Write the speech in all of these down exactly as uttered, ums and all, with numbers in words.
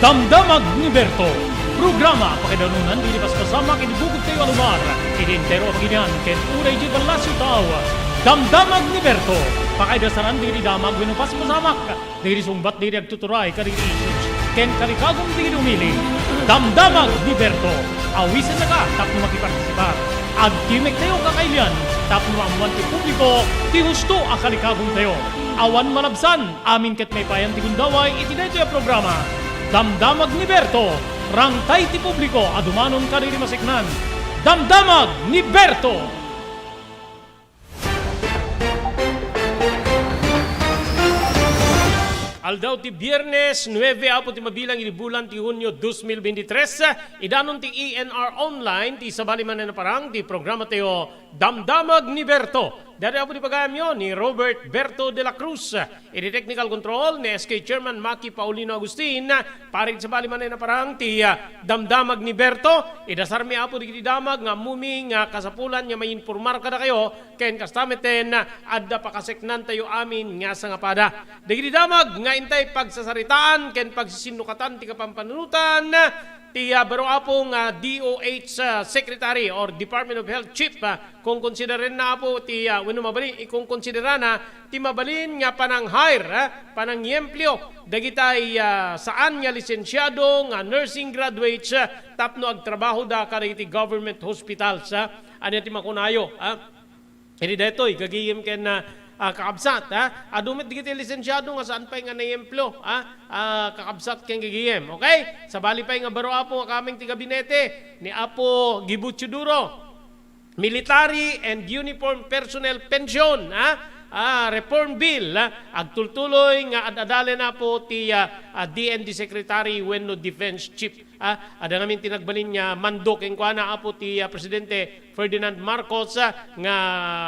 Damdamag ni Berto, programa a pakaidanunan dagiti paspasamak iti bukod tayo a lugar, iti entero a pagilian ken uray iti ballasiw tao. Damdamag ni Berto, pakaidasaran dagiti damag wenno paspasamak, dagiti sungbat dagiti agtuturay kadagiti issues, ken kalikagum dagiti umili. Damdamag ni Berto, awisennaka tapno makipartisipar. Agtimek tayo kakailian tapno maammuan ti publiko ti husto a kalikagum tayo. Awan malabsan, amin ket maipayan ti gundaway iti daytoy a programa. Damdamag ni Berto, rangtay ti publiko a dumanon kadagiti maseknan. Damdamag ni Berto! Aldaw ti Biyernes, nuebe apo ti mabilang iti bulan ti Hunio dos mil veintitrés, idanon ti E N R Online, ti sabali manen a parang, ti programa tayo, Damdamag ni Berto. Daytoy apo ti pagayamyo ni Robert Berto de la Cruz. Iti technical control ni S K Chairman Maki Paulino Agustin. Para iti sabali manen a parang ti, ah, Damdamag ni Berto. Idasarmi apo dagiti damag nga ammumi nga kasapulan nga mainformar kadakayo ken kasta metten, ah, adda pakaseknantayo amin nga sangapada. Dagiti damag nga intay pagsasaritaan ken pagsisinnukatan ti kapampanunotan ti, ah, baro apo nga D O H, ah, Secretary or Department of Health Chief, ah, Konkonsiderenna apo ti, ah, wenno mabalin, ikonkonsiderana ti mabalin nga panang-hire, ah, panangyempleo dagitay, ah, saan nga lisensiado nga nursing graduates, ah, tapno agtrabahoda kadagiti government hospitals, ah. Ania ti makunayo, ah? Idi daytoy, gagayem ken, ah, ah, kakabsat, ah. Adu met dagiti lisensiado nga saan pay nga nayempleo, ah, ah, kakabsat ken gagayem. Okay? Sabali pay nga baro apo nga kameng ti gabinete ni Apo Gibucho Duro. Military and Uniform Personnel Pension, ah, ah, Reform Bill, ah, agtultuloy nga ad-adalen apo ti, ah, ah, D N D Secretary wenno Defense Chief. Ah, adda ngamin ti nagbalin nga mando kenkuana apo ti, ah, Presidente Ferdinand Marcos, ah, nga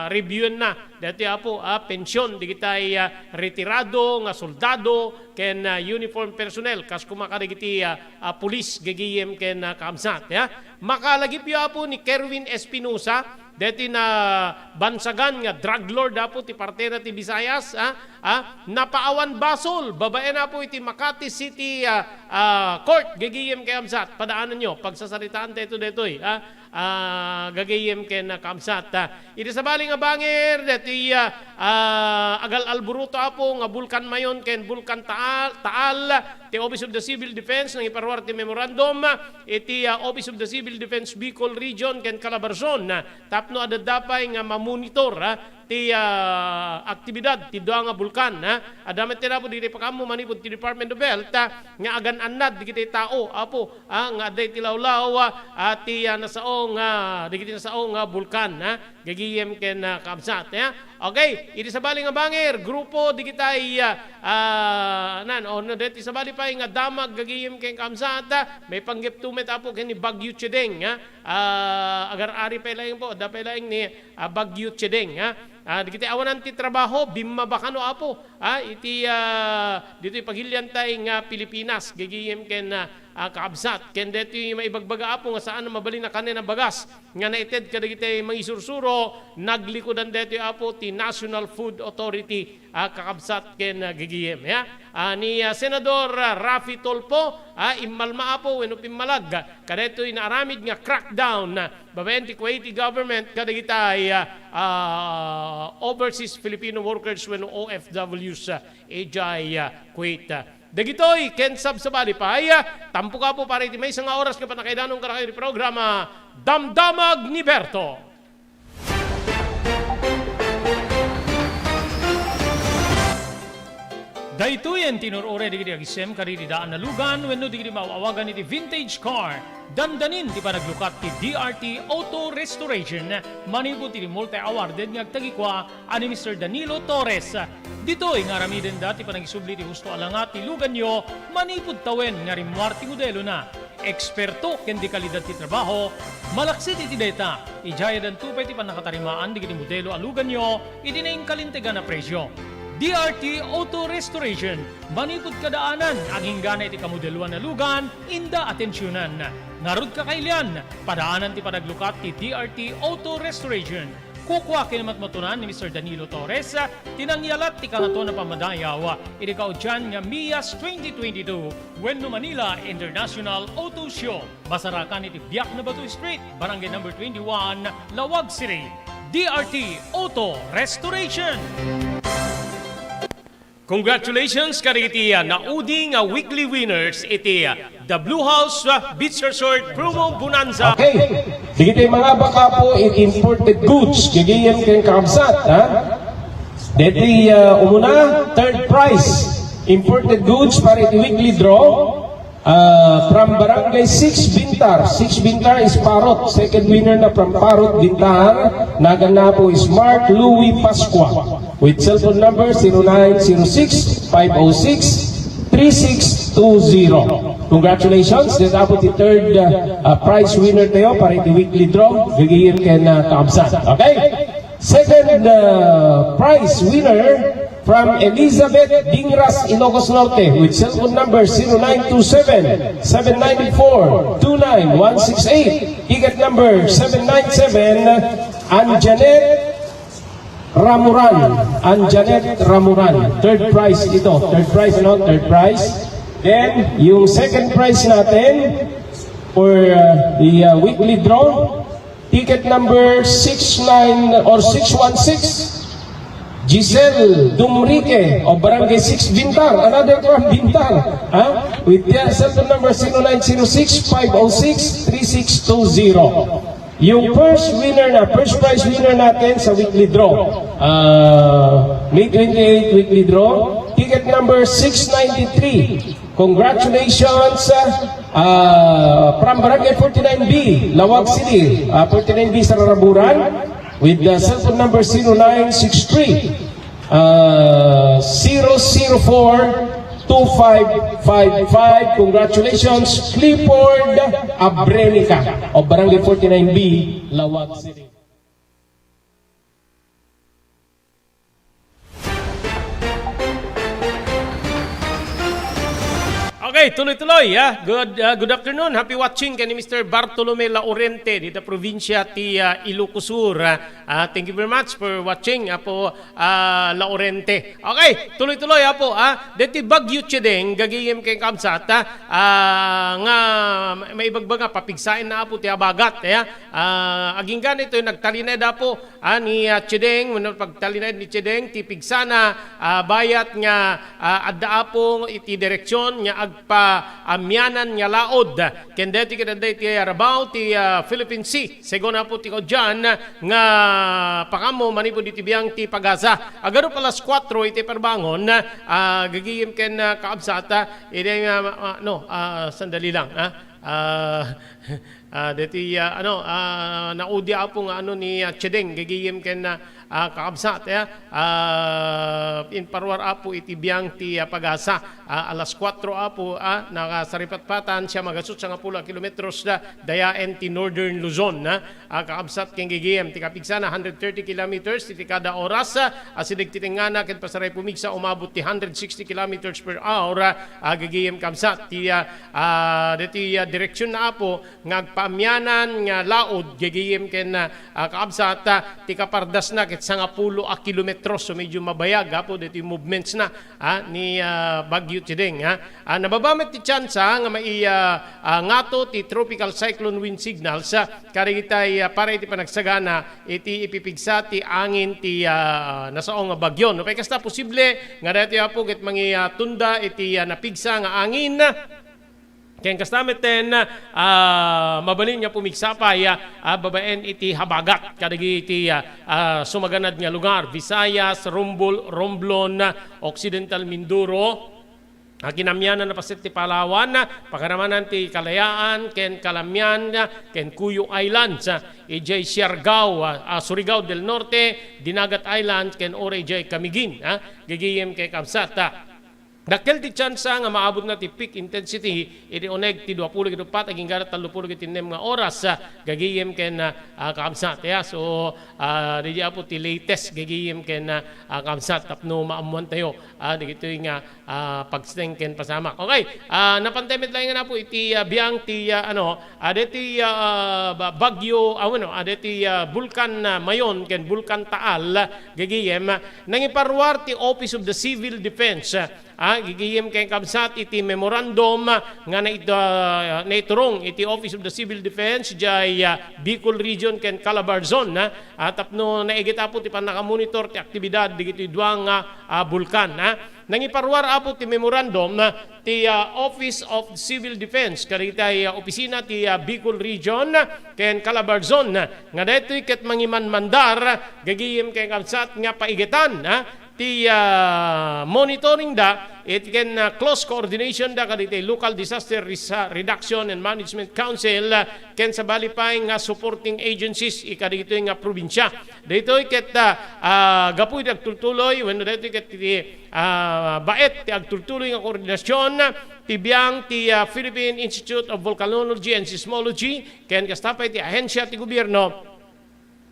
reviewen na dati apo, ah, pension digitay, ah, retirado nga soldado ken, ah, uniform personnel kas kuma kadagiti, ah, ah, pulis gagayem ken, ah, kaamsat, ya. Makalagipyo apo ni Kerwin Espinosa, deti na bansagan nga drug lord apo ti partena ti Visayas, ah, ah, napaawan basol, babaen apo iti Makati City, ah, ah, Court, gagayem ken kaamsat, padaananyo, pagsasaritaan tayo detoy, ah, ah, gagayem ken, ah, kaamsat, ah. Iti sabali nga bangir, deti, ah, ah, agal-alburuto apo nga Bulkan Mayon ken Bulkan Taal, Taal, ti Office of the Civil Defense nangiparuar ti memorandum iti, ah, Office of the Civil Defense Bicol Region ken Calabarzon, ah, tapno adda pay nga mamonitor, ah, ti, ah, aktibidad ti dua nga bulkan, ah. Adda met ti napo diti pakaammo manipud ti Department of Health, ah, nga agan-annad dagiti tao, apo, ah, nga adda iti lawlaw, ah, ti, ah, nasao nga, dagiti nasao nga bulkan, ah. Gagayem ken, ah, kaabsat, ya. Okay, iti sabali nga bangir, grupo digitay, ah, ah, nan, o, no, deti sabali pay nga damag gagayem ken kaabsat, ah, maipanggepto met apo ken ni Bagyo Chedeng, ah. Ah, agar-ari pay laeng po, adda pay laeng ni, ah, Bagyo Chedeng, ah. Ah, digitay awanan ti trabaho, bimmaba kano apo, ah, iti, ah, ditoy pagiliantay nga Pilipinas, gagayem ken, ah, ah, kaabsat. Ken detoy maibagbaga apo nga saan a mabalin a kanen a bagas nga naited kadagiti mangisursuro, naglikudan detoy apo ti National Food Authority, ah, kakabsat ken, ah, gagayem, ya. Ah, ni, ah, Senador, ah, Raffy Tulfo, ah, immalma apo wenno pimmalag kadetoy naaramid nga crackdown, ah, babaen ti Kuwaiti government kadagitay, ah, ah, overseas Filipino workers wenno O F Ws, ah, idiay, ah, Kuwait. Dagitoy ken sabsabali pay, tampok apo para iti maysa nga oras nga pannakaidanon kadakayo ti programa, Damdamag ni Berto. Daytoyen ti inur-uray dagiti agisem kadagiti daan a lugan wenno dagiti maaw-awagan iti vintage car. Dandanin ti panaglukat ti D R T Auto Restoration manipud iti multi-awarded nga agtagikua a ni Mister Danilo Torres. Ditoy nga aramidenda ti panagisubli ti husto a langat ti luganyo manipud tawen nga rimmuar ti modelona. Eksperto ken dekalidad ti trabaho, malaksid iti dayta, idiay addanto pay ti pannakatarimaan dagiti modelo a luganyo iti nainkalintegan a presio. D R T Auto Restoration, manipud kadaanan, aginggana iti kamodeloan a lugan, inda atensionan. Ngarud, kakailian, padaanan ti panaglukat ti D R T Auto Restoration. Kukua ken matmatunan ni Mister Danilo Torres, ti nangyalat ti kangatoan a pammadayaw iti kaudian nga Mias twenty twenty-two wenno Manila International Auto Show. Masarakan iti Biak na Batu Street, Barangay Number twenty-one, Laoag City. D R T Auto Restoration. Congratulations kadagiti, ah, naudi nga weekly winners iti, ah, The Blue House, ah, Beach Resort Promo Bonanza. Okay. Dagiti mangabak, apo, iti imported goods, gagayyem ken kakabsat, ha? Deti, ah, umuna, third prize, imported goods para iti weekly draw. Ah, from Barangay six Bintar. Six Bintar is Parot. Second winner na from Parot, Bintar. Naganna, apo, is Mark Louis Pascua with cellphone number zero nine zero six, five oh six, three six two zero. Congratulations. Deta, apo, ti third, ah, ah, prize winner tayo para iti weekly draw. Gagayyem ken, ah, kakabsat. Okay? Second, uh, prize winner from Elizabeth Dingras, Ilocos Norte, with cellphone number zero nine two seven, seven nine four, two nine one six eight. Ticket number seven nine seven, Anjanet Ramuran. Anjanet Ramuran. Third prize ito. Third prize, no? Third prize. Then, yung second prize natin for, uh, the, uh, weekly draw, ticket number six nine or six one six, Giselle Dumrique of Barangay six Bintar, another from Bintar, ha? With the cellphone number zero nine zero six, five oh six, three six two zero. Yung first winner na, first prize winner natin sa weekly draw, ah, May twenty-eight weekly draw, ticket number six ninety-three. Congratulations, ah, from Barangay forty-nine B, Laoag City, ah, forty-nine B Sararaburan, with the cellphone number zero nine six three, ah, zero zero four, two five five five. Congratulations, Clifford Abrenica of Barangay forty-nine B, Laoag City. Okay, tuloy-tuloy, ah. Good, ah, good afternoon. Happy watching ken ni Mister Bartolome Laurente dita probinsya ti, ah, Ilocos Sur, ah. Ah, thank you very much for watching, Apo, ah, Laurente. Okay, tuloy-tuloy, Apo, ah. Deti Bagyo Chedeng, gagayyem ken kakabsat, ah, ah, nga ma-, maibagbaga, papigsaenna, Apo, ti habagat, eh, ah. Ah, agingga ditoy, nagtalinaed, Apo, ah, ni, ah, Chedeng, wenno pagtalinaed ni Chedeng, ti pigsana, ah, bayat nga, ah, adda, Apo, iti direksyon nga agpaamianan nga laod. Ken daytoy ket adda iti rabaw ti, ah, Philippine Sea. Segun, Apo, ti kaudian nga pakaammo manipud iti biang ti pag-asa. Agarup alas kuatro iti parbangon, ah, gagayyem ken, ah, kakabsat, ah, iti, ah, ma-, ma-, no, ah, sandali lang, ah. Ah, Ah, deti, ah, ano, ah, naudi, Apo, nga ano ni, ah, Chedeng, gagayyem ken, ah, ah, kakabsat, eh, ah, imparuar, Apo, iti biang ti, ah, pag-asa. Ah, alas kuatro, Apo, ah, nakasaripatpatan, siam a gasut sangapulo a kilometros da, dayaen ti Northern Luzon, ah, ah, kakabsat ken gagayyem ti kapigsana, hundred thirty kilometers iti kada oras, ah, asideg ti tengngana ken pasaray pumigsa, umabot ti hundred sixty kilometers per hour, ah, ah, gagayyem, kabsat, ti, ah, ah, deti, ah, direksyon na, Apo, nga agpaamianan nga laod, gagayyem ken, ah, ah, kakabsat, ah, ti kapardasna ket sangapulo a kilometros, so medyo mabayag, Apo, ditoy movementsna, ah, ni, ah, Bagyo Chedeng, ah. Ah, nababa met ti tsansa nga mai-, ah, ah, ngato ti tropical cyclone wind signals, ah, kadagitay, ah, para iti panagsagana iti ipipigsa ti angin ti, ah, nasao nga bagyo. No, pay kasta, posible nga daytoy, Apo, ket mangi-, ah, tunda iti, ah, napigsa nga angin. Ken kasta metten, ah, mabalin nga pumigsa pay, ah, ah, babaen iti habagat kadagiti, ah, ah, sumaganad nga lugar, Visayas, Rumbul-, Romblon, Occidental Mindoro, ah, kinamianan a paset ti Palawan, ah, pakaramanan ti Kalayaan, ken Kalamian, ah, ken Cuyo Islands, ah, idiay Siargao, ah, ah, Surigao del Norte, Dinagat Islands, ken uray idiay Camiguin, ah, gagayyem ken kabsat, ah. Dakkel ti tsansa nga maabutna ti peak intensity iti uneg ti duapulo ket uppat agingga tallopulo ket innem nga oras, ah, gagayem ken, ah, ah, kakabsat. Ya, so, ah, daydiay apo ti latest gagayem ken, ah, ah, kakabsat tapno maammoantayo, ah, dagitoy nga, ah, pagsteng ken pasamak. Okay, ah, napantay met laeng nga apo iti, ah, biang ti, ah, ano, ah, deti, ah, ba-, bagyo, ah, ano, ah, deti, ah, Bulkan, ah, Mayon ken Bulkan Taal, gagayem, ah, nangiparuar ti Office of the Civil Defense, ah, gagayem ken kabsat iti memorandum, ah, nga nait-, ah, naiturong iti Office of the Civil Defense, jay, ah, Bicol Region ken Calabarzon, ah, ah, tapno naiget apo ti pannakamonitor ti aktibidad dagiti dua nga, ah, bulkan, ah. Nangiparuar apo ti memorandum, ah, ti, ah, Office of Civil Defense, kadagiti, ah, opisina ti, ah, Bicol Region, ah, ken Calabarzon, ah, nga daytoy ket mangimanmandar, gagayem ken kabsat nga paigetan, ah, ti, ah, monitoring da, it ken, ah, close coordination da kadagiti Local Disaster Res-, ah, Reduction and Management Council, ah, ken sabali pay nga supporting agencies, ikadigitoy nga probinsia. Daytoy ket, ah, ah, gapu iti agtultuloy, wenno daytoy ket iti, ah, baet ti agtultuloy nga koordinasyon ti biang ti, ah, Philippine Institute of Volcanology and Seismology, ken kasta pay ti ahensya ti gobierno.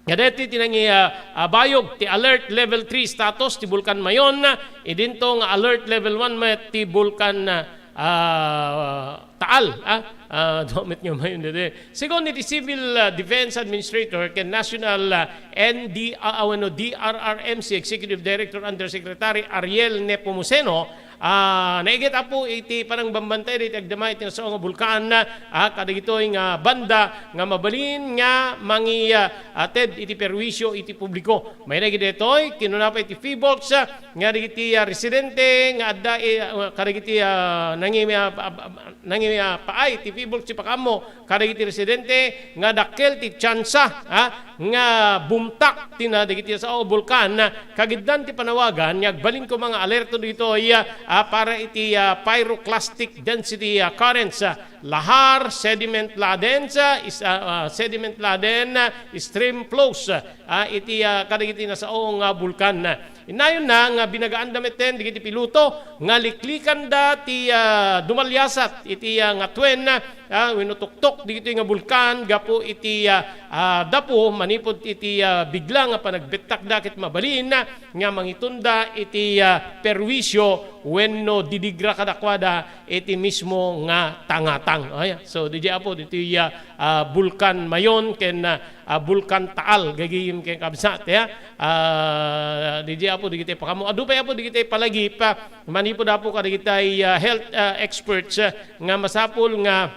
Nga daytoy ti nangi-, ah, ah, bayog ti alert level three status ti Bulkan Mayon, idinto nga alert level one met ti Bulkan, ah, ah, Taal, ah, ah, dua met nga Mayon daytoy. Segun iti Civil, ah, Defense Administrator ken National, ah, N D, ah, ah, wenno D R R M C Executive Director Undersecretary Ariel Nepomuceno, ah, naiget apo iti panangbambantay dagiti agdama iti nasao nga bulkan, ah, kadagitoy nga banda nga mabalin nga mangi-, ah, ated iti perwisyo iti publiko. Mainagid daytoy, kinuna pay ti PHIVOLCS, ah, nga dagiti, ah, residente nga adda, eh, ah, kadagiti, ah, nangi-, ah, ah, ah, nangipaay ti PHIVOLCS ti pakaammo kadagiti residente nga dakkel ti tsansa, ah, nga bumtak ti na dagiti sao a bulkan, ah, kagiddan ti panawagan nga agbalin koma nga alerto ditoy, ah, para iti, ah, pyroclastic density, ah, currents, ah, lahar, sediment laden, ah, is-, ah, ah, sediment laden, ah, stream flows, ah, iti, ah, kadagiti nasao nga bulkan. Innayonna nga binagaanda metten dagiti piloto nga liklikanda ti, ah, dumaliasat iti, ah, ngatuen, ah, wenno tuktok dagitoy nga bulkan gapu iti, ah, ah, dapo manipud iti, ah, bigla nga panagbettakda ket mabalin nga mangitunda iti, ah, perwisyo wenno didigra kadakuada iti mismo nga tangatang. Ay, so, daydiay apo ditoy, ah, ah, Bulkan Mayon ken, ah, ah, Bulkan Taal, gagayem ken kabsat, ya. Ah, daydiay apo dagiti pakaammo. Adu pay apo dagiti palagip, ah, manipud apo kadagiti, ah, health, ah, experts, ah, nga masapul nga,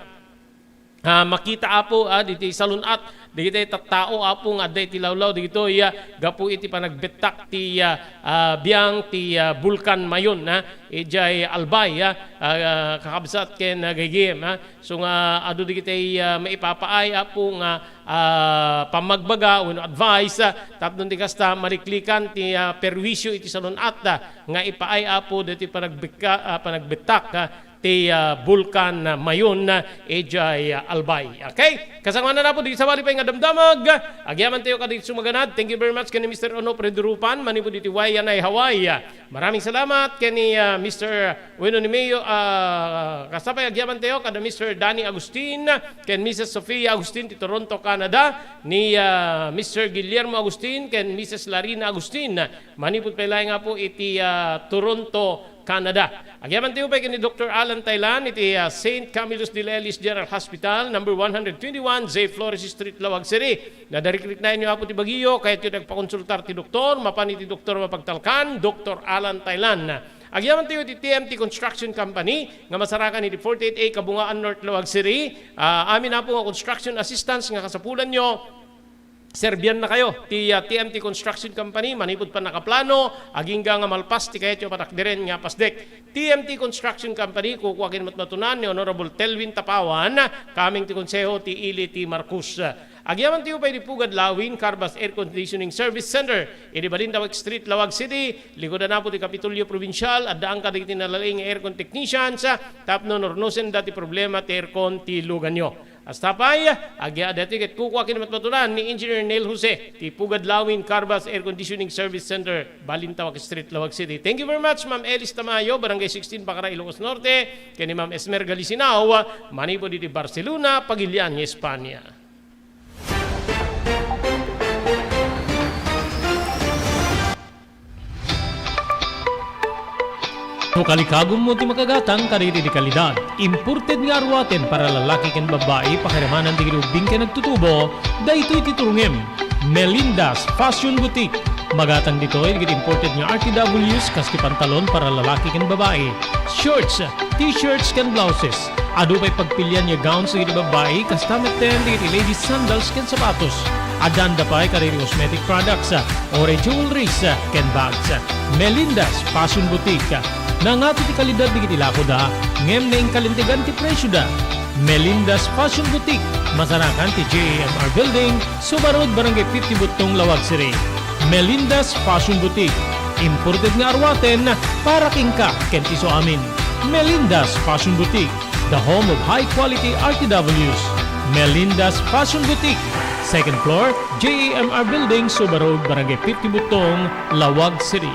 ah, makita apo, ah, diti salun-at, dagiti tattao apo nga adda iti lawlaw dagitoy, ah, gapu iti panagbettak ti, ah, ah, biang ti, ah, Bulkan Mayon, ah, idiay Albay, ah, ah, kakabsat ken, ah, gagayem, ah. So nga adu dagiti, ah, maipapaay apo nga, ah, pammagbaga wenno advice, ah, tapno ti kasta maliklikan ti, ah, perwisyo iti salun-at, ah, nga ipaay apo ditoy panagbekka-, ah, panagbettak, ah, ti, ah, Bulkan, ah, Mayon, ah, idiay, ah, Albay. Okay? Kasangoanan apo, di sabali pay nga damdamag, ah, agyamantayo kadagiti sumaganad. Thank you very much ken ni Mister Onofre Durupan, manipud iti Waianae, Hawaii. Ah, maraming salamat ken ni, ah, Mister wenno ni Mayor, ah, kasta pay agyamantayo kada Mister Danny Agustin, ken Missus Sofia Agustin ti Toronto, Canada, ni, ah, Mister Guillermo Agustin, ken Missus Larina Agustin, manipud pay laeng apo iti, ah, Toronto, Canada. Agyamantayo pay ken ni Doktor Alan Taylan iti, ah, Saint Camillus de Lellis General Hospital, number one hundred twenty-one, J Flores Street, Laoag City. Nadarikrik na inyo apo ti bagiyo, kayatyo ti agpakonsultar ti doktor, mapan iti doktor mapagtalkan, Doktor Alan Taylan. Agyamantayo iti T M T Construction Company nga masarakan iti forty-eight A Kabungaan North, Laoag City. Ah, amin apo nga construction assistance nga kasapulanyo, serbiannakayo ti, ah, T M T Construction Company manipud pannakaplano, agingga nga malpas ti kayatyo a patakderen nga pasdek. T M T Construction Company, kukua ken matmatunan ni Honorable Telvin Tapawan, kameng ti Konseho ti Ili ti Marcos. Agyamantayo pay iti Pugad Lawing Carbas Air Conditioning Service Center, iti Balintawak Street, Laoag City, likudan apo ti Kapitolyo Provincial, addaan kadagiti nalaing nga aircon technicians, tapno nurnusenda ti problema ti aircon ti luganyo. Kasta pay, agyaat daytoy ket kukua ken matmatunan ni Engineer Neil Jose, ti Pugad Lawin Carbas Air Conditioning Service Center, Balintawak Street, Laoag City. Thank you very much, Ma'am Elis Tamayo, Barangay sixteen, Bacara, Ilocos Norte, ken ni Ma'am Esmer Galisinao, manipud iti Barcelona, Pagilian, Espanya. No kalikagummo ti makagatang kadagiti kalidad, imported nga aruaten para lalaki ken babbai, pakiramanan dagiti ubbing ken agtutubo, daytoy ti turongem. Melinda's Fashion Boutique. Magatang ditoy dagiti imported nga R T Ws, kas ti pantalon para lalaki ken babbai, shorts, t-shirts ken blouses. Adu pay pagpilian nga gowns dagiti babbai, kasta metten dagiti ladies sandals ken sapatos. Addan da pay kadagiti cosmetic products, or jewelries, ken bags. Melinda's Fashion Boutique. Nangato ti kalidad dagiti lakoda, ngem naingkalintegan ti presioda. Melinda's Fashion Boutique, masarakan ti J A M R Building, Suba Road, Barangay fifty Buttong, Laoag City. Melinda's Fashion Boutique, imported nga aruaten para kenka ken ti isuamin. Melinda's Fashion Boutique, the home of high quality R T Ws. Melinda's Fashion Boutique, second floor, J A M R Building, Suba Road, Barangay fifty Buttong, Laoag City.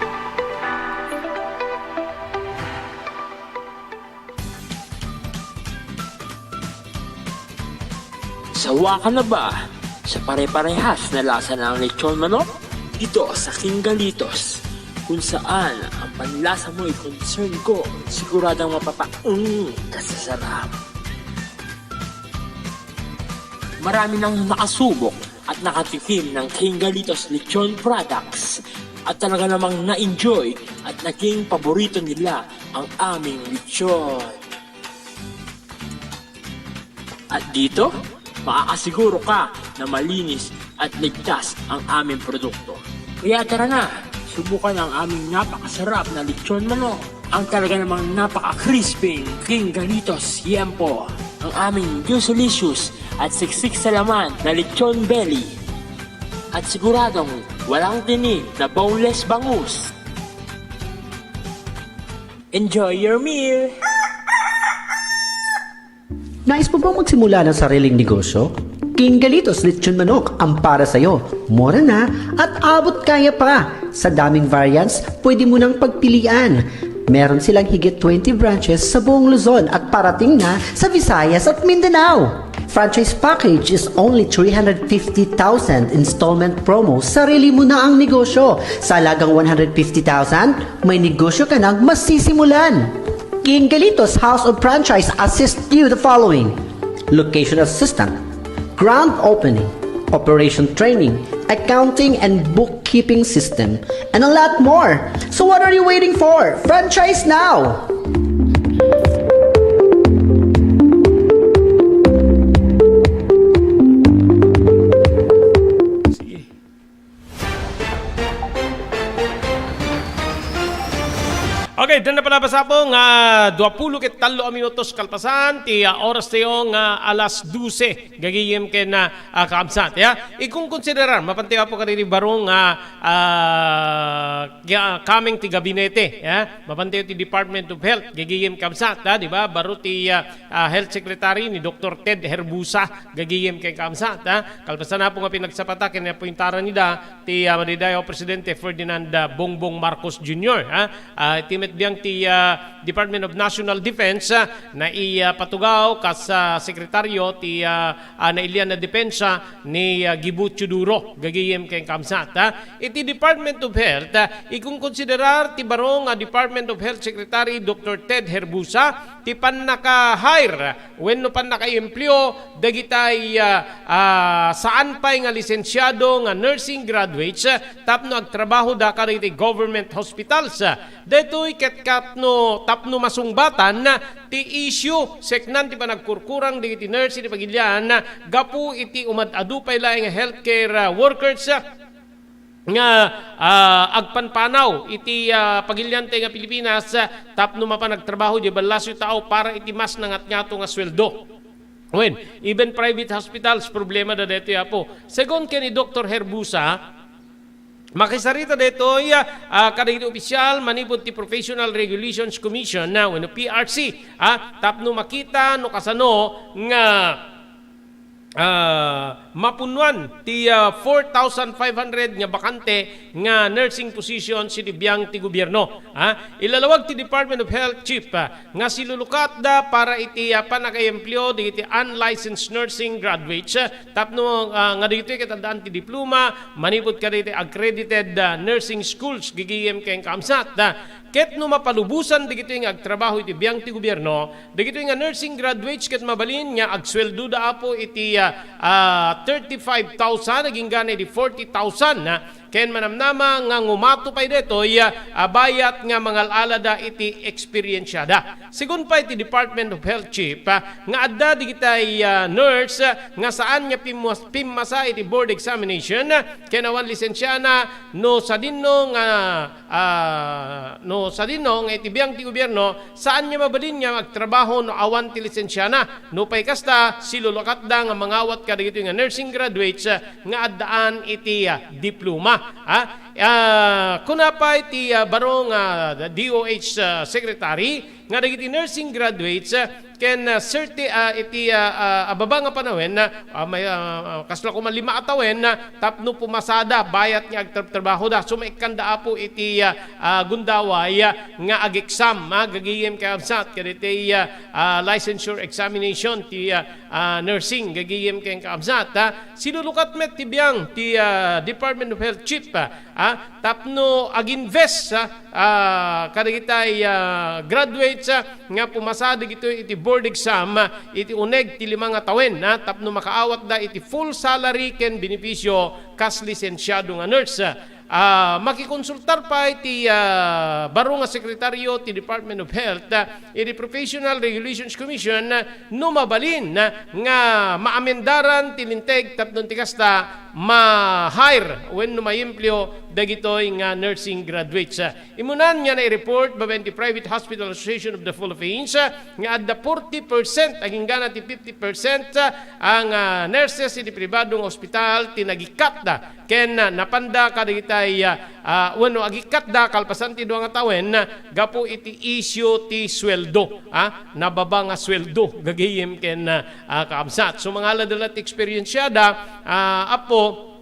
Sawa ka na ba sa pare-parehas na lasa ng lechon manok? Dito sa King Galitos, kung saan ang panlasa mo'y concern ko, siguradong mapapaung ka sa sarap. Marami nang nakasubok at nakatikim ng King Galitos Lechon products at talaga namang na-enjoy at naging paborito nila ang aming lechon. At dito, makakasiguro ka na malinis at ligtas ang aming produkto. Kaya tara na, subukan ang aming napakasarap na lechon manok. Ang talaga namang napaka-crispy King Galitos Yempo. Ang aming juicy-licious at siksik sa laman na lechon belly. At siguradong walang tinik na boneless bangus. Enjoy your meal! Nais mo bang magsimula ng sariling negosyo? King Galitos Lechon Manok ang para sa'yo. Mura na at abot kaya pa. Sa daming variants, pwede mo nang pagpilian. Meron silang higit twenty branches sa buong Luzon at parating na sa Visayas at Mindanao. Franchise package is only three hundred fifty thousand, installment promo, sarili mo na ang negosyo. Sa halagang one hundred fifty thousand, may negosyo ka nang masisimulan. King Galitos House of Franchise assist you the following: location assistant, grand opening, operation training, accounting and bookkeeping system, and a lot more. So what are you waiting for? Franchise now! Okay, dana pala, Basapong, nga duapulo ket tallo a minutos kalpasan ti, ah, oras tayo nga alas dose. Gagayem ken, ah, ah, kaabsat, ya. Ikon konsiderar, mapantayo apo kadagiti baro nga, ah, ya, coming ti gabinete, ya. Mapantayo ti Department of Health, gagayem kaabsat, ha, di ba? Baro ti, ah, ah, Health Secretary ni Doktor Ted Herbusa, gagayem ken kaabsat, ha. Kalpasan apo nga pinagsapata ken napuintaran ida ti, ah, madaydayaw a Presidente Ferdinand, ah, Bongbong Marcos Junior, ha. Ah, iti met biang ti, ah, Department of National Defense, ah, naipatugaw kas, ah, sekretaryo ti, ah, ah, nailian a depensa ni, ah, Gibu Teodoro, gagayem ken kaabsat, ha. Iti Department of Health, ah, ikonkonsiderar ti baro nga Department of Health Secretary Doktor Ted Herbusa ti pannaka-hire wenno pannakaempleo dagitay, ah, ah, saan pay nga lisensiado nga nursing graduates, ah, tapno agtrabahoda kadagiti government hospitals. Daytoy ket tapno, tapno masungbatan ti issue, seknan ti panagkurkurang dagiti nurse iti pagilian gapu iti umad-adu pay laeng nga healthcare, ah, workers, ah, nga, ah, agpanpanaw iti, ah, pagilian tayo nga Pilipinas, ah, tapno mapan agtrabaho di ballasyo tao para iti mas nangatngato nga sweldo. Wen, even private hospitals, problema da daytoy, apo. Segun ken ni Doktor Herbusa, makisarita daytoy, ah, kadagiti opisyal manipud ti Professional Regulations Commission, ah, wenno P R C, ah, tapno makita no kasano nga ah, mapunnuan ti, ah, four thousand five hundred nga bakante nga nursing position siti biang ti gobierno. Ah, ilalawag ti Department of Health Chief, ah, nga silulukatda para iti, ah, panagayempleo dagiti unlicensed nursing graduates, ah, tapno, ah, nga dagitoy ket addaan ti diploma manipud kadagiti accredited, ah, nursing schools, gigiyem ken kaamsat. Ah, ket no mapalubosan dagitoy nga agtrabaho iti biang ti gobierno, dagitoy nga nursing graduates ket mabalin nga agsueldoda, Apo, iti, ah, ah, thirty-five thousand agingga iti forty thousand, ah, ken manamnama nga ngumato pay daytoy, ah, bayat nga mangal-alada iti eksperiensiada. Segun pay ti Department of Health Chief, ah, nga adda dagitay, ah, nurse, ah, nga saan nga pimmas-, pimmasa iti board examination, ah, ken awan lisensiana no sadinno nga, ah, no sadinno nga iti biang ti gobierno, saan nga mabalin nga agtrabaho no awan ti lisensiana. Nupay kasta, silulukatda nga mangawat kadagitoy nga nursing graduates, ah, nga addaan iti, ah, diploma. Ah, ah, kuna pay ti, ah, baro nga D O H, ah, secretary nga dagiti nursing graduates, ah, ken, ah, certi-, ah, iti, ah, ah, ababa nga panawen, ah, ah, may, ah, ah, kasla koma lima a tawen, ah, tapno pumasada bayat nga agtrabtrabahoda. So, maikkanda, Apo, iti, ah, ah, gundaway, ah, nga ag-exam, ah, gagayem kaamsat kaditi, ah, ah, licensure examination ti, ah, ah, nursing, gagayem ken kaamsat, ah. Silulukat met ti biang ti, ah, Department of Health Chief, ah, ah, tapno ag-invest, ah, ah, kadagitay, ah, graduates, ah, nga pumasa dagitoy iti board exam, ah, iti uneg ti lima nga tawen, ah, tapno makaawatda iti full salary ken benepisio kas lisensiado nga nurse. Ah, makikonsultar pay ti, ah, baro nga sekretaryo ti Department of Health, ah, iti Professional Regulations Commission, ah, no mabalin, ah, nga maamendaran ti linteg tapno ti kasta ma-hire wenno maimpleo dagitoy nga nursing graduates. Ah, imunan nga nai-report babaen ti Private Hospital Association of the Philippines, ah, nga adda forty percent agingga ti fifty percent, ah, nga nurses iti pribado nga ospital ti nagikkat, ah, ken, ah, napanda kadagitay, ah, ah, wenno agikkatda kalpasan ti dua nga tawen, ah, gapu iti isyu ti sueldo, ah, nababa nga sueldo, gagayem ken, ah, ah, kaabsat. So, mangalada la ti eksperiensiada, ah, Apo,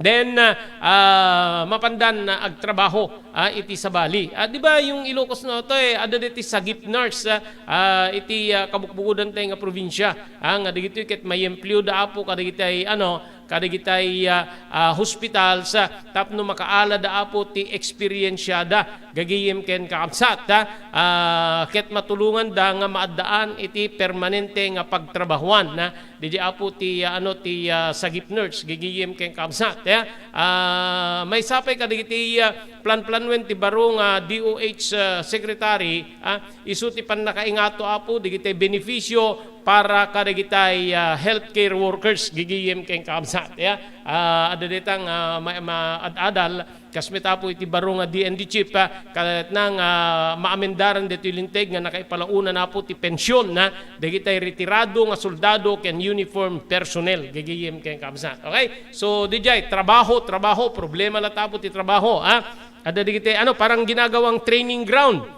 then, ah, ah, mapandan nga agtrabaho, ah, iti sabali. Ah, di ba, yung Ilocos Norte, adda deti sagip nurse, ah, ah, iti, ah, kabukbukodan tayo nga probinsya, ah, nga dagitoy ket maiempleoda, Apo, kadagitay, ano, kadagitay, ah, ah, hospitals, ah, tapno makaalada, Apo, ti eksperiensiada, gagayem ken kaabsat, ah, ah, ket matulonganda nga maaddaan iti permanente nga pagtrabahuan, ah, didiay, Apo, ti, ah, ano, ti, ah, sagip nurse, gagayem ken kaabsat, ah. Ah, maysa pay kadagiti, ah, planplanuen ti baro nga D O H, ah, secretary, ah, isu ti pannakaingato, Apo, dagiti benepisio para kadagitay, ah, healthcare workers, gagayem ken kaabsat, ya. Ah, adda detang, ah, ma-, maad-adal, kas met, Apo, iti baro nga D N D chief, ah, ket nga, ah, maamendaran ditoy linteg nga nakaipalaonan, Apo, ti pension, ah, dagitay retirado nga soldado ken uniform personnel, gagayem ken kaabsat. Okay? So, didiay, trabaho, trabaho, problema latta, Apo, ti trabaho, ah. Adda dagiti, ano, parang ginagawang training ground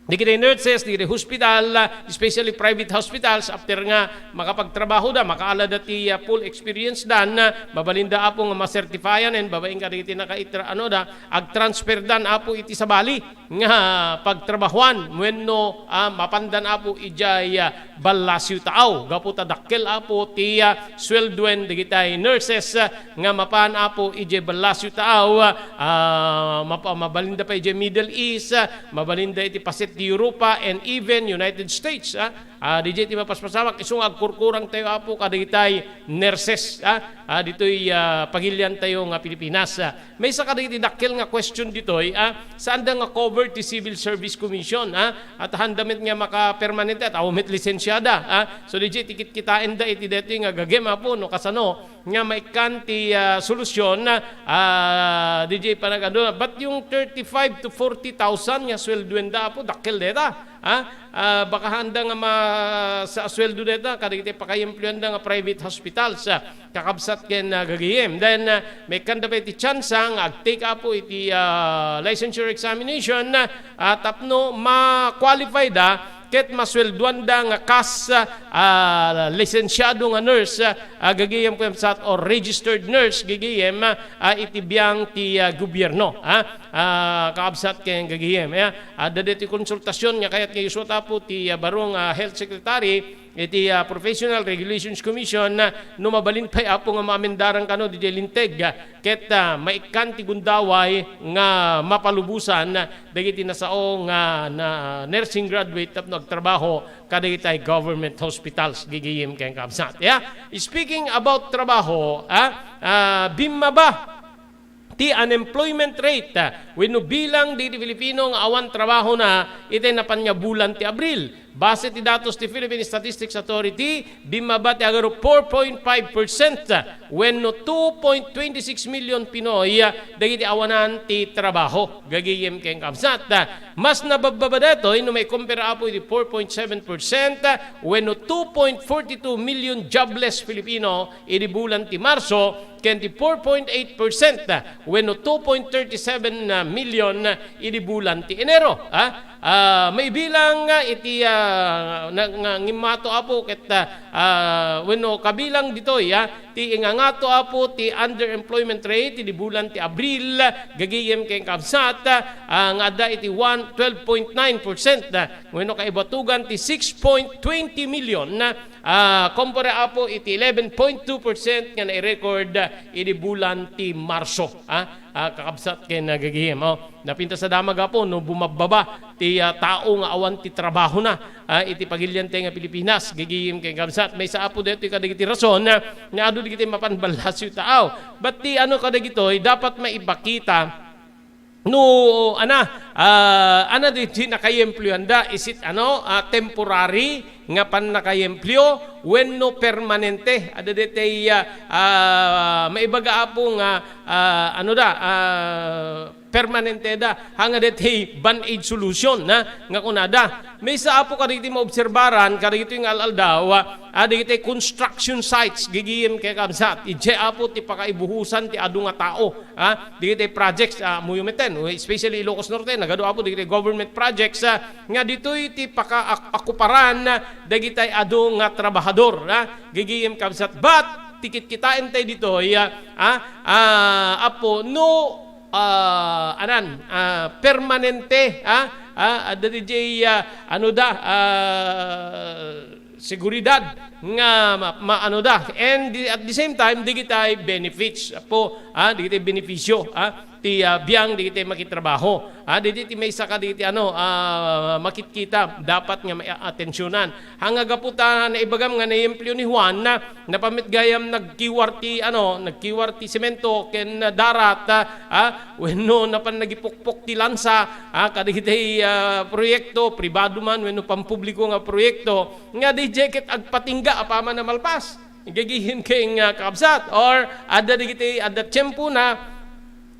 dagiti nurses, dagiti hospital, ah, especially private hospitals, after nga makapagtrabahoda, makaalada ti, ah, full experience dan, ah, mabalinda, Apo, nga ma-certifyan, and babaen kadagiti nakaitra-, ano da, agtransfer dan, Apo, iti sabali nga pagtrabahuan, wenno, ah, mapandan, Apo, idiay, ah, Ballasio Taaw. Gapu ta dakkel, Apo, ti, ah, suelduen dagitay nurses, ah, nga mapan, Apo, idiay Ballasio Taaw, ah, mapa-, mabalinda pay idiay Middle East, ah, mabalinda iti paset ti Europa, and even United States, ah. Ah, didiay ti mapaspasamak, isu nga agkurkurang tayo, Apo, kadagitay nurses, ah, ah, ditoy, ah, pagilian tayo nga Pilipinas, ah. Maysa kadagiti dakkel nga question ditoy, ah, saanda nga covered ti Civil Service Commission, ah, at handa met nga makapermanente, at awan met lisensiada, ah. So, didiay ti kitkitaenda iti daytoy nga gagem, Apo, no kasano nga maikkan ti, ah, solusyon, ah, didiay panagado. But yung thirty-five to forty thousand nga sweldoenda, Apo, dakkel deta. Ah, ah, baka handa nga ma-, sa sueldo deta, kadagiti pakaiempleoanda nga private hospitals, ah, kakabsat ken, ah, gagayem. Then, ah, maikkanda pay ti tsansa nga ag-take, Apo, iti, ah, licensure examination, ah, tapno ma-qualify da ket masueldoanda nga kas, ah, ah, lisensiado nga nurse, ah, gagayem ken kabsat, or registered nurse gagayem, ah, iti biang ti, ah, gobierno, ah, ah, kaabsat ken gagayem. Ah, adda daytoy konsultasion nga kayat nga isuat, Apo, ti, ah, barong, ah, health secretary iti, ah, Professional Regulations Commission, ah, no mabalin pay, Apo, nga maamendaran kano diay linteg, ah, ket, ah, maikkan ti gundaway nga mapalubosan, ah, dagiti nasao nga na nursing graduate tapno agtrabaho kadagitay government hospitals, gagayem ken kabsat. Ya, speaking about trabaho, ah, ah, bimmaba ti unemployment rate, ah, wenno bilang dagiti Filipino nga awan trabahona iti napan nga bulan ti Abril. Base ti datos ti Philippine Statistics Authority, bimmaba ti agaro four point five percent, ah, wenno two point twenty six million Pinoy, ah, dagiti awanan ti trabaho, gagayem ken kabsat. Ah, mas nababbaba daytoy no maikumpara, Apo, iti four point seven percent, ah, wenno two point forty two million jobless Filipino idi bulan ti Marso, ken ti four point eight percent, ah, wenno two point thirty seven million, ah, idi bulan ti Enero. Ah, ah, maibilang, ah, iti, ah, na, nga ngimmato, Apo, ket, ah, ah, wenno kabilang ditoy, ah, ti ingangato, Apo, ti underemployment rate idi bulan ti Abril, gagayem ken kabsat, ah, nga adda iti one, twelve point nine percent, ah, wenno kaibatugan ti six point twenty million, ah, kumpara, Apo, iti eleven point two percent nga nai-record, ah, idi bulan ti Marso, ah, ah, kakabsat ken gagayem. Oh, napintas a damag, Apo, no bumabbaba ti, ah, tao nga awan ti trabahona, ah, iti pagilian tayo nga Pilipinas, gagayem ken kabsat. Maysa, Apo, daytoy kadagiti rason, ah, nga adu dagiti mapan ballasiw tao. But ti ano kadagitoy, dapat maipakita no, ana, ah, ana di, di nakaiempleyoanda, is it, ano, ah, temporary nga pannakaiempleo wenno permanente? Adda daytoy, ah, ah, maibaga, Apo, nga, ah, ano da, ah, permanente da. Haan nga daytoy band-aid solution, na, nga kunada. Maysa, Apo, kadagiti maobserbaran, kadagitoy nga al-aldaw, ah, dagiti construction sites, gagayem ken kabsat. Idiay, Apo, ti pakaibuhosan ti adu nga tao. Ah, dagiti projects, ah, ammoyo metten, especially Ilocos Norte, nagadu, Apo, dagiti government projects, ah, nga ditoy ti paka-, ak-, akuparan dagiti adu nga trabahador, ah, gagayem kabsat. But, ti kitkitaentayo ditoy, ah, ah, ah, Apo, no, ah, anan, ah, permanente, ah, ah, adda diay, ah, ano da, ah, seguridad nga ma-, maano da. And di-, at the same time, dagiti benefits, Apo, ah, dagiti benepisio, ah, ti, ah, biang dagiti makitrabaho. Ah, dagiti maysa kadagiti, ano, ah, makitkita, dapat nga maatensionan. Haan nga gapu ta naibagam nga naiempleo ni Juan, na, napan met gayam nagkiwar ti, ano, nagkiwar ti semento ken darat, ah, wenno napan nagipukpok ti lansa, ah, kadagiti, ah, proyekto, pribado man wenno pampubliko nga proyekto, nga diay ket agpatingga apaman a malpas. Gagayem ken, ah, kakabsat, or adda dagiti, adda tiempona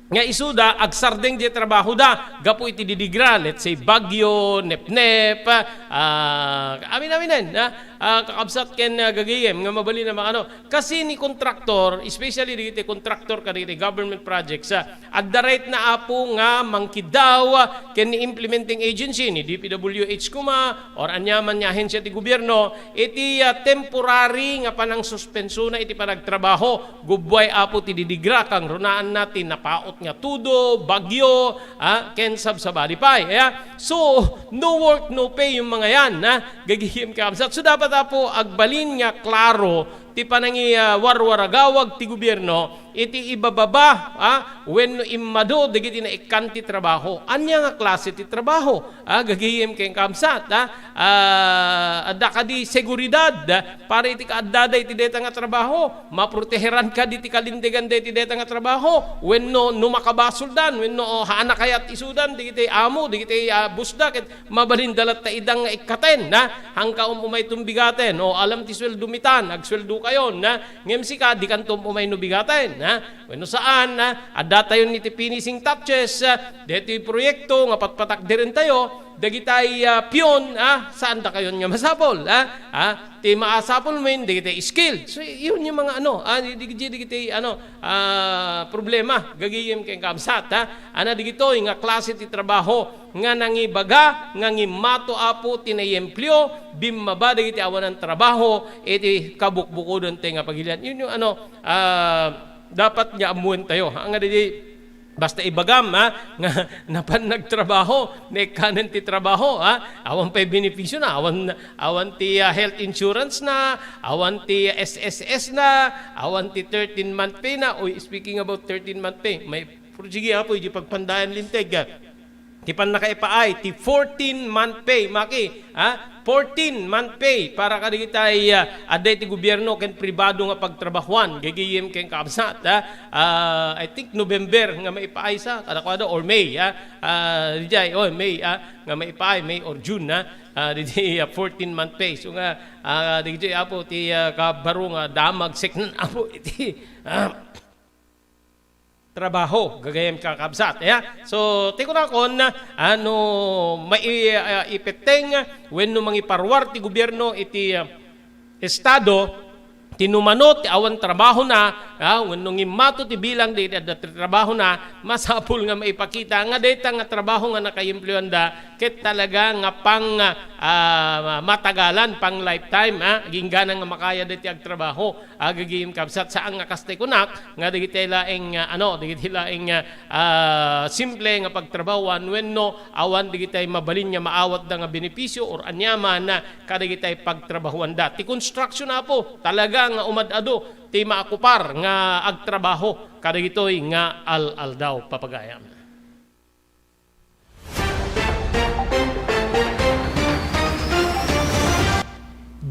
nga isuda agsardeng diay trabahoda gapu iti didigra, let's say, bagyo, nepnep, ah, amin-aminen, ah, ah, kakabsat ken, ah, gagayem nga mabalin a maano. Kasi ni kontraktor, especially dagiti kontraktor kadagiti government projects, ah, adda right na, Apo, nga mangkiddaw, ah, ken ni implementing agency, ni D P W H koma, or aniaman nga ahensya ti gobierno, iti, ah, temporary nga panangsuspensona iti panagtrabaho. Gubbuay, Apo, ti didigra, kangrunaanna ti napaut nga tudo, bagyo, ah, ken sabsabali pay. Aya, so, no work, no pay yung mga yan, ah, gagayem, kakabsat. So, dapat, Apo, agbalin nga klaro ti panangi-, ah, warwaragawag ti gobierno iti ibababa, ah, wenno immadu dagiti naikkan ti trabaho. Ania nga klase ti trabaho? Ah, gagayem ken kabsat, ah, ah, adda kadi seguridad, ah, para iti kaaddada iti dayta nga trabaho? Maproteheran kadi ti kalintegan dayta nga trabaho? Wenno no makabasoldan, wenno, oh, haanna kayat isudan dagiti amo, dagiti, ah, bossda, ket mabalinda latta idang nga ikkaten, na? Haanka um-umayto bigaten, o alam ti sueldomi tan, agsueldokayon, na? Ngem sika, dikanto um-umay no bigaten, na? Wenno saan, na? Addatayon iti finishing touches, ah, daytoy proyekto nga patpatakderentayo, dagitay, ah, peon, ah, saan dakayon nga masapul, ah? Ah, ti maasapul men, dagitay skill. So, yun yung mga ano, ah, di, di, di, dagitay, ano, ah, problema, gagayem ken kabsat, ah. Ana, dagitoy nga klase ti trabaho nga nangibaga, nga ngimmato, Apo, ti naiempleo, bimmaba dagiti awanan trabaho, iti kabukbukodan tayo nga pagilian. Yun yung ano, ah, dapat nga amuen tayo, ha? Nga di, basta ibagam, ha, nga napan nagtrabaho, naikkanen ti trabaho, ha? Awan pay benepisio na, awan, awan ti, ah, health insurance na, awan ti S S S na, awan ti thirteen month pay na. Uy, speaking about thirteen month pay, may, pero sige, Apo, di pagpandayan linteg, ah. Ti pannakaipaay, ti fourteen month pay, maki, ha? Fourteen month pay para kadagitay, ah, adda iti gobierno ken pribado nga pagtrabahuan, gagayem ken kabsat, ha? Ah, I think November nga maipaay sa, kadakuada, or May, ha? Ah, dijay, oh, May, ha? Nga maipaay, May or June, ha? Ah, dijay, ah, fourteen month pay. So nga, ah, dijay, Apo, ti, ah, kabaro nga damag seknan, Apo, iti, ah, trabaho, gagayem kakabsat, ya. So, ti kunakon, ano, mai-, ah, ipetteng wenno mangiparuar ti gobierno iti, ah, estado, ti numano ti awan trabaho na, ah, wenno ngimmato ti bilang di adda ti trabaho na, masapul nga maipakita nga dayta nga trabaho nga nakaiempleoanda ket talaga nga pang, ah, matagalan, pang lifetime, ah, ginggana nga makaya dayta agtrabaho. Agagim kabsat, saan nga kasta kunak, nga dagiti laeng, ah, ano, dagiti laeng, ah, ah, simple nga pagtrabahuan wenno awan dagiti mabalin nga maawatda nga benepisio or anyaman, ah, kadagiti pagtrabahuanda. Ti construction, Apo, talaga nga umad-adu ti maakupar nga agtrabaho kadagitoy nga al-aldaw, papagayam.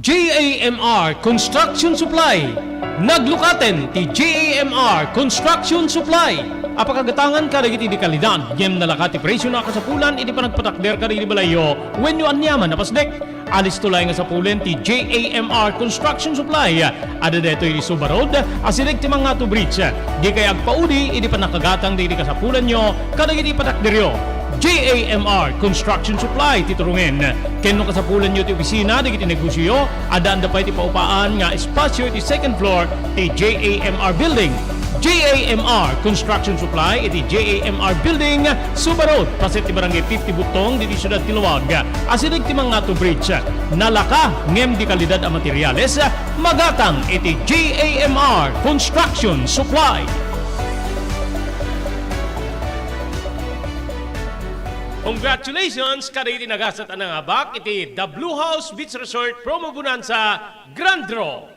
J A M R Construction Supply. Naglukaten ti J A M R Construction Supply. Apakagatangan kadagiti di kalidad, ngem nalaka ti presio na kasapulan iti panagpatakder kadagiti balayyo wenno aniaman a pasdek. Alisto laeng nga sapulen ti J A M R Construction Supply. Adda daytoy iti Suba Road, asideg ti Mangato Bridge. Dikay agpaudi iti pannakagatang dagiti kasapulanyo kadagiti patakderyo. J A M R Construction Supply ti turungen. Ken no kasapulanyo ti opisina dagiti negosioyo, addaanda pay ti paupaan nga espasio iti second floor ti J A M R Building. J A M R Construction Supply iti J A M R Building, Suba Road, paset ti Barangay fifty Butong, diti siudad ti Laoag. Asideg ti Mangato Bridge. Nalaka ngem di kalidad a materials, magatang iti J A M R Construction Supply. Congratulations kadagiti nagasat a nangabak iti The Blue House Beach Resort Promo Bonanza Grand Draw.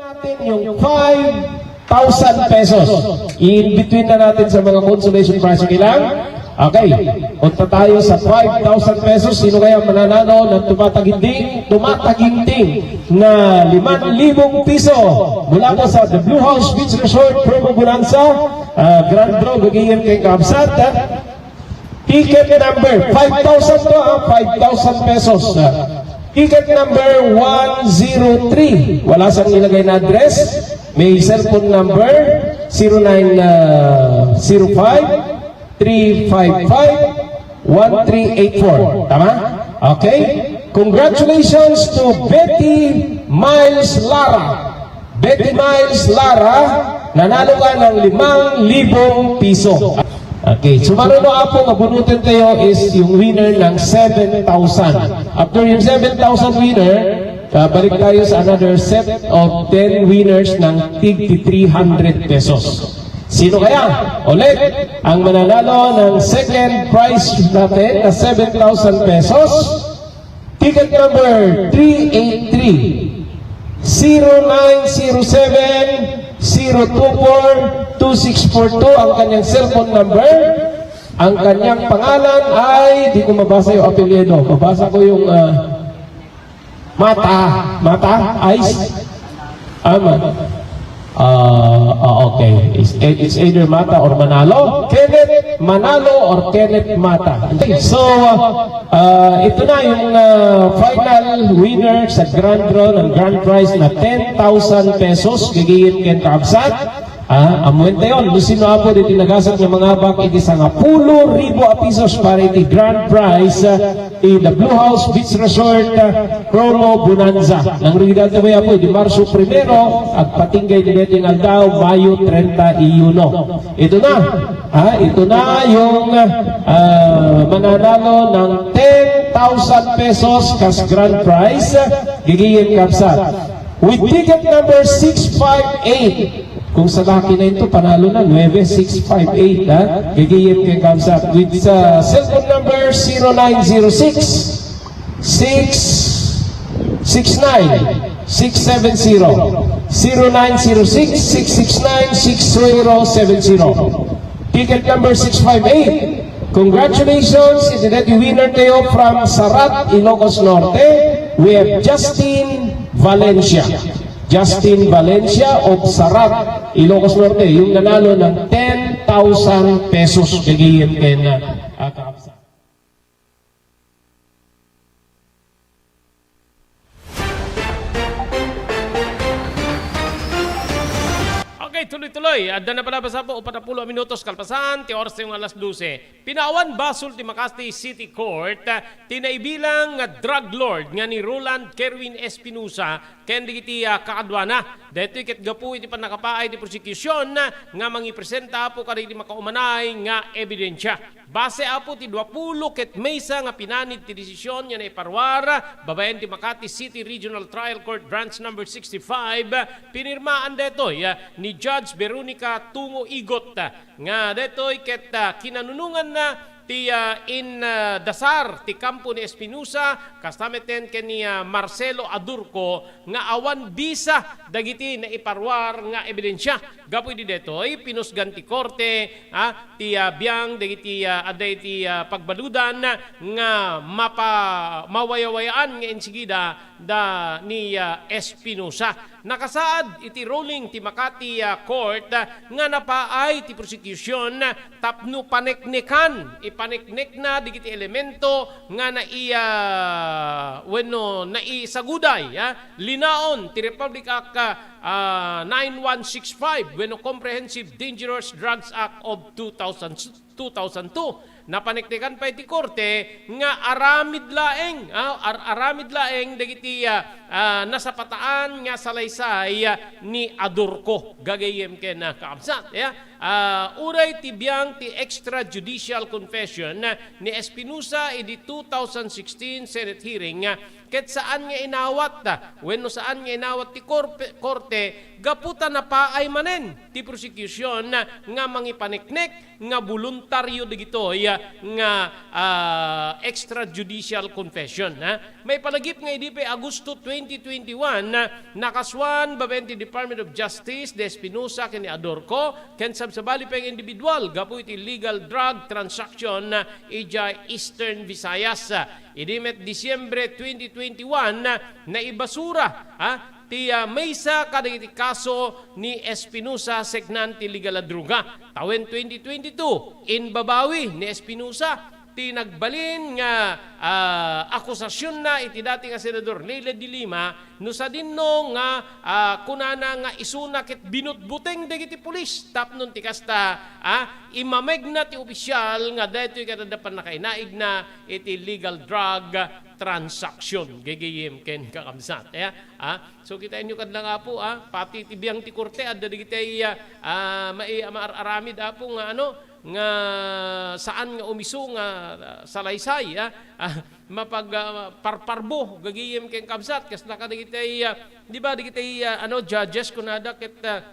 Natin yung five thousand pesos. I-in between na natin sa mga consolation prize, okay lang? Okay. Punta tayo sa five thousand pesos. Sino kaya mananalo ng tumataginting, tumataginting na limang libong piso mula po sa The Blue House Beach Resort Promo Bonanza, ah, Grand Draw, gagayem kay Kabsat, ah. Ticket number, five thousand to, ah, five thousand pesos. Ah, ticket number one zero three. Wala sang ilagay na address. May cellphone number, zero nine, ah, zero five, three five five, one three eight four. Tama? Okay? Congratulations to Betty Miles Lara. Betty Miles Lara, nanalo ka ng limang libong piso. Okay, so maruno, Apo, nga bunutin tayo is yung winner ng seven thousand. After yung seven thousand winner, ah, balik tayo sa another set of ten winners ng tig three hundred pesos. Sino kaya? Ulit, ang mananalo ng second prize natin na seven thousand pesos. Ticket number three eight three, zero nine zero seven, zero two four, two six four two ang kanyang cellphone number. Ang kanyang pangalan ay, di ko mabasa yung apelyido. Mabasa ko yung, ah, Mata. Mata? Ice? Ama. Ah, ah, okay. It's, it's either Mata or Manalo. Kenneth Manalo or Kenneth Mata. Okay, so, ah, ito na yung, ah, final winner sa grand draw ng grand prize na ten thousand pesos. Gagayem ken Kabsat. Ah, amuen tayon, no sino, Apo, ditoy nagasat nga mangabak iti sangapulo ribu a pesos para iti grand prize, ah, iti The Blue House Beach Resort, ah, Promo Bonanza. Nangrugidan tayo, Apo, di Marso primero, agpatinggay di daytoy nga aldaw, Mayo treinta y uno. Ito na, ha? Ito na yung, ah, mananalo ng ten thousand pesos cash grand prize, gigiyem kabsat. With ticket number six five eight, kung sa laki na ito, panalo na, nuebe six five eight, ha? Gigiyem kay kabsat. With, ah, cellphone number zero nine zero six, six six nine, six seven zero, zero nine zero six, six six nine, six zero seven zero. Ticket number six five eight. Congratulations, iti daytoy winner tayo from Sarat, Ilocos Norte. We have Justin Valencia. Justin Valencia of Sarat, Ilocos Norte, yung nanalo ng ten thousand pesos. Gagayem ken, ah, kakabsat. Okay, tuloy-tuloy. Adda na pala basta po, upat a pulo a minutos kalpasan ti oras tayo nga alas dose. Pinaawan basol ti Makati City Court, ah, ti naibilang nga drug lord nga ni Roland Kerwin Espinosa ken dagiti, ah, kaaduana. Daytoy ket gapu iti pannakapaay ti prosecution, ah, nga mangipresenta, Apo, kadagiti makaumanay nga ebidensya. Base, Apo, ti duapulo ket maysa nga pinanid ti desisyon nga naiparuar babaen ti Makati City Regional Trial Court Branch Number sixty-five, pinirmaan daytoy, ah, ni Judge Veronica Tungo Igot, ah, nga daytoy ket, ah, kinanunonganna ti, ah, in, ah, dasar ti kampo ni Espinosa, kasta met ken ni, ah, Marcelo Adurco nga awan bisa dagiti naiparuar nga ebidensya. Gapu idi daytoy, pinusgan ti korte, ah, ti, ah, biang dagiti, ah, adda iti, ah, pagbaludan nga mapa-, mawayawayaan nga insigida da ni, ah, Espinosa. Nakasaad iti ruling ti Makati, ah, Court, ah, nga napaay ti prosecution, ah, tapno paneknekan, ipaneknekna dagiti elemento nga nai-, ah, wenno naisaguday, ah, linaon ti Republic Act, ah, ah, nine one six five wenno Comprehensive Dangerous Drugs Act of two thousand, two thousand two. Napaneknekan pay ti korte nga aramid laeng, ah, ar-, aramid laeng dagiti, ah, ah, nasapataan nga salaysay, ah, ni Adurco. Gagayem ken, ah, kakabsat, ya. Ah, uray ti biang ti extrajudicial confession, ah, ni Espinosa idi two thousand sixteen Senate hearing, ah, ket saan nga inawat, ah, wenno saan nga inawat ti korpe-, korte gapu ta napaay manen ti prosecution, ah, nga mangipaneknek nga boluntario dagitoy, ah, nga, ah, extrajudicial confession, ah. Maipalagip nga idi pay Agosto twenty twenty-one, ah, nakasuan babaen ti Department of Justice ni Espinosa ken ni Adurco ken sabsabali pay nga individual gapu iti illegal drug transaction, ah, idiay Eastern Visayas. Idi met Disyembre twenty twenty-one, ah, naibasura, ah, ti, ah, maysa kadagiti kaso ni Espinosa sainan ti illegal a droga. Tawen twenty twenty-two, imbabawi ni Espinosa ti nagbalin nga, ah, akusasionna iti dati nga Senador Leila de Lima no sadino nga, ah, kunana nga isuna ket binutbuteng dagiti pulis tapno ti kasta, ah, imamegna ti opisial nga daytoy ket adda pannakainaigna iti illegal drug transaction. Gagayem ken kakabsat, eh, ah. So, kitaenyo kad la nga, Apo, ah, pati iti biang ti korte, adda dagiti, ah, ah, mai-, maar-aramid, Apo, nga ano, nga saan nga umiso nga, ah, salaysay, ah, ah, mapag-, ah, parparbo, gagayem ken kabsat, kasla kadagiti, ah, di ba, dagiti, ah, ano, judges, kunada ket, ah,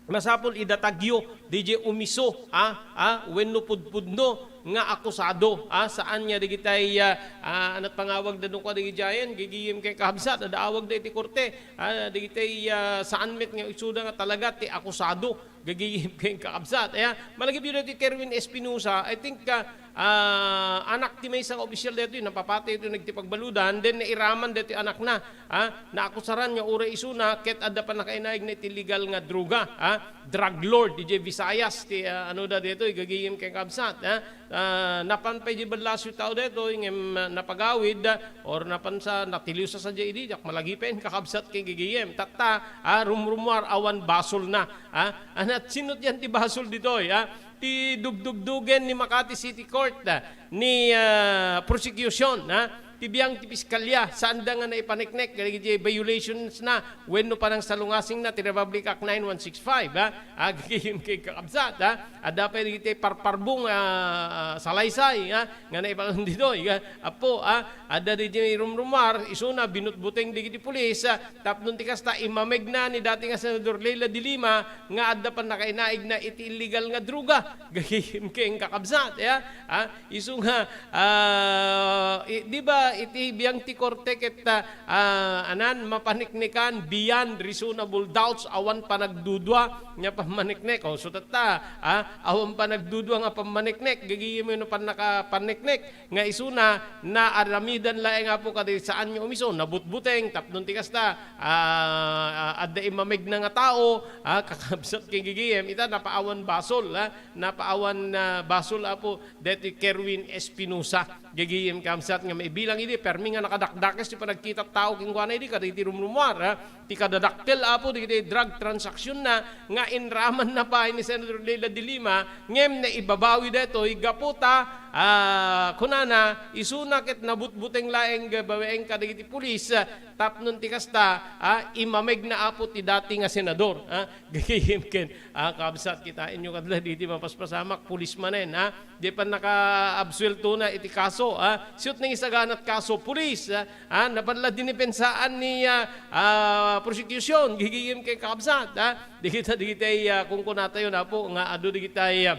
masapul idatagyo diay umiso, ah, ah, wenno pudpudno nga akusado, ah, saan nga dagiti, ah, ah, anat pangawagda no kadagiti ayan, gagayem ken kabsat, adda awagda iti korte, ah, dagiti, ah, saan met nga isuda nga talaga ti akusado, gagayem ken kakabsat. Aya, malagipyo daytoy Kerwin Espinosa, I think, ah, ah, anak ti maysa nga opisyal daytoy, napapatay iti nagtipagbaludan, then nairaman daytoy anakna, ah, naakusaran nga uray isuna ket adda pannakainaigna iti illegal nga droga, ah, drug lord, idiay Visayas ti, ah, ano da daytoy, gagayem ken kabsat, ah, ah, napan pay di ballasyo tao daytoy, ngem, ah, napagawid, ah, or napan sa, natiliw sa sadiay idi, diak malagi pay kakabsat ken gagayem. Tatta, ah, rumrumuar awan basolna, ah, anat sino ti yan ti basol ditoy, ah? Ti dugdugdugen ni Makati City Court, ah, ni, ah, prosecution, ah, ti biang ti piskalya, saanda nga naipaneknek dagiti violations na wenno panangsalungasing na ti Republic Act nine one six five, ah, agigim kay kakabsat, ah, adda pay dagiti parparbong, ah, salaysay, ah, nga naipangan ditoy, ah, apo, ah, adda dagiti rumrumar, isuna binutbuteng dagiti pulis, ah, tapno ti kasta, imamegna ni dati nga Senador Leila de Lima nga adda pannakainaigna iti illegal nga droga. Gagayem ken kakabsat, ya? Ah, isu nga, ah, i-, di ba iti biang ti korte ket, ah, ah, anan, mapaneknekan beyond reasonable doubts, awan panagdudua nga pammaneknek. O, so tatta, ah, awan panagdudua nga pammaneknek. Gagayem no pannakapaneknek. Nga isuna, naaramidan laeng, Apo, kadagiti saan nga umiso, nabutbuteng, tapno ti kasta, ah, ah, adda imamegna nga tao, ah, kakabsat ken gigiem, ita, napaawan basol, ah, napaawan, ah, basol, Apo, deti Kerwin Espinosa, gigiem, kabsat, nga maibilang idi, permi nga nakadakdakes ti panagkita tao kenkuana idi, kadagiti rumrumuar, ah, ti kadadakkel, Apo, dagiti drug transaction na nga inraman na pay ni Senator Leila de Lima, ngem naibabawi daytoy gapu ta, ah, kunana, isuna ket nabutbuteng laeng babaen kadagiti pulis, ah, tapno ti kasta, ah, imamegna, Apo, ti dati nga senador, ah, gagayem ken, ah, kabsat, kitaenyo kadla diti mapaspasamak, pulis manen, ah, Di pannakaabsueltona iti kaso, ah. Siut nangisaganat kaso, pulis, ah, ah, napan la dinipensaan ni, ah, ah, prosecution, gigigim ken kakabsat, ah. Dagita, dagitay, ah, kunkunatayo, Apo, nga adu dagitay, ah,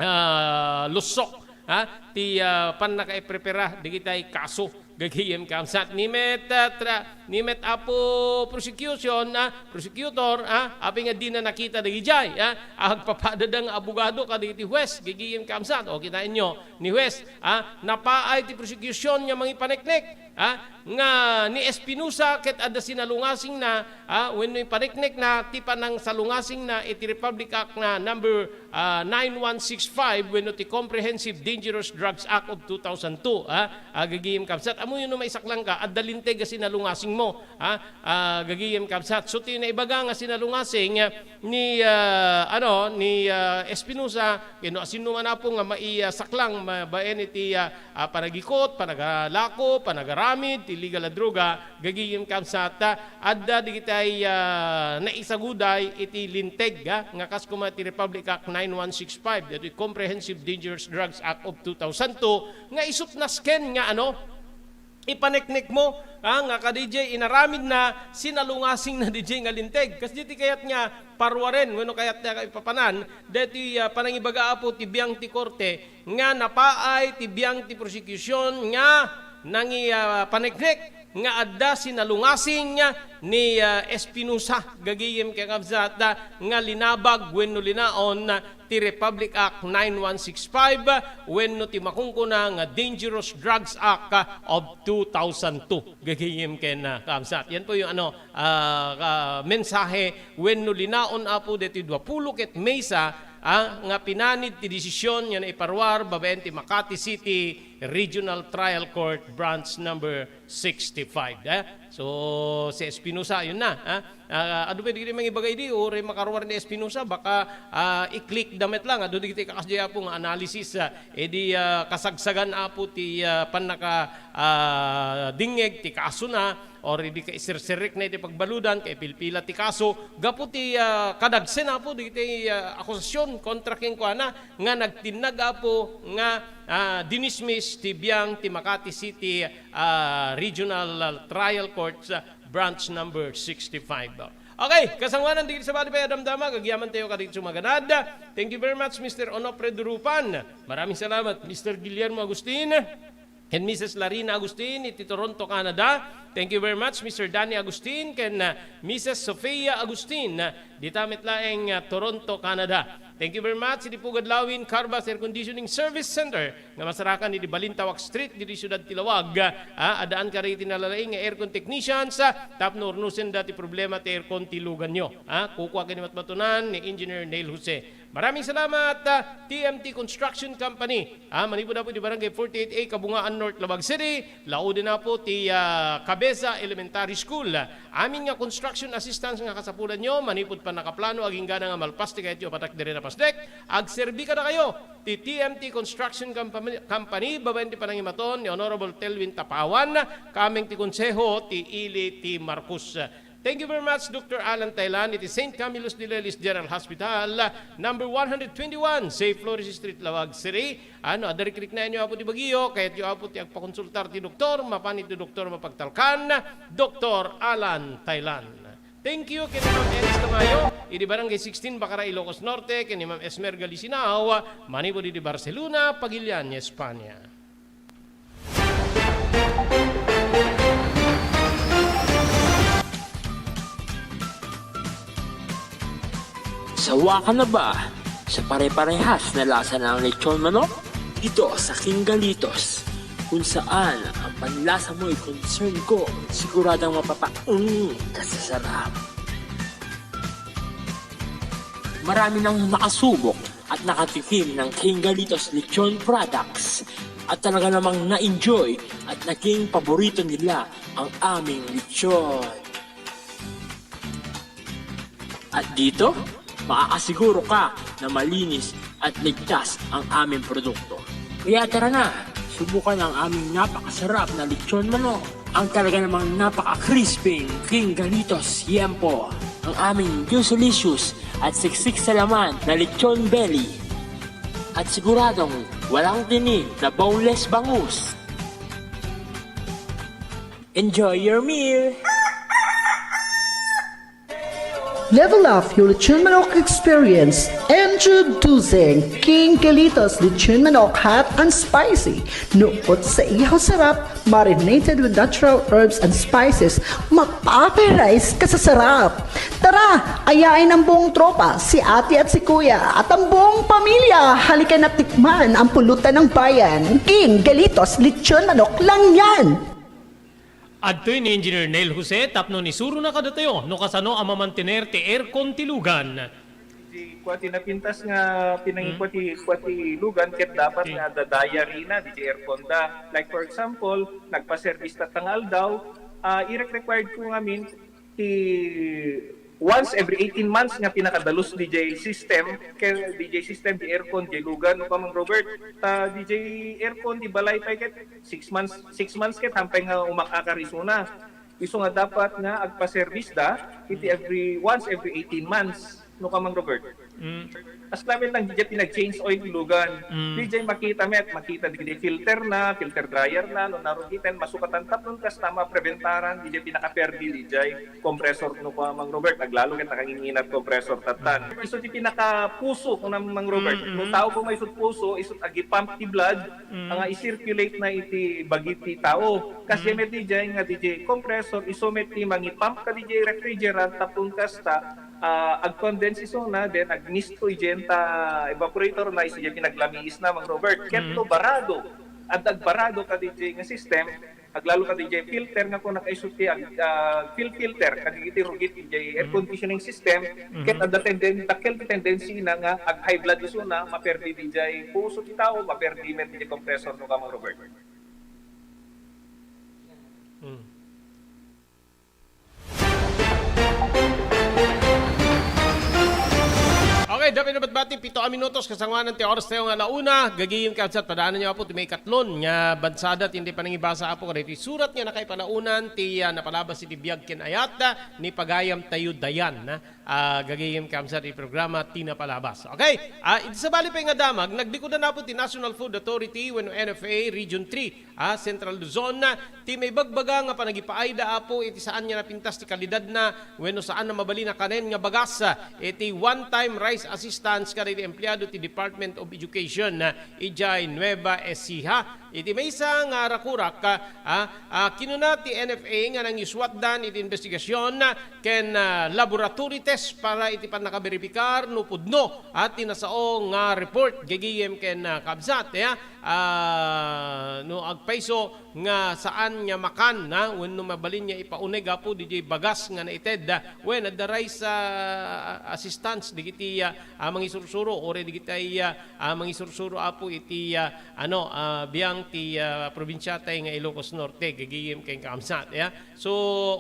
ah, lussok, ah, ti, ah, pannakaiprepara dagitay kaso. Gagayem, kabsat, ni met, ah, tra-, ni met Apo prosecution, ah, prosecutor, ah, apay nga dina nakita dagijay, ah, agpapadada nga abogado kadagiti huwes, gagayem, kabsat. O, kitaenyo, ni huwes, ah, napaay ti prosecution nga mangipaneknek, ah, nga ni Espinosa ket adda sinalungasingna, ah, wenno ipaneknekna ti panangsalungasingna iti Republic Act na number ah, nine one six five wenno ti Comprehensive Dangerous Drugs Act of two thousand two, ah, agagim, kabsat. Ammoyo no maisaklangka, adda linteg a sinalungasingmo, ah, agagim, kabsat. So, ti naibaga nga sinalungasing, ah, ni, ah, ano, ni, ah, Espinosa, wenno asino man, Apo, nga mai-, ah, saklang ma-, baen iti, ah, ah, panagikot, panagalako, panagaramid ti illegal a droga, gagayem, kabsat, adda dagitay, ah, naisaguday iti linteg, ah, nga kas koma ti Republic Act nine one six five, daytoy Comprehensive Dangerous Drugs Act of two thousand two, nga isut nasken nga, ano, ipaneknekmo, ah, nga kadijay inaramidna, sinalungasingna dijay nga linteg. Kasdi ti kayat nga paruaren, wenno kayat nga ipapanan, daytoy, ah, panangibaga, Apo, ti biang ti korte, nga napaay ti biang ti prosecution nga nangi-, ah, paneknek nga adda sinalungasing ni, ah, Espinosa, gagayem, kakabsat, nga linabag wenno linaon ti Republic Act nine one six five wenno ti makunkuna nga Dangerous Drugs Act of two thousand two, gagayem ken, ah, kabsat. Yan po yung, ano, ah, ka-, mensahe wenno linaon, Apo, deti duapulo ket maysa, ah, nga pinanid ti desisyon nga naiparuar babaen ti Makati City Regional Trial Court Branch number sixty-five, eh. So, si Espinosa, yun na, ah. Ah, adu pay dagiti mangibaga idi, uray makaruar ni Espinosa, baka, ah, i-click da met lang, adu dagiti kakasdiay, Apo, nga analysis, ah, idi, ah, kasagsagan, Apo, ti, ah, pannaka, ah, dingngeg ti kasona, or idi kaiserserrekna iti pagbaludan, kaipilpila ti kaso, gapu ti, ah, kadagsen, Apo, dagiti, ah, akusasyon kontra kenkuana nga nagtinnag, Apo, nga, ah, dinismiss ti biang ti Makati City, ah, Regional, ah, Trial Court, ah, Branch number sixty-five. Okay, kasangoanan, dagiti sabali pay a damdama, agyamantayo kadagiti sumaganad. Thank you very much, Mister Onofre Durupan. Maraming salamat, Mister Guillermo Agustin. Ken Missus Larina Agustin iti Toronto, Canada. Thank you very much, Mister Danny Agustin, ken, ah, Missus Sofia Agustin, ah, dita met laeng, ah, Toronto, Canada. Thank you very much, idi Pugad Lawin Carvas Air Conditioning Service Center nga masarakan idi Balintawak Street, didi siudad ti Laoag. Ah, addaan kadagiti nalalaing nga aircon technicians, ah, tapno urnosenda ti problema ti aircon ti luganyo. Ah, kukua ken ni matmatunan ni Engineer Neil Jose. Maraming salamat, ah, T M T Construction Company. Ah, manipud apo di Barangay forty-eight A, Kabungaan North, Laoag City. Laoden apo ti, ah, Cabeza Elementary School. Amin nga construction assistance nga kasapulanyo, manipud pannakaplano, agingga nga malpas ti kayatyo a patakder a pasdek, agserbi kadakayo ti T M T Construction Company, Company, babaen ti panangimaton ni Honorable Telvin Tapawan, kameng ti konseho ti ili ti Marcos. Thank you very much, Doctor Alan Tailan, iti Saint Camillus de Lelis General Hospital, number one hundred twenty-one, Saint Flores Street, Laoag City. Ano, adda rikriknaenyo apo ti bagyo, kayatyo apo ti agpakonsultar ti doktor, mapan iti doktor mapagtalkan, Doktor Alan Tailan. Thank you ken ni Ma'am Elis Tamayo, idi Barangay sixteen, Bacara, Ilocos Norte, ken ni Ma'am Esmer Galisinao, manipud idi Barcelona, Pagilian, Espanya. Sawa ka na ba sa pare-parehas na lasa ng lechon manok? Dito sa King Galitos, kung saan ang panlasa mo'y concern ko, siguradong mapapaung ka sa sarap. Marami nang nakasubok at nakatikim ng King Galitos Lechon Products at talaga namang na-enjoy at naging paborito nila ang aming lechon. At dito, makakasiguro ka na malinis at ligtas ang aming produkto. Kaya tara na, subukan ang aming napakasarap na lechon manok. Ang talaga namang napaka-crispy King Galitos Yempo. Ang aming juicelicious at siksik sa laman na lechon belly. At siguradong walang tinik na boneless bangus. Enjoy your meal! Level up your lechon manok experience. Introducing King Galitos Lechon Manok Hot and Spicy. Nukot sa ihaw sarap, marinated with natural herbs and spices, mapaparize ka sa sarap. Tara, ayain ang buong tropa, si ate at si kuya, at ang buong pamilya. Halika na tikman ang pulutan ng bayan. King Galitos Lechon Manok lang yan! Adtoy ni Engineer Neil Jose tapno isurona kadatayo no kasano a mamantener ti aircon ti lugan. Di kua ti napintas nga pinangikua ti, kua ti lugan ket dapat nga adda diary na, di ti aircon da. Like for example, nagpa-service ta nga aldaw, ah, irek-required ko ngamin ti once every eighteen months nga pinakadalus D J system, ken D J system, di aircon, di lugan, no, Kamang Robert? Ta D J aircon, di balay pay ket six months, six months ket hampay nga umakakar isuna. Isu nga dapat nga agpa-service da, iti every, once every eighteen months, no, Kamang Robert? Mm. As lamin lang, di pinag-change oil ti lugan. Mm. Di makita met, makita di filter na, filter dryer na, no, narugiten, masukatan tapnon kasta mapreventaran, di pinakaperdi, di compressor, no, Kamang Robert, aglalo ket nakanginginat compressor tatan. Isu ti pinakapuso, no, Mang Robert. Mm, mm. No tao ko maisut puso, isut agipump ti blood, nga i-circulate na iti bagi ti tao. Kas met di nga di compressor, isu met ti mangipump ka di refrigerant, tapno kasta, ah, ag-condense isuna, then agmisto idiay ta evaporator na, isu diay pinaglamiis na, Mang Robert. Ket no barado, adda agbarado ka di nga system, aglalo ka di filter nga kuna kaisu ti ag-, ah, fil-, filter, kadagiti rugit di air conditioning system, ket adda tenden-, dakkel ti tendency na nga ag-high blood isuna, maperdi di puso ti tao, maperdi met di compressor, no, Kamang Robert. Mm. Okay, dapay na batbati, pito a minutos, kasangoanan ti oras tayo nga ala una. Gagayem kabsat, padaananyo, Apo, ti maikatlon nga bansada, ti indi panangibasa, Apo, kadagiti surat nga nakaipalaonan, ti, ah, napalabas iti biag ken ayat, ah, ni pagayam tayo Dayan, ah, ah, gagayem kabsat, ti programa, ti napalabas. Okay? Ah, iti sabali pay nga damag, naglikudan, Apo, ti National Food Authority wenno N F A Region three, ah, Central Luzon, ah, ti maibagbaga nga panagipaayda, Apo, iti saan nga napintas ti kalidadna wenno saan a mabalin a kanen nga bagas, ah, iti one-time rice assistance kadagiti empleado ti Department of Education, ah, idiay Nueva Ecija. Iti maysa nga rakurak, ah, ah, kinuna ti N F A nga nangiusuatdan iti investigasyon ken, ah, laboratory test para iti pannakaberipikar no pudno, ah, ti nasao nga report, gagayem ken, ah, kabsat, ya. Ah, no agpayso nga saan nga makan, ha, wenno mabalin nga ipauneg, Apo, didiay bagas nga naited, ah, wen, adda rice, ah, assistance dagiti, ah, ah, mangisursuro, uray dagiti, ah, ah, mangisursuro, Apo, iti, ah, ano, ah, biang ti, ah, probinsiatayo nga Ilocos Norte, gagayem ken kabsat, ya. So,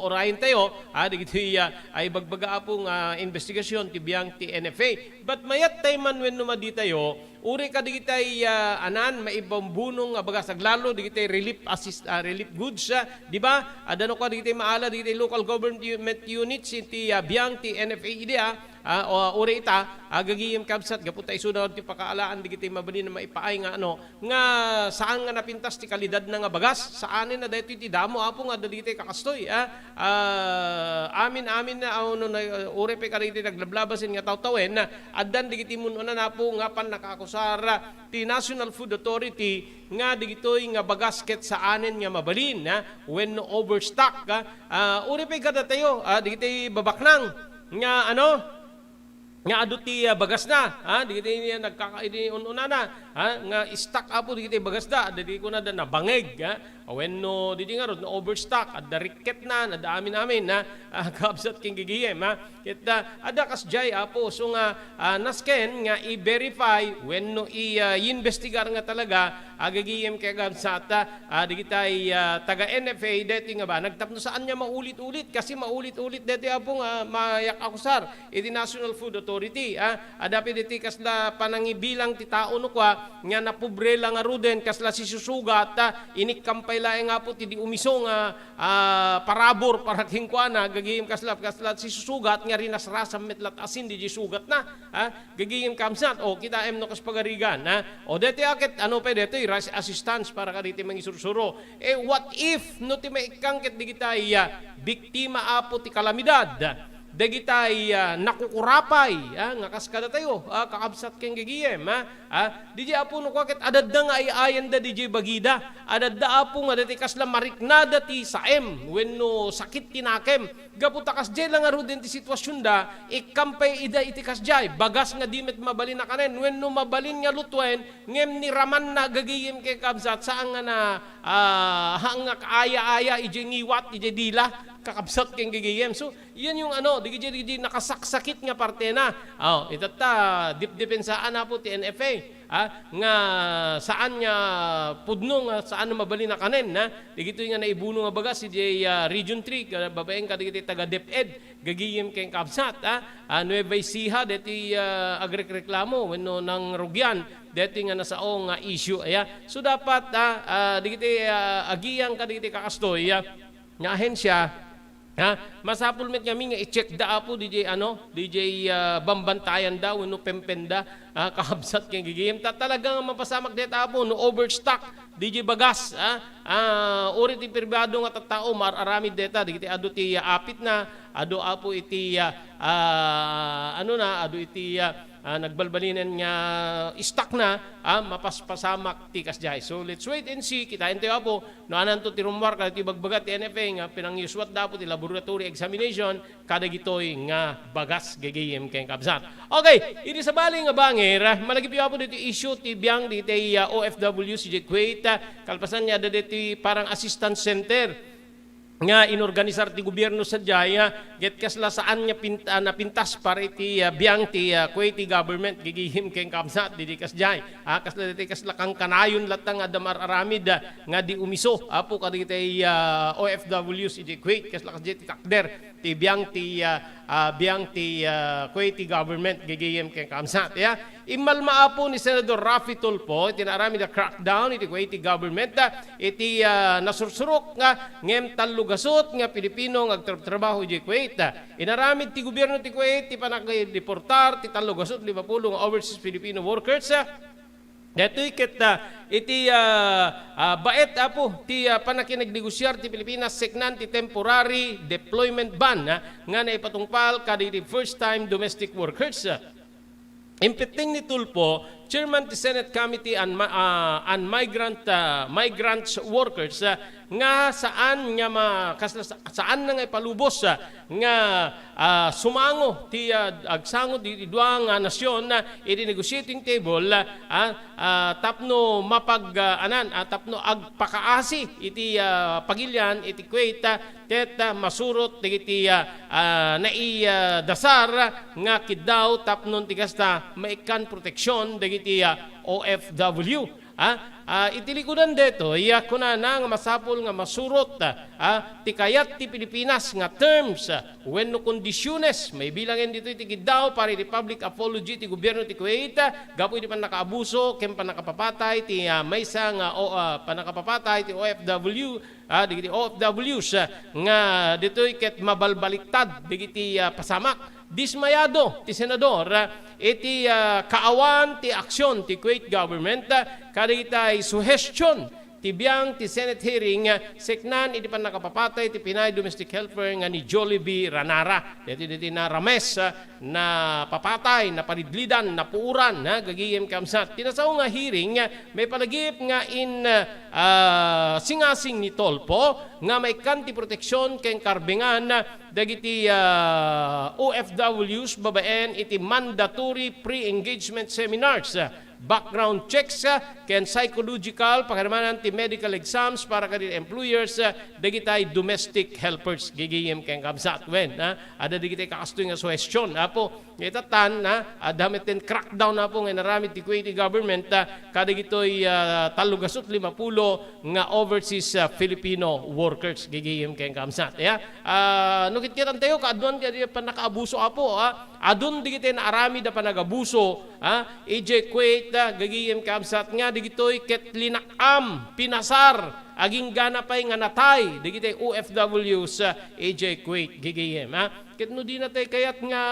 urayentayo, ah, dagiti, ah, ay bagbaga, Apo, nga investigasyon ti biang ti N F A. But mayattayo man wenno maditayo, uray kadagitay, ah, anan, maibambunong nga bagas, aglalo dagitay relief assist-, ah, relief goods, ah, di ba? Adda no kadagitay maala dagitay local government units iti, ah, biang ti N F A idi, ah, ah, o, uray ita, ah, gagayem kabsat, gapu ta isuda ti pakaalaan dagitay mabalin a maipaay nga ano, nga saan nga napintas ti kalidadna nga bagas, saanen a daytoy ti damo, Apo, nga adda dagitay kakastoy, ah, ah, amin-amin na, ah, no, na, uray pay kadagitay naglablabasin nga tawtawen, ah, addan dagiti mun-unan, Apo, nga pannakaakusar, ah, ti National Food Authority nga dagitoy nga bagas ket saanen nga mabalin, ah, wenno overstock, ah, ah, uray pay kadatayo, ah, dagitoy babaknang nga, ano, nga adu ti, ah, bagasna, ha, dagiti, ah, nagkaka-, idi un-unana, ha, nga stock, Apo, dagiti bagasda, dagiti kunada nabangeg, ha, wenno dagiti ngarud, na-overstock, adda rikketna, adda amin-amin, ha, ah, kabsat ken gagayem, ha. Ket, ah, adda kasdiay, Apo, so nga, ah, nasken nga i-verify wenno i-, ah, i-investigar nga talaga, ah, gagayem ken kabsat, ah, dagitay, ah, taga N F A, daytoy nga banag tapno saan nga maulit-ulit, kasi maulit-ulit daytoy, Apo, nga mayak-akusar iti National Food Authority, ah. Adda pay daytoy kasla panangibilang ti tao no kua nga napobre la ngaruden, kasla sisusugat, ah, inikkampay laeng, Apo, ti di umiso nga, ah, parabur para kenkuana, gagayem kasla, kasla sisusugat nga rinasrasam met lat asin didiay sugatna, ah. Gagayem kabsat, o, kitaem no kas pagarigan, ah. O, daytoy a ket, ano pay daytoy, rice assistance para kadagiti mangisursuro. Eh, what if no ti maikkang ket dagitay, ah, biktima, Apo, ti kalamidad? Dagitay, ah, nakukurapay, ah, nga kas kadatayo, ah, kakabsat ken gagayem, ah, ah, didiay, Apo, no kua ket adda nga ay-ayanda didiay bagida, adda, Apo, nga daytoy kasla mariknada ti saem wenno sakit ti nakem. Gapu ta kasdiay la ngaruden ti situasionda, ikkampay ida iti kasdiay, bagas nga di met mabalin a kanen wenno mabalin nga lutuen, ngem niramanna, gagayem ken kabsat, saan nga na, ah, haan nga kaaya-aya idiay ngiwat, idiay dila, kakabsat ken gagayem. So, yan yung ano, dagiti, dagiti nakasaksakit nga partena. Oh, itatta, dipdipensaan, Apo, ti N F A, ah, nga saan nga pudno, nga saan nga mabalin a kanen, ha? Dagitoy nga naibuno nga bagas idiay, ah, Region three, ka-, babaen kadagiti taga DepEd, gagayem ken kabsat, ah, ah, Nueva Ecija, daytoy, ah, agrekreklamo wenno nangrugian, daytoy nga nasao nga issue, aya. So, dapat, ah, ah, dagiti, ah, agiyan kadagiti kakastoy, ah, nga ahensya, ha? Masapul met ngamin nga i-check da, Apo, didiay, ano, didiay, ah, bambantayan da wenno pempen da, ah, kakabsat ken gagayem. Ta talaga nga mapasamak dayta, Apo, no overstock didiay bagas, ah, ah, uray ti pribado nga tattao, maar-aramid dayta, dagiti adu ti, ah, apitna, adu, Apo, iti, ah, ah, ano na, adu iti, ah, ah, nagbalbalinan nga stock na, ah, mapaspasamak ti kasdiay. So, let's wait and see. Kitaentayo, Apo, no ananto ti rummuar kadagiti bagbaga ti N F A nga pinangiusuatda, Apo, ti laboratory examination kadagitoy nga bagas, gagayem ken kabsat. Okay, idi sabali nga bangir, ah, malagipyo, Apo, diti issue ti biang diti, ah, O F Ws idiay Kuwait, ah, kalpasan nga adda diti parang assistance center nga inorganisar ti gobierno sadiay, ah, ket kasla saan nga pint-, ah, napintas para iti, ah, biang ti, ah, Kuwaiti government, gagayem ken kabsat, didi kasdiay. Ah, kasla diti, kasla kankanayon latta nga adda maar-aramid, ah, nga di umiso, Apo, kadagiti, ah, O F Ws iti Kuwait, kasla kasdiay ti takder ti biang ti, ah, ah, biang ti, ah, Kuwaiti government, gagayem ken kabsat, ya. Immalma, Apo, ni Senador Raffy Tulfo iti naaramid a crackdown iti Kuwaiti government, ah, iti, ah, nasursurok nga ngem tallogasut nga Pilipino nga agtrabtrabaho idiay Kuwait. Inaramid ti gobierno ti Kuwait ti panakideportar ti tallogasut limapulo nga overseas Filipino workers, ah, daytoy ket, ah, iti, ah, ah, baet, Apo, ti, ah, pannakinagnegosiar ti Pilipinas, seknan ti temporary deployment ban, ah, nga naipatungpal kadagiti first-time domestic workers. Impetting ni Tulfo Chairman ti Senate Committee on, Ma- ah, on Migrant, ah, Migrants Workers, ah, nga saan nga ma- kas- saan na nga ipalubos, ah, nga, ah, sumango ti, ah, agsango ti dua nga nasion, ah, iti negotiating table, ah, ah, tapno mapag, ah, anan, ah, tapno agpakaasi iti, ah, pagilian iti Kuwait, ah, ket, ah, masurot dagiti, ah, ah, nai-, ah, dasar nga kiddaw tapno ti kasta maikkan proteksion dagiti, ah, O F W. Ah, ah, iti likudan daytoy, ah, kunana nga masapul nga masurot, ah, ti kayat ti Pilipinas nga terms, ah, wenno kondisiones maibilangen ditoy ti kiddaw para iti public apology ti gobierno ti Kuwait, ah, gapu iti pannakaabuso ken pannakapapatay ti, ah, maysa nga o-, ah, pannakapapatay ti O F W, ah, dagiti O F Ws, ah, nga ditoy ket mabalbaliktad dagiti, ah, pasamak. Dismayado ti senador, ah, iti, ah, kaawan ti aksyon ti Kuwait government, ah, kadagitay suhestion ti biang ti Senate hearing, ah, seknan iti pannakapapatay ti Pinay domestic helper nga ni Jollibee Ranara. Daytoy, daytoy narames, ah, napapatay, naparidlidan, napuoran, ha, gagayem kamsat. Ti nasao nga hearing, ah, maipalagip nga in, ah, singasing ni Tulfo nga maikkan ti proteksion ken karbengan dagiti, ah, O F Ws babaen iti mandatory pre-engagement seminars, ah, background checks, ah, ken psychological, pakarimanan ti medical exams para kadagiti employers, ah, dagitay domestic helpers, gigiyem ken kabsat. Wen, ah, adda dagitay kakastoy nga suhestion, Apo, nga itatan, ah, adda met ten crackdown, Apo, nga inaramid ti Kuwaiti government, ah, kadagitoy, ah, tallo gasut limapulo nga overseas, ah, Filipino workers, gigiyem ken kabsat. Ya, ah, no kitkitantayo, kaaduan ti pannakaabuso, Apo, ah, adun dagiti naaramid a panagabuso, ah, idiay Kuwait, ah, gagayem kabsat nga dagitoy ket linakam, pinasar, agingga pay nga natay dagiti O F Ws, ah, idiay Kuwait, gagayem, ah. Ket no di natay kayat nga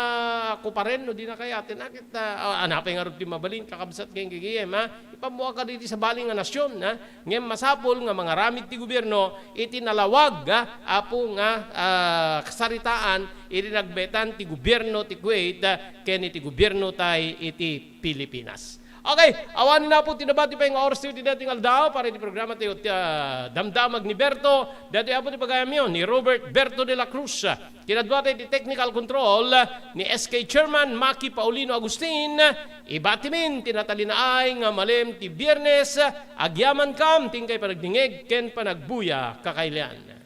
kuparen, no di na kayat, ah, ket, ah, ah, anapay ngarud ti mabalin, kakabsat, ken gagayem, ah. Ipammuar kadagiti sabali nga nasion, ah. Ngem masapul nga mangaramid ti gobierno iti nalawag, ah, Apo, nga, ah, kasaritaan iti nagbetan ti gobierno ti Kuwait, ah, ken iti gobierno tay iti Pilipinas. Okay, awan ni Apo ti nabati pay nga oras tayo ti dating aldaw para iti programa tayo ti, ah, Damdamag ni Berto. Dati Apo ti pagayamyo ni Robert Berto de la Cruz. Kinaduatay ti technical control ni S K Chairman Maki Paulino Agustin. Ibatimin ti natalinaay nga malem ti Biernes. Agyamankam ti inkay panagdingeg ken panagbuya, kakailian.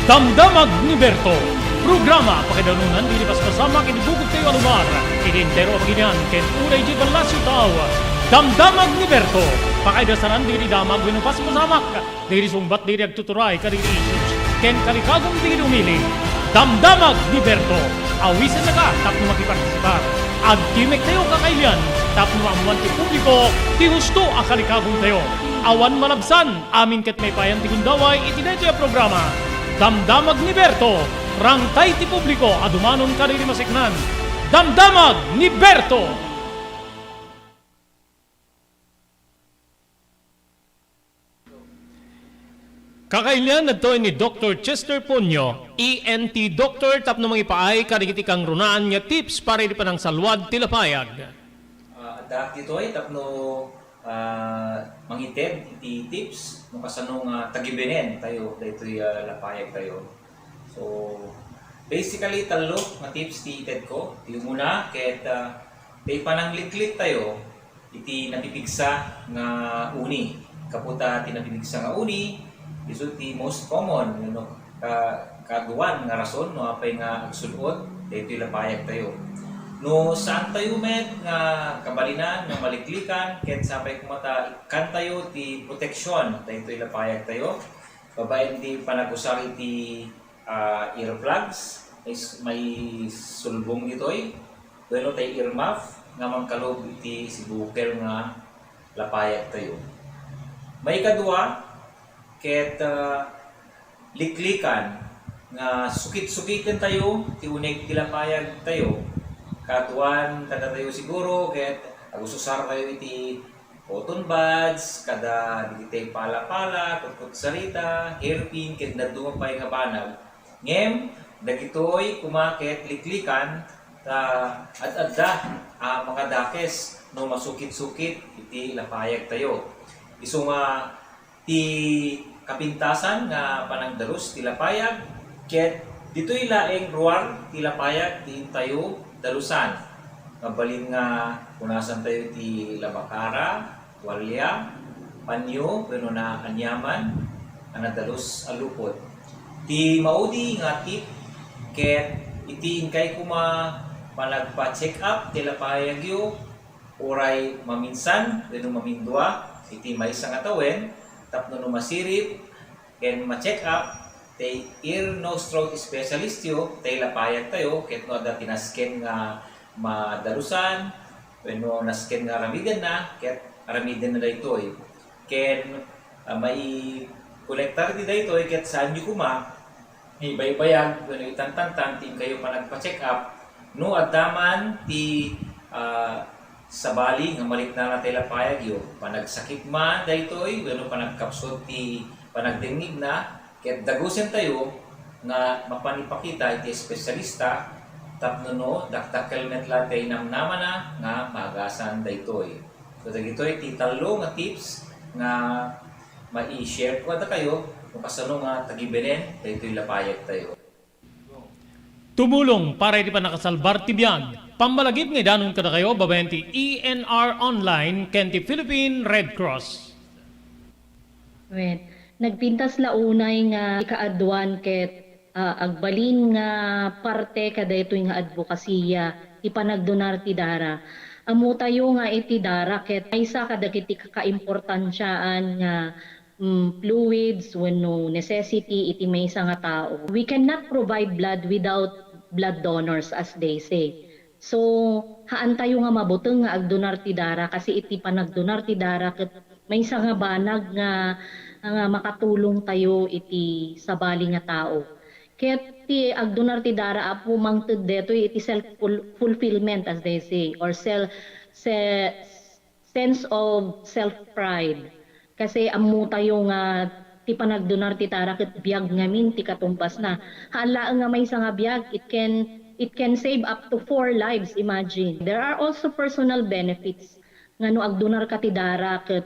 Damdamag ni Berto, programa pakaidanunan dagiti paspasamak iti bukod tayo a lugar, iti entero a pagilian ken uray iti ballasiw tao. Damdamag ni Berto, pakaidasanan dagiti damag wenno paspasamak dagiti sungbat dagiti agtuturay kadagiti issues ken kalikagum dagiti umili. Damdamag ni Berto, awisennaka tapno makipartisipar. Agtimek tayo, kakailian, tapno maammuan ti publiko ti husto a kalikagum tayo. Awan malabsan, amin ket maipayan ti gundaway iti daytoy a programa. Damdamag ni Berto, rangtay ti publiko a dumanon kadagiti maseknan. Damdamag ni Berto! Kakailian, adtoy ni Doktor Chester Ponyo, E N T doctor, tapno mangipaay kadagiti kangrunaan nga tips para iti panangsalwad ti lapayag. Ah, addaak ditoy tapno, ah, mangited iti tips no kasano nga tagibenen tayo daytoy, ah, lapayag tayo. So, basically, tallo nga tips ti ited ko. Ti umuna, ket, ah, ti panangliklik tayo iti napipigsa nga uni. Gapu ta ti napipigsa nga uni, isu ti most common, no, ka-, kaaduan nga rason no apay nga agsud-ot daytoy lapayag tayo. No saan tayo met nga kabalinan nga maliklikan, ket sapay koma ta ikkan tayo ti proteksyon daytoy lapayag tayo, babaen ti panagusar iti, ah, earplugs, is-, maisulbong ditoy, wenno tay earmuff nga mangkalub iti sibukel nga lapayag tayo. Maikadua, ket, ah, liklikan nga sukit-sukiten tayo ti uneg ti lapayag tayo. Kaaduan kadatayo siguro ket agususar tayo iti cotton buds, kada dagiti pala-pala, kutkutsarita, hairpin, ket dadduma pay nga banag. Ngem dagitoy koma ket liklikan ta ad-adda a makadakes no masukit-sukit iti lapayagtayo. Isu nga ti kapintasan nga panagdalus ti lapayag, ket ditoy laeng ruar ti lapayag ti intayo dalusan. Mabalin nga punasantayo ti labakara, tualya, panyo, wenno naaniaman a nadalus a lupot. Ti maudi nga tip ket iti inkay koma panagpa-check up ti lapayagyo, uray maminsan wenno mamindua iti maysa nga tawen tapno no masirib ken ma-check up ti ear, nose, throat specialist yo, ti lapayagtayo, ket no adda ti nasken nga madalusan wenno nasken nga aramidenna, ket aramidenna daytoy. Ken, ah, maikolektar ti daytoy ket saanyo koma ibaybayag wenno itantantan ti inkayo panagpa-check up no adda man ti, ah, sabali nga maliknana ti lapayagyo. Panagsakit man daytoy wenno panagkapsut ti panagdengngegna, ket dagusentayo nga mapan ipakita iti espesyalista tapno no dakdakkel met la ti namnamana nga maagasan daytoy. So, dagitoy ti tallo nga tips nga mai-share ko kadakayo no kasano nga tagibenen daytoy lapayagtayo. Tumulong para iti pannakasalbar ti biag. Pammalagip nga idanon kadakayo babaen ti E N R Online ken ti Philippine Red Cross. Wen, nagpintas la unay nga ikaaduan ket, ah, agbalin nga parte kadaytoy nga adbokasiya ti panagdonar ti dara. Ammotayo nga iti dara ket maysa kadagiti kakaimportansiaan nga, mm, fluids wenno necessity iti maysa nga tao. We cannot provide blood without blood donors, as they say. So, haantayo nga mabuteng nga agdonar ti dara, kasi iti panagdonar ti dara ket maysa nga banag nga, nga makatulongtayo iti sabali nga tao. Ket ti agdonar ti dara, Apo, mangted detoy iti self ful-, fulfillment, as they say, or sel-, se-, sense of self-pride. Kasi ammotayo nga ti panagdonar ti dara ket biag ngamin ti katumbasna. Haan laeng nga maysa nga biag, it can, it can save up to four lives, imagine. There are also personal benefits nga no agdonarka ti dara ket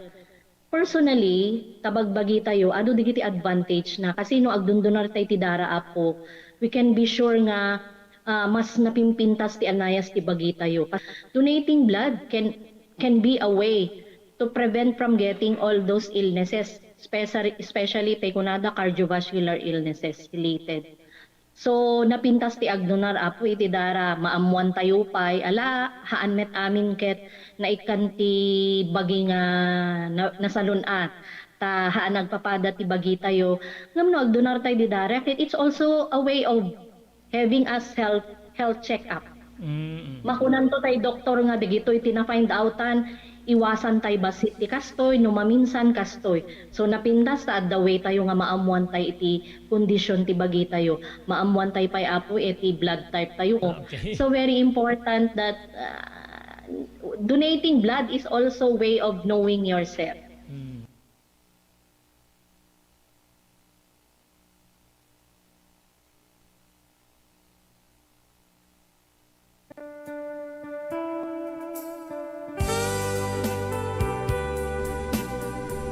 personally, ta bagbagitayo, adu dagiti advantage na. Kasi no agdondonartay ti dara, Apo, we can be sure nga, ah, mas napimpintas ti anayas ti bagitayo. Donating blood can can be a way to prevent from getting all those illnesses, especially, especially tay kunada cardiovascular illnesses related. So, napintas ti agdonar, Apo, iti dara, maammoantayo pay, ala, haan met amin ket naikkan ti bagi nga na-, nasalun-at, ta haan agpapada ti bagitayo. Ngem no agdonartay di dara, ket it's also a way of having us health, health check-up. Mm. Makunanto tay doktor nga dagitoy ti na-find outan, iwasan tay bassit ti kastoy, no maminsan kastoy. So, napintas ta adda way tayo nga maammuan tay iti kondisyon ti bagi tayo. Maammuan tay pay, Apo, iti blood type tayo. Okay. So, very important that, uh, donating blood is also way of knowing yourself. Mm.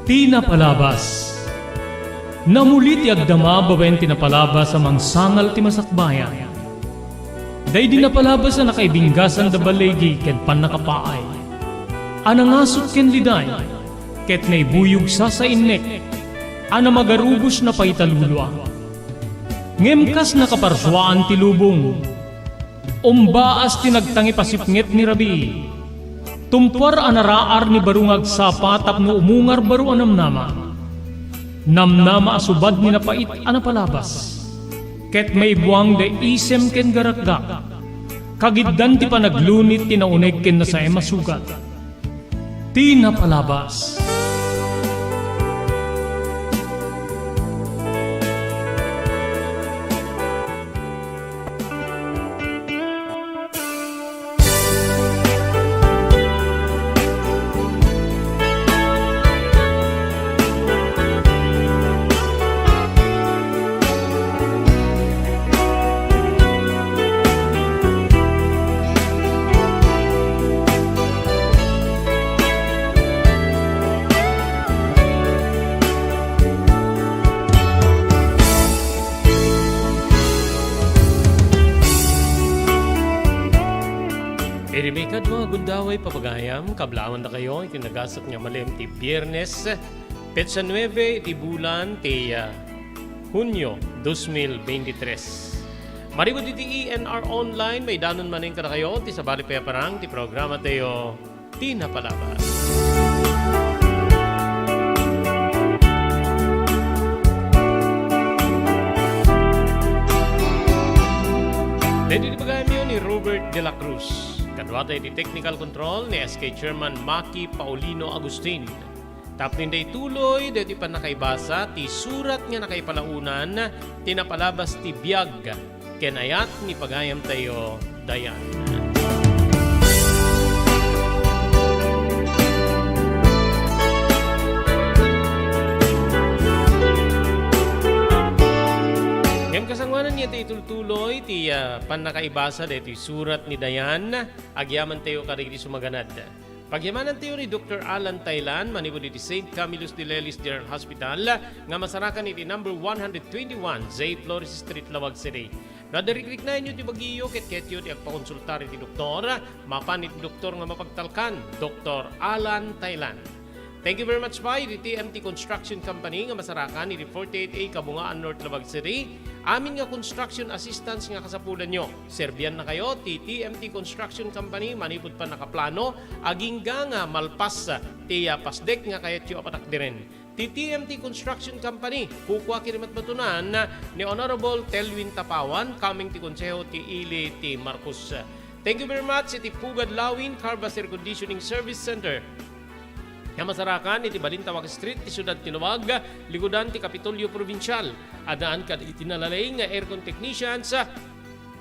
Ti napalabas. Namuli ti agdama babaen ti napalabas a mangsangal ti masakbayan. Daydi napalabas a nakaibinggasan da baligi ken pannakapaay. A nangasut ken liday, ket naibuyog sasainnek, a namagarubos na pay talulua. Ngem kas nakaparsuaan ti lubong, umbaas ti nagtangipasipnget ni rabii. Tumpuar a naraar ni baro nga agsapa tapno umungar baro a namnama. Namnama a subad ni napait a napalabas. Ket maibuang da isem ken garakgak. Kagiddan ti panaglunit ti nauneg ken nasaem a sugat. Ti napalabas. Maikadua a gundaway, papagayam, kablaawan dakayo iti nagasat nga malem ti Biernes, petsa nuebe iti bulan ti, ah, Hunio dos mil veintitrés. Manipud iti E N R Online, maidanon manen kadakayo ti sabali pay a parang ti programa tayo, Ti Napalabas. Daytoy ti pagayamyo ni Robert de la Cruz. Kaduata iti technical control ni S K Chairman Maki Paulino Agustin. Tapno inda ituloy daytoy pannakaibasa ti surat nga nakaipalaonan ti napalabas ti biag ken ayat ni pagayamtayo, Dayan. Ngem kasangoanan nga ti itultuloy ti, ah, pannakaibasa daytoy surat ni Dayan, agyamantayo kadagiti sumaganad. Pagyamanantayo ni Doktor Alan Taylan manipud iti Saint Camillus de Lellis General Hospital nga masarakan iti number one hundred twenty-one Zay Flores Street, Laoag City. No adda rikriknaenyo ti bagiyo ket kayatyo ti agpakonsultar iti doktor, mapan iti doktor nga mapagtalkan, Doktor Alan Taylan. Thank you very much pay iti T M T Construction Company nga masarakan iti forty-eight A Kabungaan North, Laoag City. Amin nga construction assistance nga kasapulanyo, serbiannakayo ti T M T Construction Company manipud pannakaplano, agingga nga malpas ti, ah, pasdek nga kayatyo a patakderen. Ti T M T Construction Company, kukua ken ni matmatunan ni Honorable Telwin Tapawan, coming ti Konseho ti Ili ti Marcos. Thank you very much iti Pugad Lawin Carvas Air Conditioning Service Center nga masarakan iti Balintawak Street ti siudad ti Laoag, likudan ti Kapitolyo Provincial. Addaan kadagiti nalaing nga aircon technicians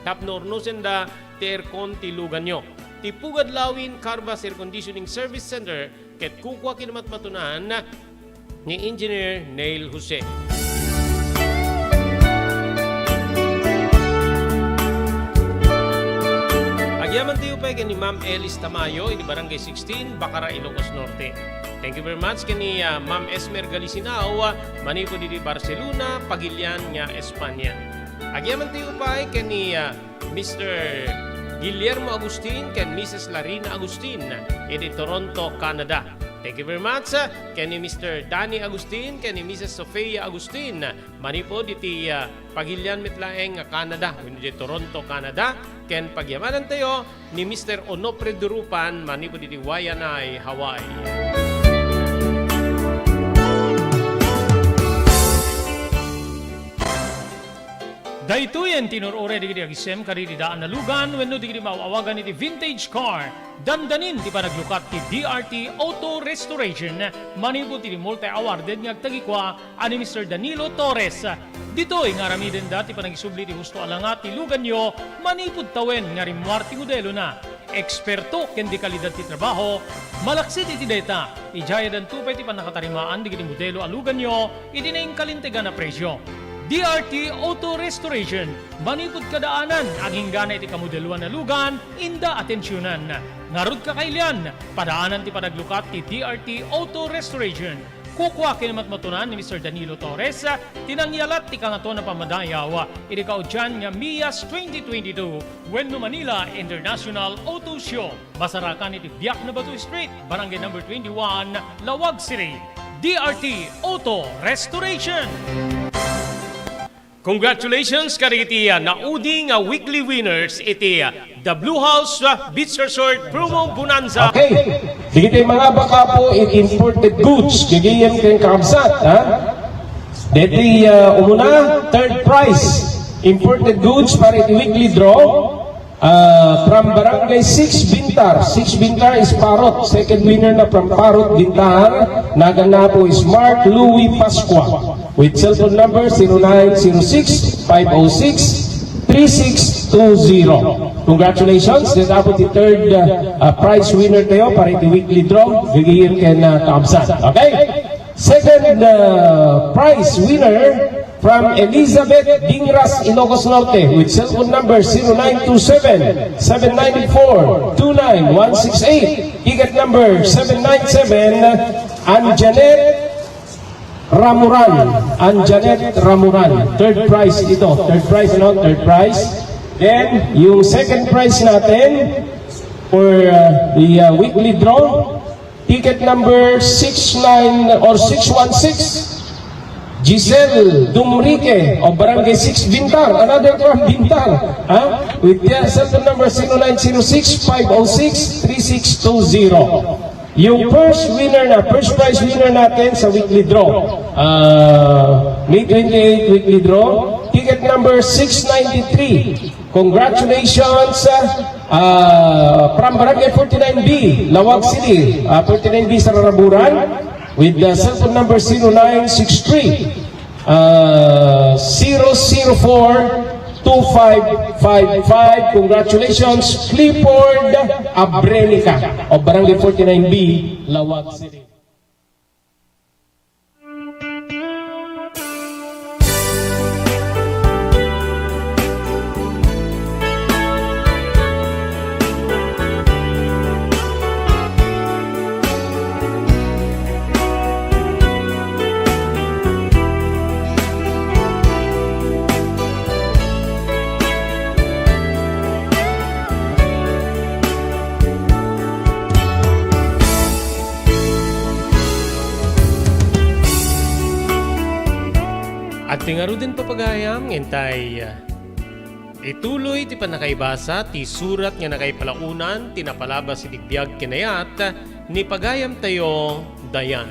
tapno urnosenda ti aircon ti luganyo. Ti Pugad Lawin Carvas Air Conditioning Service Center ket kukua ken ni matmatunan ni Engineer Neil Jose. Agyamantayo pay ken ni Ma'am Elis Tamayo iti Barangay sixteen, Bacara, Ilocos Norte. Thank you very much ken ni, ah, Ma'am Esmer Galisinao, ah, manipud iti Barcelona, Pagilian nga Espanya. Agyamantayo pay ken ni, ah, Mister Guillermo Agustin ken Missus Larina Agustin iti Toronto, Canada. Thank you very much, ah, ken ni Mister Danny Agustin ken ni Missus Sofia Agustin manipud iti, ah, Pagilian met laeng nga Canada, wenno iti Toronto, Canada, ken pagyamanantayo ni Mister Onofre Durupan manipud iti Waianae, Hawaii. Daytoyen ti inur-uray dagiti agisem kadagiti daan a lugan wenno dagiti maaw-awagan iti vintage car. Dandanin ti panaglukat ti D R T Auto Restoration manipud iti multi-awarded nga agtagikua a ni Mister Danilo Torres. Ditoy nga aramidenda ti panagisubli ti husto a langa ti luganyo manipud tawen nga rimmuar ti modelona. Eksperto ken dekalidad ti trabaho, malaksid iti dayta, idiayadanto pay ti pannakatarimaan dagiti modelo a luganyo iti nainkalintegan a presio. D R T Auto Restoration, manipud kadaanan, aginggana iti kamodeloan a lugan, inda atensionan. Ngarud, kakailian, padaanan ti panaglukat ti D R T Auto Restoration. Kukua ken ni matmatunan ni Mister Danilo Torres ti nangyalat ti Kangatoan a Pammadayaw iti kaudian nga MIAS twenty twenty-two wenno Manila International Auto Show. Masarakan iti Biak na Bato Street, Barangay Number twenty-one, Laoag City. D R T Auto Restoration. Congratulations kadagiti, ah, naudi nga weekly winners iti, ah, The Blue House, ah, Beach Resort Promo Bonanza. Okay. Dagiti mangabak, apo, iti imported goods, gagayyem ken kakabsat, ha? Deti, ah, umuna, third prize, imported goods para iti weekly draw. Ah, from Barangay six Bintar. Six Bintar is Parot. Second winner na from Parot, Bintar. Naganna po is Mark Louis Pascua with cellphone number zero nine zero six, five oh six, three six two zero. Congratulations. Then, apo ti third, ah, prize winner tayo para iti weekly draw. Gagayyem ken, ah, kakabsat. Okay? Second, uh, prize winner from Elizabeth Dingras, Ilocos Norte, with cellphone number zero nine two seven, seven nine four, two nine one six eight. Ticket number seven nine seven, Anjanet Ramuran. Anjanet Ramuran. Third prize ito. Third prize, no? Third prize. Then, yung second prize natin, For, uh, the, uh, weekly draw, ticket number six nine or six one six, Giselle Dumrique of Barangay six Bintar, another from Bintar, ha? With the cellphone number zero nine zero six five oh six three six two zero. Yung first winner na, first prize winner natin sa weekly draw, uh, May twenty-eight weekly draw, ticket number six ninety-three. Congratulations, uh, from Barangay forty-nine B, Laoag City, uh, forty-nine B Sararaburan, with the cellphone number zero nine six three, uh, zero zero four two five five five. Congratulations, Clifford Abrenica of Barangay forty-nine B, Laoag City. Adtoy ngaruden, papagayam, ngem tay, ah, ituloy ti pannakaibasa ti surat nga nakaipalaonan ti napalabas iti biag ken ayat ni pagayamtayo, Dayan.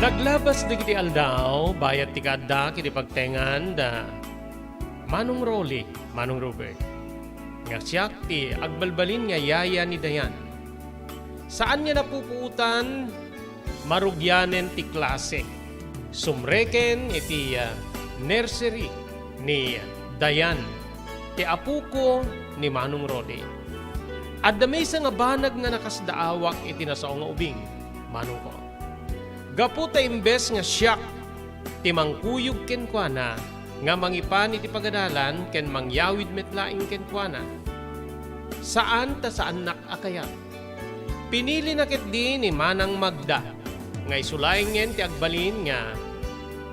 Naglabas dagiti aldaw, bayat ti kaaddak iti pagtengan da Manong Rolly, Manong Robert, nga siak ti agbalbalin nga yaya ni Dayan. Saan nga napupuotan, marugianen ti klase. Sumreken iti, ah, nursery ni Dayan, ti apoko ni Manong Rolly. Adda maysa nga banag nga nakasdaawak iti nasao nga ubing, manongko. Gapu ta imbes nga siak ti mangkuyog kenkuana nga mangipan iti pagadalan ken mangyawid met laeng kenkuana, saan ta saannak a kayat. Pinilina ketdi ni Manang Magda nga isu laengen ti agbalin nga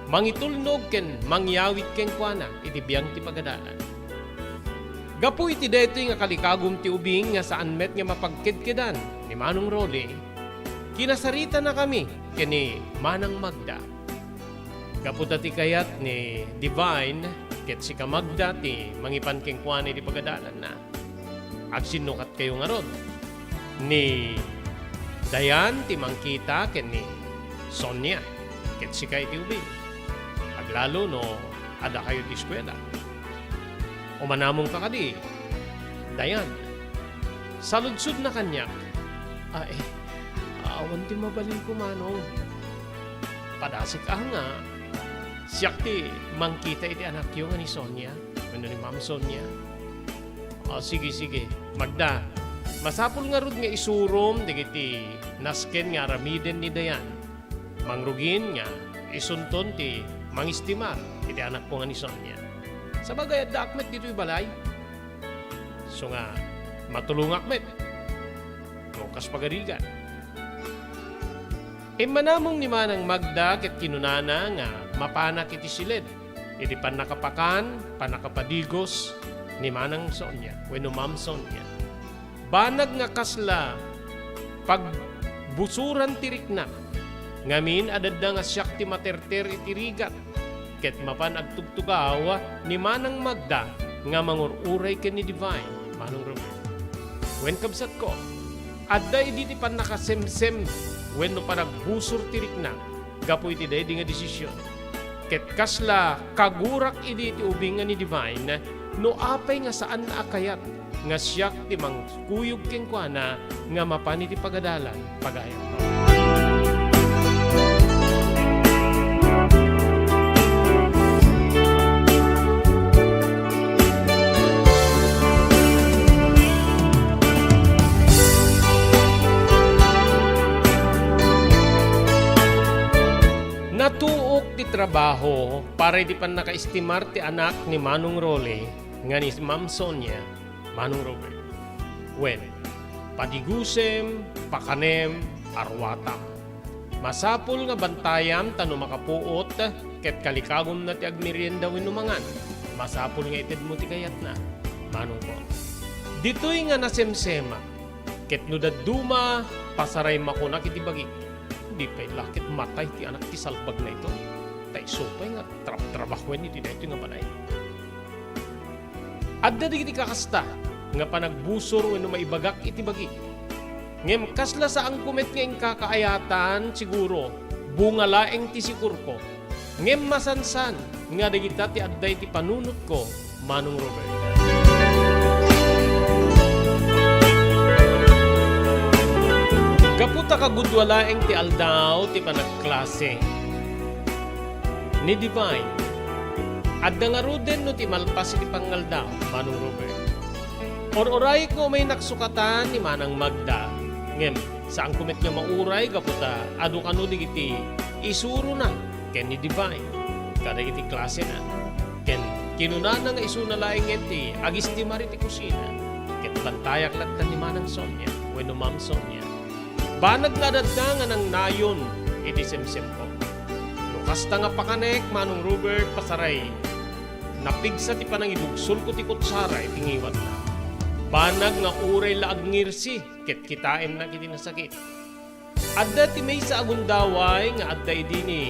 mangitulnog ken mangyawid kenkuana iti biag ti pagadalan. Gapu iti daytoy nga kalikagum ti ubing nga saan met nga mapagkedkedan ni Manong Rolly, kinasaritanakami ken ni Manang Magda. Gapu ta ti kayat ni Divine ket sika, Magda, ti mangipan kenkuana iti pagadalanna, agsinnukatkayo ngarud. Ni Dayan ti mangkita ken ni Sonia ket sika iti ubing, aglalo no addakayo ti eskuela. Umanamongka kadi, Dayan. Saludsodna kaniak. Ay, awan ti mabalinko, Manong. Padasek a nga, siak ti mangkita iti anakyo nga ni Sonia, wenno ni Ma'am Sonia. O, sige, sige. Magda, masapul ngarud nga isurom dagiti nasken nga aramiden ni Dayan. Mangrugin nga isunton ti mangistimar iti anakko nga ni Sonia. Sabagay, addaak met ditoy balay. Isu nga matulongak met no kas pagarigan. Immanamong ni Manang Magda ket kinunana nga mapanak iti siled iti pannakapakan, pannakapadigos ni Manang Sonia wenno Ma'am Sonia. Banag nga kasla pagbusuran ti riknak, ngamin, adda nga siak ti materter iti rigat, ket mapan agtugtugaw ni Manang Magda nga mangur-uray ken ni Divine, Manong Robert. Wen, kabsatko, adda idi ti pannakasemsem wenno panagbusor ti riknak gapu iti daydi nga desisyon. Ket kasla kagurak idi ti ubing nga ni Divine, no apay nga saanna a kayat nga siak ti mangkuyog kenkuana nga mapan iti pagadalan, pagayam. Natuok ti trabaho para iti pannakaestimar ti anak ni Manong Rolly nga ni Ma'am Sonia, Manong Robert. Wen, padigusem, pakanem, aruatam. Masapul nga bantayam ta no makapuot, ket kalikagumna ti agmerienda wenno mangan, masapul nga itedmo ti kayatna. Manongko. Ditoy nga nasemsemak, ket no dadduma, pasaraymakonak iti bagik. Di pay la ket matay ti anak ti salbagna ito. Ta isu pay nga trab-, trabahoen iti daytoy nga balay. Adda dagiti kakasta nga panagbusor wenno maibagak iti bagik. Ngem kasla saanko met nga inkakaayatan, siguro, bunga laeng ti sikurko. Ngem masansan nga dagita ti adda iti panunotko, Manong Robert. Gapu ta kagudua laeng ti aldaw ti panagklase ni Divine, adda ngaruden no ti malpas iti pangaldaw, Manong Robert. Or-orayek nga umaynak sukatan ni Manang Magda. Ngem, saanko met nga mauray gapu ta adu kano dagiti isurona ken ni Divine kadagiti klasena. Ken kinunana nga isuna laeng ti agistimar iti kusina. Ket bantayak latta ni Manang Sonia wenno Ma'am Sonia. Banag nga adda nga nangnayon iti semsemko. No kasta nga pakanek, Manong Robert, pasaray, napigsa ti panangidugsolko ti kutsara iti ngiwatna. Banag nga uray la agngirsi ket kitaennak iti nasakit. Adda ti maysa a gundaway nga adda idi ni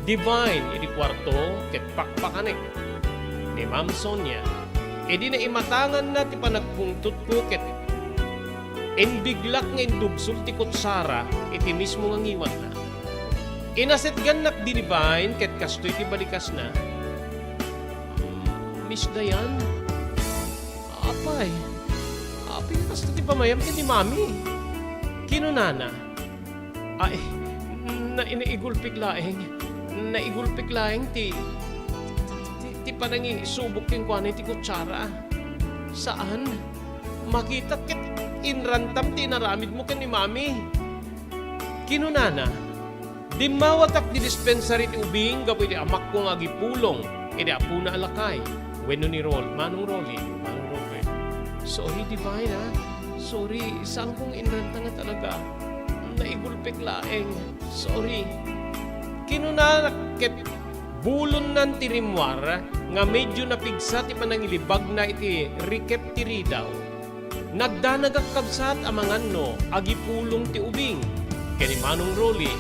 Divine iti kuarto ket pakpakanek ni Ma'am Sonia. Idi naimatanganna ti panagpungtotko ket imbiglak nga indugsol ti kutsara iti mismo nga ngiwatna. Inasetgannak di Divine ket kastoy ti balikasna, "Miss Diane, apay, apay nga kasta ti pamayam ken ni Mami?" Kinunana, "Ay, na-, naigulpek laeng, naigulpek laeng ti, ti, ti panangisubok kenkuana iti kutsara. Saan, makitak ket inrantam ti inaramidmo ken ni Mami." Kinunana, "Dimmawatak di dispensary ti ubing gapu iti amakko nga agipulong iti apona a lakay wenno ni Rol-, Manong Rolly, Manong Robert." "Sorry, Divine, ah. Sorry, saanko nga inranta nga talaga. Naigulpek laeng. Sorry." Kinunana ket bulonnan ti rimmuar nga medio napigsa ti panangilibagna iti rikep ti ridaw. Nagdanagak kabsat amangan no agipulong ti ubing ken ni Manong Rolly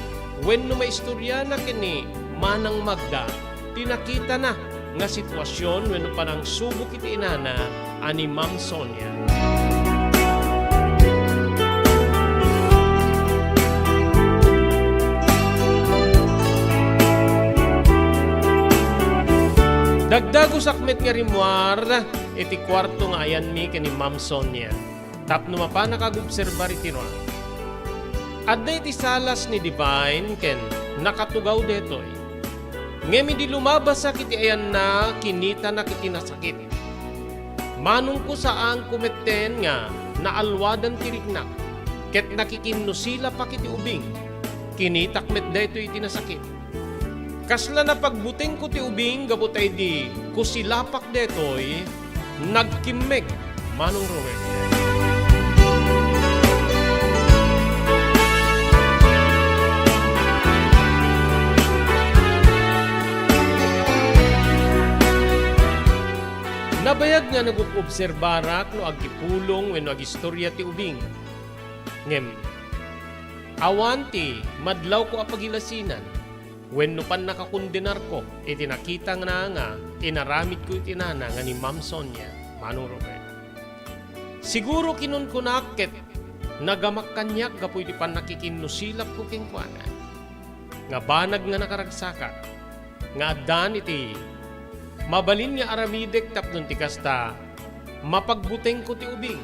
wenno maistoriana ken ni Manang Magda ti nakitana nga sitwasion wenno panangsubok iti inana a ni Ma'am Sonia. Dagdagusak met nga rimmuar iti kuarto nga ayanmi ken ni Ma'am Sonia tapno mapanak agobserbar iti rua. Adda iti salas ni Divine ken nakatugaw detoy. Ngem idi lumabasak iti ayanna, kinitanak iti nasakit. Manongko, saanko metten nga naalwadan ti riknak, ket nakikinnusilapak iti ubing. Kinitak met daytoy iti nasakit. Kasla napagbutengko ti ubing gapu ta idi kusilapak daytoy, nagkimmeg, Manong Roel. Nabayag nga nagub-obserbarak no agipulong wenno agistoria ti ubing. Ngem awan ti madlawko a pagilasinan wenno pannakakondenarko iti nakitana nga inaramidko iti nana nga ni Ma'am Sonia, Manong Robert. Siguro kinunkunak ket nagamak kaniak gapu iti pannakikinnusilapko kenkuana. Nga banag nga nakaragsakak nga addan iti mabalin nga aramidek tapno ti kasta, mapagbutengko ti ubing.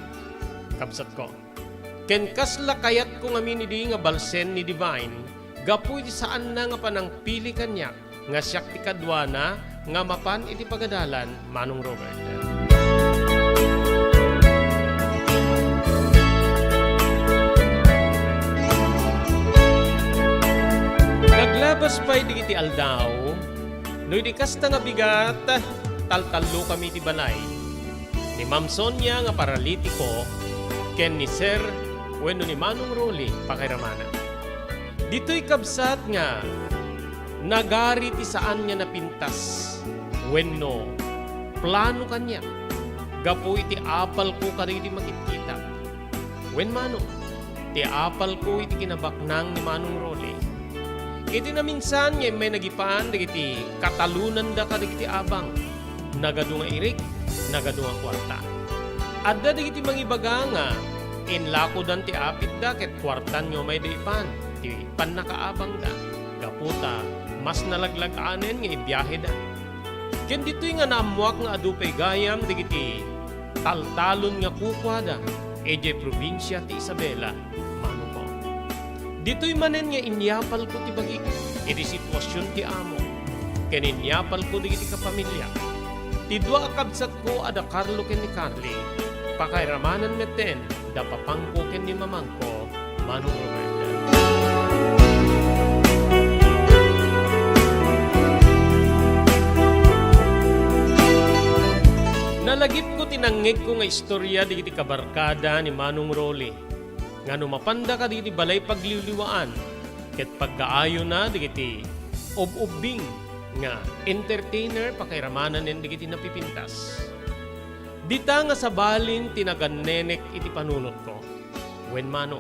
Kabsatko. Ken kasla kayatko ngamin idi nga balsen ni Divine gapu iti saanna nga panangpili kaniak nga siak ti kaduana nga mapan iti pagadalan, Manong Robert. Naglabas pay dagiti aldaw, no idi kasta nga bigat, taltallokami iti balay ni Ma'am Sonia nga paralitiko, ken ni Sir wenno ni Manong Rolly pakairamanan. Ditoy kabsat nga nagari ti saan nga napintas wenno plano kaniak gapu iti apalko kadagiti makitkitak. Wen mano, ti apalko iti kinabaknang ni Manong Rolly. Iti naminsan nga immay nagipan dagiti katalonanda kadagiti abang, nagadu nga irik, nagadu nga kuarta. Adda dagiti mangibaga nga inlakodan ti apitda ket kuartan nga umayda ipan ti pannakaabangda, gapu ta mas nalaglag-anen nga ibiaheda. Ken ditoy nga naammoak nga adu pay gayam dagiti taltalon nga kukuada idiay probinsia ti Isabela, Manong Pong. Ditoy manen nga inyapalko ti bagik iti situasion ti amo, ken inyapalko dagiti kapamiliak. Ti dua a kabsatko a da Carlo ken ni Carly, pakairamanan metten da papangko ken ni mamangko, Manong Robert. Nalagipko ti nangngegko nga istorya dagiti kabarkada ni Manong Rolly nga no mapanda kadagiti balay pagliwliwaan ket paggaayona dagiti ub-ubbing nga entertainer pakairamanan dagiti napipintas. Dita nga sabalin ti nagannenek iti panunotko. Wen mano,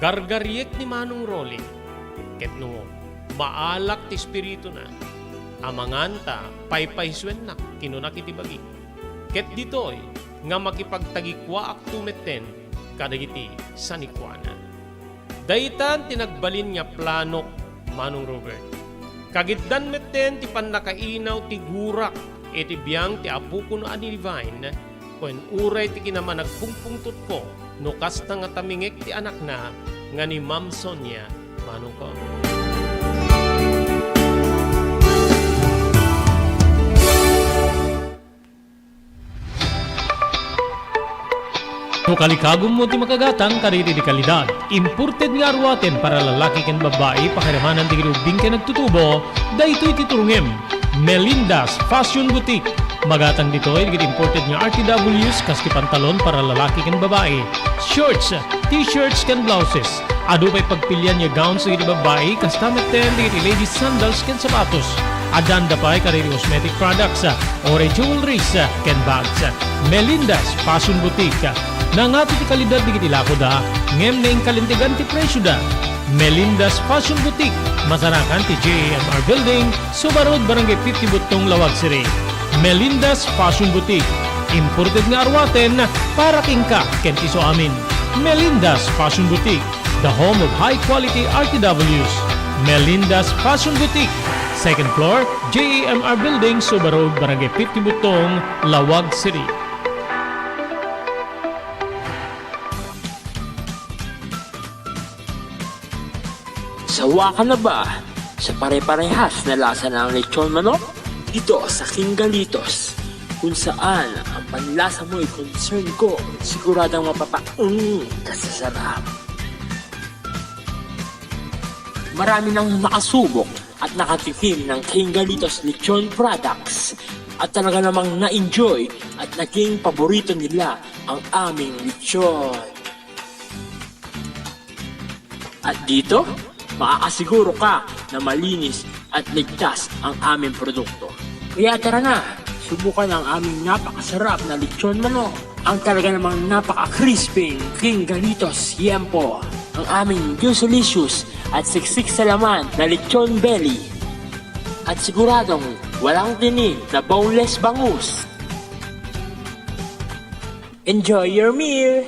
gargariek ni Manong Rolly, ket no maalak ti espirituna, amangan ta paypaysuennak, kinunak iti bagik. Ket ditoy nga makipagtagikuaakto metten kadagiti sanikuana. Daytan ti nagbalin nga planok, Manong Robert. Kagiddan metten ti pannakainaw ti gurak iti biang ti apokon a ni Divine, ken uray ti kinamanagpungpungtotko no kasta nga tamingek ti anakna nga ni Ma'am Sonia, Manong Kong. No kalikagummo ti makagatang kadagiti kalidad, imported nga aruaten para lalaki ken babbai, pakairamanan dagiti ubbing ken nagtutubo, daytoy ti turongem. Melinda's Fashion Boutique. Magatang ditoy dagiti imported nga R T Ws kas ti pantalon para lalaki ken babbai, shorts, t-shirts ken blouses. Adu pay pagpilian nga gowns dagiti babbai, kasta metten dagiti ladies sandals ken sapatos. Addanda pay kadagiti cosmetic products, uray jewelries, ken bags. Melinda's Fashion Boutique. Nangato ti kalidad dagiti lakoda, ngem naingkalintegan ti presioda. Melinda's Fashion Boutique, masarakan ti J A M R Building, Suba Road, Barangay fifty Buttong, Laoag City. Melinda's Fashion Boutique, imported nga aruaten para kenka ken ti isuamin. Melinda's Fashion Boutique, the home of high quality R T Ws. Melinda's Fashion Boutique, second floor, J A M R Building, Suba Road, Barangay fifty Buttong, Laoag City. Sawa ka na ba sa pare-parehas na lasa ng lechon manok? Dito sa King Galitos, kung saan ang panlasa mo'y concern ko, siguradong mapapaung ka sa sarap. Marami nang nakasubok at nakatikim ng King Galitos Lechon Products at talaga namang na-enjoy at naging paborito nila ang aming lechon. At dito, maaasiguro ka na malinis at ligtas ang aming produkto. Kaya tara na, subukan ang aming napakasarap na lechon manok. Ang talaga namang napaka-crispy King Galitos Yempo. Ang aming juicy-licious at siksik sa laman na lechon belly. At siguradong walang tinik na boneless bangus. Enjoy your meal!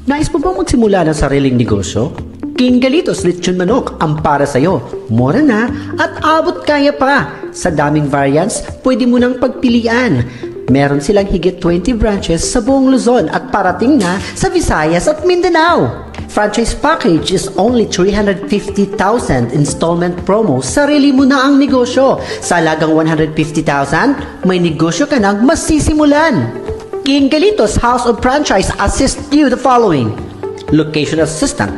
Nais mo bang magsimula ng sariling negosyo? King Galitos Lechon Manok ang para sa'yo. Mura na at abot kaya pa. Sa daming variants, pwede mo nang pagpilian. Meron silang higit twenty branches sa buong Luzon at parating na sa Visayas at Mindanao. Franchise package is only three hundred fifty thousand, installment promo, sarili mo na ang negosyo. Sa halagang one hundred fifty thousand, may negosyo ka nang masisimulan. King Galitos House of Franchise assist you the following: location assistant,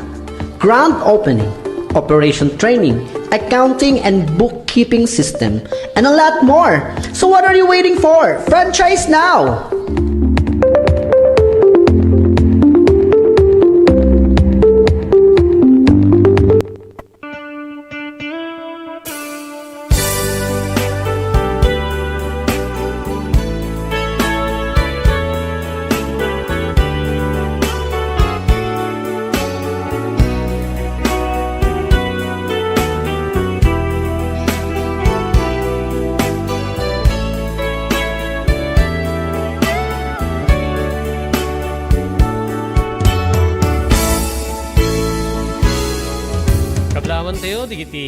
grand opening, operation training, accounting and bookkeeping system, and a lot more. So what are you waiting for? Franchise now!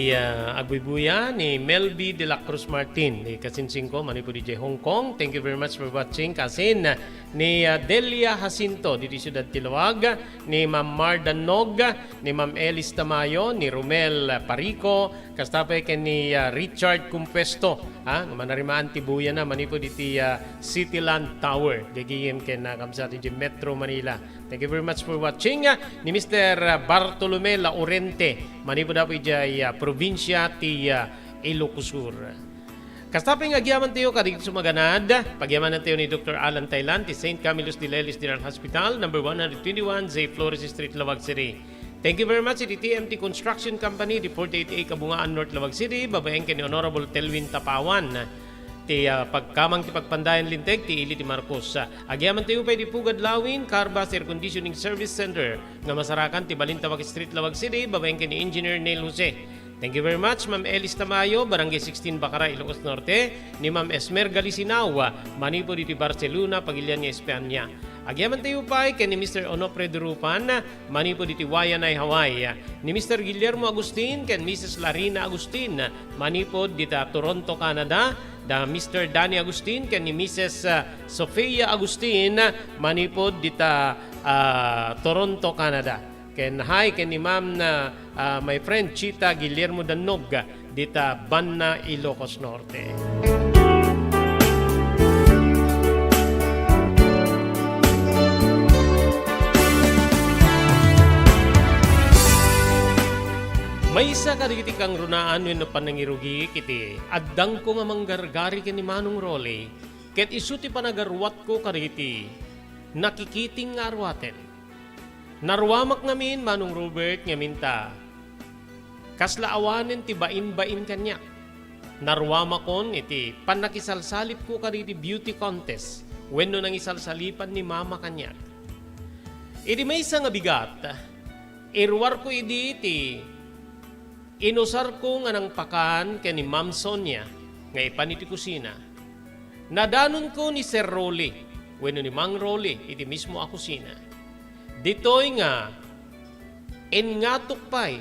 Ah, agbuybuya ni Melby de la Cruz Martin, ni kasinsingko, manipud idiay Hong Kong. Thank you very much for watching. Kasin, ni, ah, Delia Jacinto, ditoy siudad ti Laoag, ni Ma'am Mar Dannog, ni Ma'am Elis Tamayo, ni Romel Parico, kasta pay ken ni, ah, Richard Compuesto, ha, nga manarimaan ti buyana manipud iti, ah, Cityland Tower, gagayem ken, ah, kabsat iti Metro Manila. Thank you very much for watching, ah, ni Mister Bartolome Laurente, manipud apo idiay, ah, probinsia ti, ah, Ilocos Sur. Kasta pay nga agyamantayo kadagiti sumaganad, pagyamanantayo ni Doktor Alan Taylan ti Saint Camillus de Lellis General Hospital, number one hundred twenty-one J Flores Street, Laoag City. Thank you very much iti T M T Construction Company, di forty-eight A Kabungaan North, Laoag City, babaen ken ni Honorable Telwin Tapawan. Ti, ah, pagkamang ti pagpandayan linteg ti ili ti Marcos. Ah, agyamantayo pay di Pugad Lawin, Carbas Air Conditioning Service Center, nga masarakan ti Balintawak Street, Laoag City, babaen ken ni Engineer Neil Jose. Thank you very much, Ma'am Elis Tamayo, Barangay sixteen, Bacara, Ilocos Norte, ni Ma'am Esmer Galisinao, manipud iti Barcelona, Pagilian nga Espanya. Agyamantayo pay ken ni Mister Onofre Durupan, manipud iti Waianae, Hawaii, ni Mister Guillermo Agustin ken Missus Larina Agustin, manipud dita Toronto, Canada, da Mister Danny Agustin ken ni Missus, ah, Sofia Agustin, manipud dita, ah, Toronto, Canada. Ken hi ken ni Ma'am na, ah, my friend Chita Guillermo Dannog, dita Banna, Ilocos Norte. Maysa kadagiti kangrunaan wenno panangirugik iti addangko nga manggargari ken ni Manong Rolly, ket isu ti panagaruatko kadagiti nakikiting nga aruaten. Naruamak ngamin, Manong Robert, ngamin ta kasla awanen ti bain-bain kaniak. Naruamakon iti pannakisalsalipko kadagiti beauty contest wenno nangisalsalipan ni Mama kaniak. Idi maysa nga bigat, iruarko idi ti inusarko nga nangpakan ken ni Ma'am Sonia nga ipan iti kusina. Nadanonko ni Sir Rolly wenno ni Mang Rolly iti mismo a kusina. Ditoy nga ingatok pay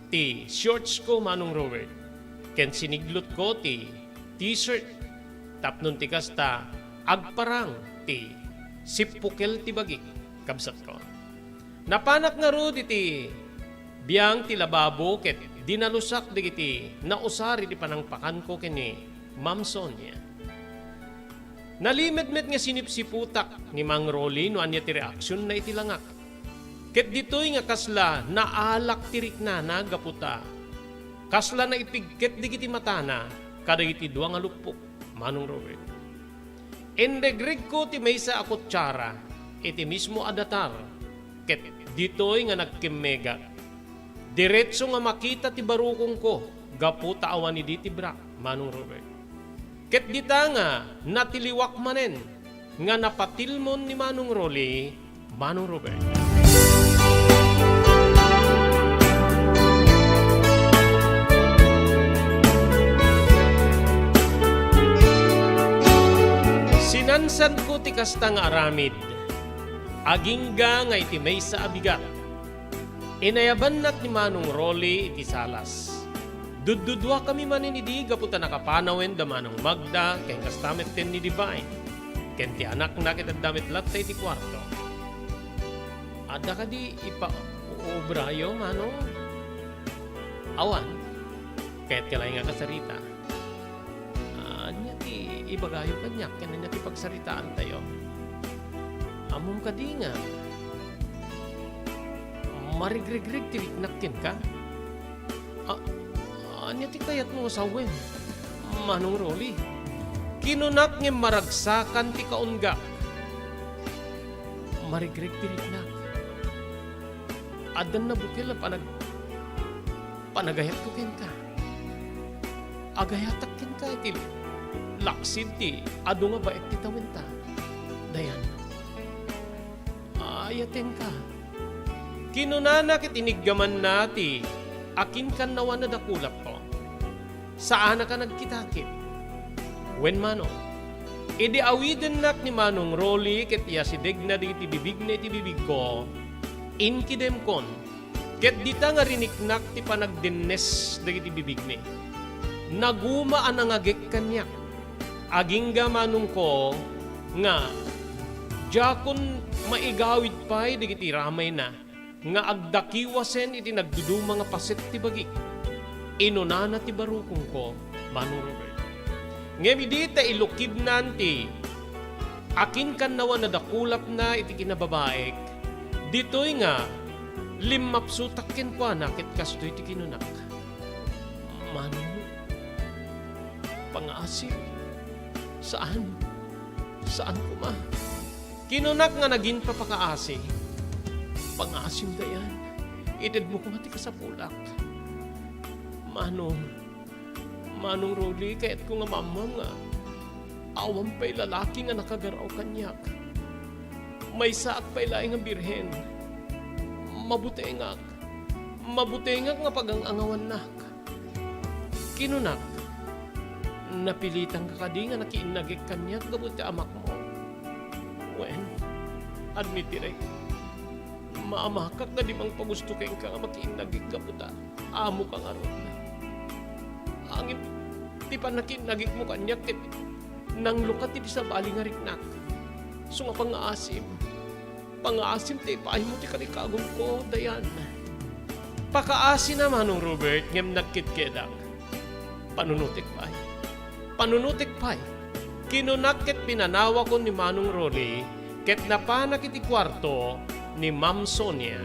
ti shortsko, Manong Robert, ken siniglotko ti t-shirt tapno ti kasta agparang ti sippukel ti bagik, kabsatko. Napanak ngarud iti biang ti lababo ket dinalusak dagiti nausar iti panangpakanko ken ni Ma'am Sonia. Nalimed met nga sinipsiputak ni Mang Rolly no ania ti reaksionna iti langak. Ket ditoy nga kasla naalak ti riknana gapu ta kasla naipigket dagiti matana kadagiti dua nga luppok, Manong Robert. Inregregko ti maysa a kutsara iti mismo a datar, ket ditoy nga nagkimmegak, diretso nga makita ti barukongko gapu ta awan idi ti brak, Manong Robert. Ket dita nga natiliwak manen nga napatilmon ni Manong Rolly, Manong Robert. Sinansanko ti kasta nga aramid, agingga nga iti maysa a bigat. Inayabannak ni Manong Rolly iti salas. Dudduduakami manen idi gapu ta nakapanawen da Manong Magda ken kasta metten ni Divine. Ken ti anakna ket adda met latta iti kuarto. Adda kadi ipaobrayo, Manong? Awan. Kayatko laeng a kasarita. Ania ti ibagayo kaniak ken ania ti pagsaritaantayo? Ammom kadi nga marigrigreg ti riknak kenka? A-, ania ti kayatmo nga sawen, Manong Rolly? Kinunak ngem maragsakan ti kaunggak. Marigreg ti riknak. Addan nabukel a panag-, panagayatko kenka. Agayatak kenka iti laksid ti adu nga baet ti tawenta. Dayan, ayatenka. Kinunana ket iniggamanna ti akinkannawan a dakulapko. Saanaka nagkitakit. Wen mano, idi awidennak ni Manong Rolly ket iyasidegna dagiti bibigna iti bibigko, inkidemkon, Ket dita nga riniknak ti panagdennes dagiti bibigmi. Naguma a nangagek kaniak. Agingga manongko nga diakon maigawid pay dagiti ramayna nga agdakiwasen iti nagduduma nga paset ti bagik. Inunana ti barukongko, Manong Robert. Ngem idi ta ilukibnan ti akinkannawan a dakulapna iti kinababaek, ditoy nga limmapsutak kenkuana ket kastoy ti kinunak, "Manong, pangaasim. Saan. Saan koma." Kinunak nga nagin papakaasi, "Pangaasim, Dayan. Itedmo koma ti kasapulak. Manong, Manong Rolly, kayatko nga maammom nga awan pay lalaki nga nakagar-aw kaniak. Maysaak pay laeng nga birhen. Mabutengak. Mabutengak nga pagang-angawannak." Kinunak, "Napilitanka kadi nga nakiinnagek kaniak gapu ti amakmo? Wen, admitirek, maamakak nga di mangpagusto kenka nga makiinnagek gapu ta amoka ngarud. Ngem ti pannakiinnagekmo kaniak ket nanglukat iti sabali nga riknak. Isu nga pangaasim. Pangaasim ta ipaaymo ti karikagumko, Dayan. Pakaasina, Manong Robert, ngem nagkidkedak. Panunotek pay. Panunotek pay." Kinunak ket pinanawakon ni Manong Rolly ket napanak iti kuarto ni Ma'am Sonia.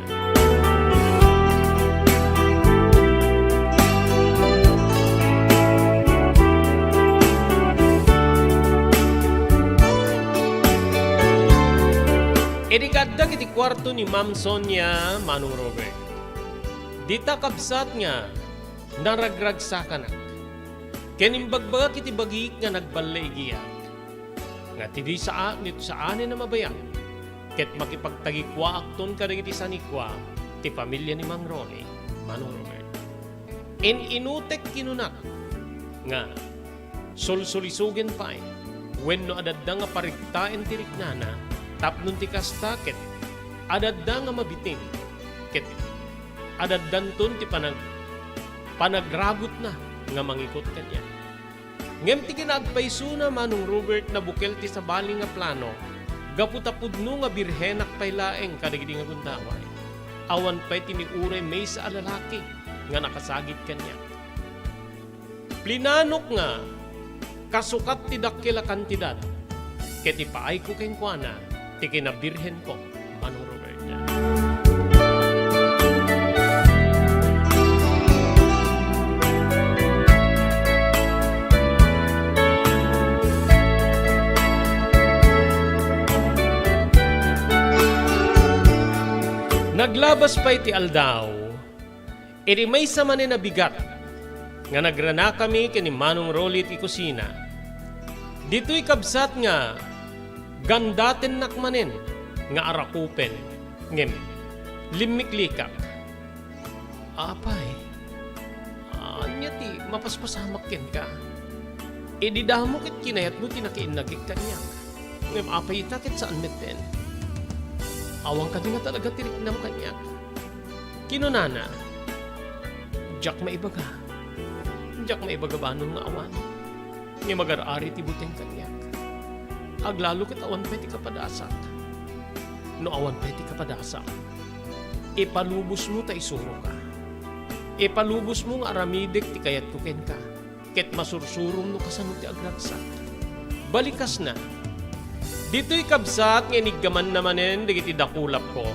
Idi kaaddak iti kuarto ni Ma'am Sonia, Manong Robert, dita kabsat nga naragragsakanak. Ken imbagbagak iti bagik nga nagballiigiak, nga ti di saa-, ni saanen a mabayag, ket makipagtagikuaakton kadagiti sanikua ti familia ni Mang Ronnie, Manong Robert. In-inutek kinunak nga sulsulisogen pay wenno adda nga parigtaen ti riknana tapno ti kasta ket adda nga mabitin ket addanton ti panag-, panagragutna nga mangikut kaniak. Ngem ti kinaagpaysona, Manong Robert, nabukel ti sabali nga plano gapu ta pudno nga birhenak pay laeng kadagidi nga gundaway. Awan pay ti ni uray maysa a lalaki nga nakasagid kaniak. Plinanok nga kasukat ti dakkel a kantidad ket ipaayko kenkuana ti kinabirhenko, Manong Roberta. Naglabas pay ti aldaw, idi maysa manen a bigat nga nagranakami ken ni Manong Rolly iti kusina. Ditoy kabsat nga gandatennak manen nga arakupen, ngem limmiklikak. Apay, ania ti mapaspasamak kenka? Idi damo ket kinayatmo ti nakiinnagek kaniak. Ngem apay ita ket saan metten? Awan kadi nga talaga ti riknam kaniak. Kinunana, "Diak maibaga. Diak maibaga banon nga awan. Ngem agar-ari ti buteng kaniak. Aglalo ket awan pay ti kapadasak. No awan pay ti kapadasam, ipalubosmo ta isuroka. Ipalubosmo nga aramidek ti kayatko kenka." Ket masursurom no kasano ti agragsak. Balikasna, ditoy kabsat nga iniggamanna manen dagiti dakulapko.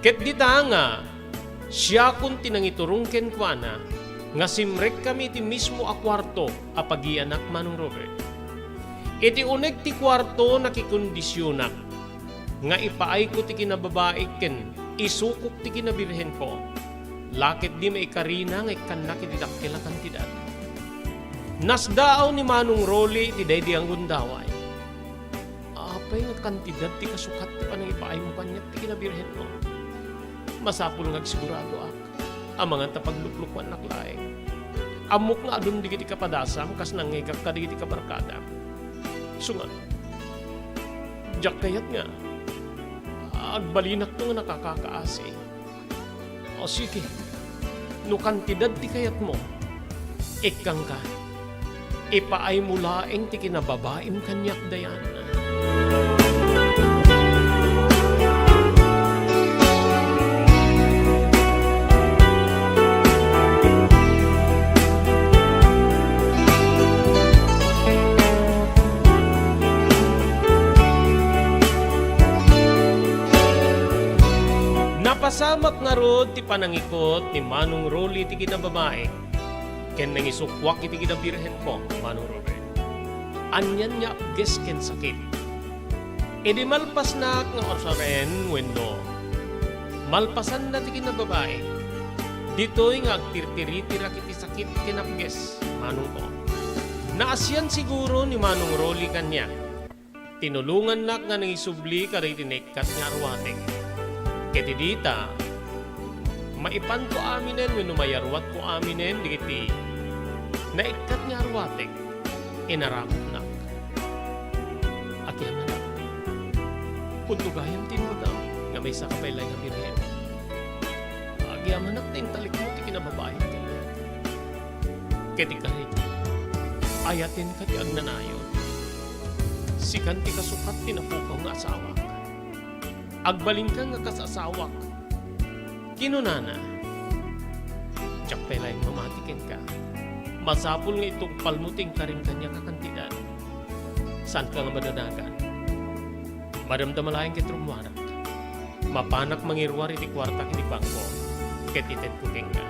Ket dita nga siakon ti nangiturong kenkuana nga simrekkami iti mismo a kuarto a pagianak, Manong Robert. Iti uneg ti kuarto, nakikondisionak nga ipaayko ti kinababaik ken isukok ti kinabirhenko. La ket di maikarina nga ikkannak iti dakkel a kantidad. Nasdaaw ni Manong Rolly iti daydi a gundaway. Apay nga kantidad ti kasukat ti panangipaaymo kaniak ti kinabirhenmo? Masapul nga agsiguradoak. Amangan ta pagluklukuannak laeng. Ammok nga adun dagiti kapadasam kas nangngegak kadagiti kabarkadam. Isu nga, diak kayat nga agbalinakto nga nakakakaasi. O sige, no kantidad ti kayatmo, ikkanka, ipaaymo laeng ti kinababaim kaniak, Dayan. Napasamak ngarud ti panangikut ni Manong Rolly ti kinababaik, ken nangisukuak iti kinabirhenko, Manong Robert. Anian nga apges ken sakit. Idi malpasnak nga usaren wenno malpasanna ti kinababaik, ditoy nga agtirtiritirak iti sakit ken apges, manongko. Naasian siguro ni Manong Rolly kaniak. Tinulongannak nga nangisubli kadagiti naikkat nga aruatek. Ket idi ta, maipanko aminen wenno mayaruatko aminen dagiti naikkat nga aruatek, inaramidnak. Agyamanak, pudno gayam ti imbagam nga maysaka pay laeng a birhen. Agyamanak ta intalikmo ti kinababaim kaniak. Ket ikari, ayatenka ti agnanayon. Sikan ti kasukat ti napukaw nga asawak. Agbalinka nga kas asawak. Kinunana, diak pay laeng mamati kenka. Masapul nga itungpalmo ti inkarim kaniak a kantidad. Saanka nga madanagan. Madamdama laeng ket rummuarak. Mapanak mangiruar iti kuartak iti bangko ket itedko kenka.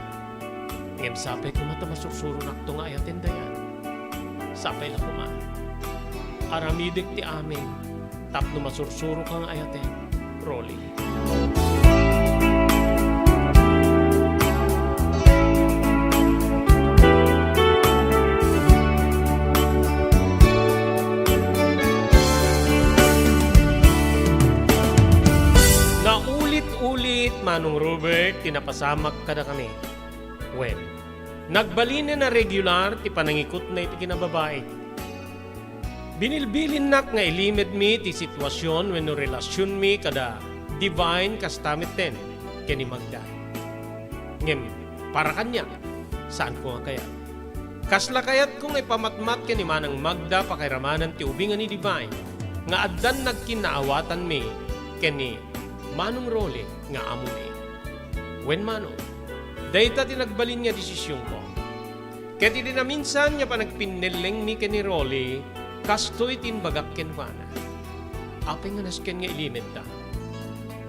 Ngem sapay koma ta masursuronakto nga ayaten, Dayan. Sapay la koma. Aramidek ti amin tapno masursuroka nga ayaten, Rolly. Naulit-ulit, Manong Robert, ti napasamak kadakami. Wen, nagbalinen a regular ti panangikutna iti kinababaik. Binilbilinnak nga ilimedmi ti situasion wenno relasionmi kada Divine kasta metten ken ni Magda. Ngem, para kaniak, saanko nga kayat. Kasla kayatko nga ipamatmat ken ni Manang Magda pakairamanan ti ubing a ni Divine nga addan nagkinnaawatanmi ken ni Manong Rolly nga amoni. Wen, Manong, dayta ti nagbalin nga desisionko. Ket iti naminsan nga panagpinnellengmi ken ni Rolly, kastoy ti imbagak kenkuana. Apay nga nasken nga ilimedta?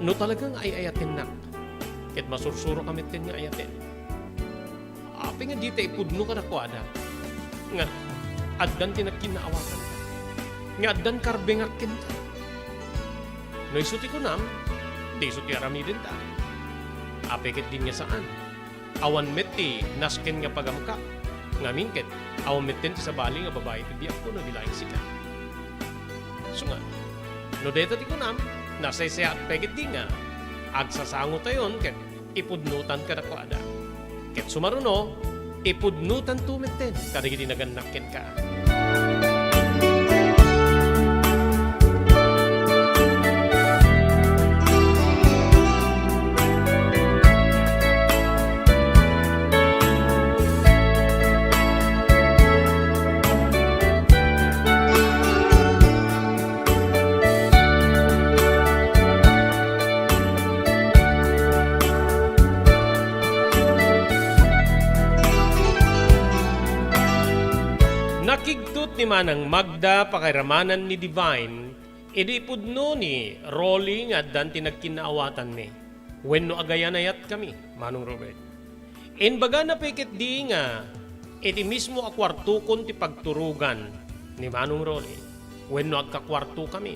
No talaga nga ay-ayatennak, ket masursuroka metten nga ayaten. Apay nga dita ipudno kadakuada nga addan ti nagkinnaawatan, nga addan karbengak kenka? No isu ti kunam, di isu ti aramidenta. Apay ketdin nga saan? Awan met ti nasken nga pagamka. Ngamin ket, awan metten ti sabali nga babai ti biagko no di laeng sika. Isu nga, no dayta ti kunam, nasaysayaat pay ketdi nga agsasangotayon ket ipudnotan kadakuada. Ket sumaruno, ipudnotanto metten kadagiti nagannak kenka. Nakigtot ni Manang Magda pakairamanan ni Divine idi ipudno ni Rolly nga addan ti nagkinnaawatanmi wenno agayanayatkami, Manong Robert. Imbagana pay ketdi nga iti mismo a kuartokon ti pagturogan ni Manong Rolly wenno agkakuartokami.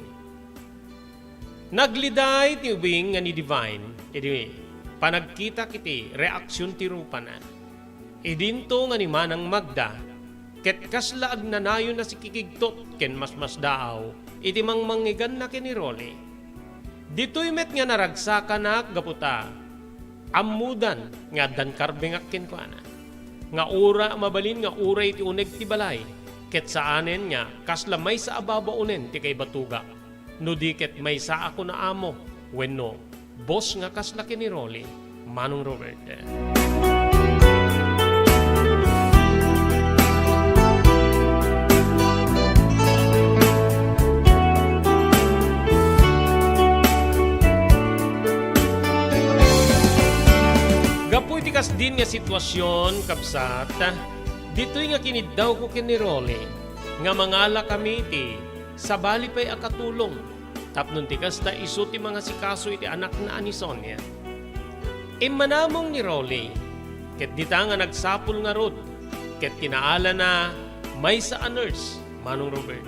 Nagliday ti ubing nga ni Divine idi panagkitak iti reaksion ti rupana. Idinto nga ni Manang Magda ket kasla agnanayon a sikikigtot ken masmasdaaw iti mangmangngeganna ken ni Rolly. Ditoy met nga naragsakanak gapu ta ammodan nga addan karbengak kenkuana. Nga ura, mabalin nga uray iti uneg ti balay, ket saanen nga kasla maysa a babaonen ti kaibatogak, no di ket maysaak a amo wenno boss nga kasla ken ni Rolly. Manong Robert. Gapu iti kasdin nga sitwasion, kabsat, ditoy nga kiniddawko ken ni Rolly nga mangalakami iti sabali pay a katulong tapno ti kasta isu ti mangasikaso iti anakna a ni Sonia. Immanamong ni Rolly, ket dita nga nagsapul ngarud, ket kinaalana maysa a nurse, Manong Robert.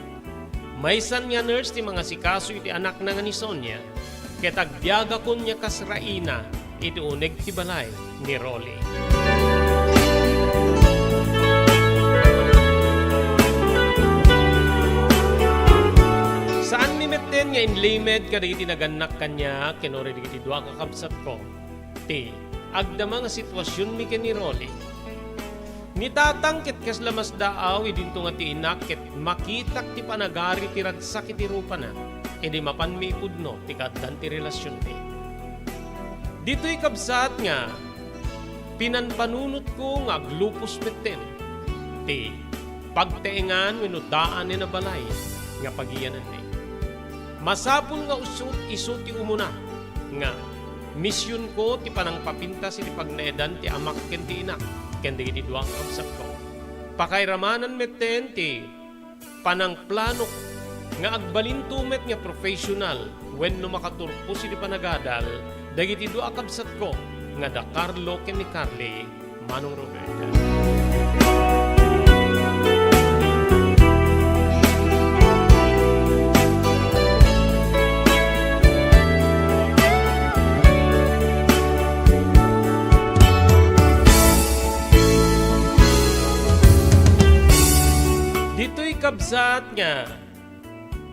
Maysan nga nurse ti mangasikaso iti anakna nga ni Sonia, ket agbiagakon nga kas raina iti uneg ti balay ni Rolly. Saanmi metten nga inlimed kadagiti nagannak kaniak ken uray dagiti dua a kakabsatko ti agdama nga situasionmi ken ni Rolly. Ni tatang ket kasla masdaaw idinto nga ti inak ket makitak ti panagari ti ragsak iti rupana idi mapanmi ipudno ti kaaddan ti relasionmi. Ditoy kabsat nga pinanpanunotko nga aglupos metten ti pagtaengan wenno daanen a balay nga pagiyananmi. Masapul nga usut isu ti umuna nga misionko ti panangpapintas iti pagnaedan ti amak ken ti inak ken dagiti dua nga kabsatko. Pakairamanan metten ti panangplanok nga agbalinto met nga professional wenno makaturpos iti panagadal dagiti dua a kabsatko nga da Carlo ken ni Carly, Manong Robert. Ditoy kabsat nga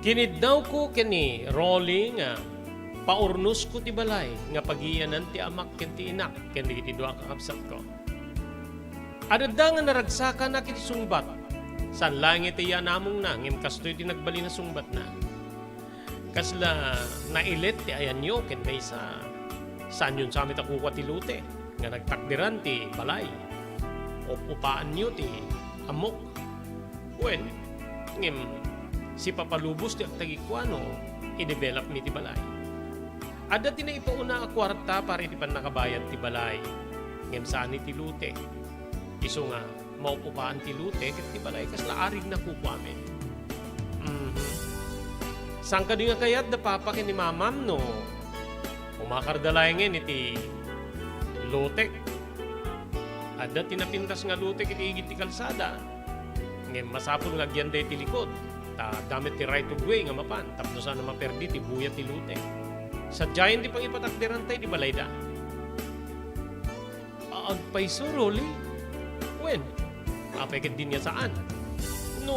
kiniddawko ken ni Rolly nga paurnosko ti balay nga pagiyanan ti amak ken ti inak ken dagiti dua a kakabsatko. Adda nga naragsakan iti sungbat. Saan laeng iti yaanamongna, ngem kastoy ti nagbalin a sungbatna. Kasla nailet ti ayanyo ken maysa, saanyon sa met a kukua ti lote nga nagtakderan ti balay. Up-upaanyo ti ammok. Wen, ngem sipapalubos ti agtagikuan no i-developmi ti balay. Adda ti naipauna a kuarta para iti pannakabayad ti balay, ngem saan iti lote. Isu nga maup-upaan ti lote ket ti balay kasla arigna kukuamin. Mhm. Saan kadi nga kayat da papa ken ni mamam no umakarda laengen iti lotek? Adda ti napintas nga lotek iti igid ti kalsada. Ngem masapul nga agyanda iti likod, ta adda met ti right of way nga mapan tapno saan a maperdi ti buya ti lotek. Sadiayen ti pangipatakderanta iti balayda. Agpayso, Rolly? Wen, apay ketdin nga saan? No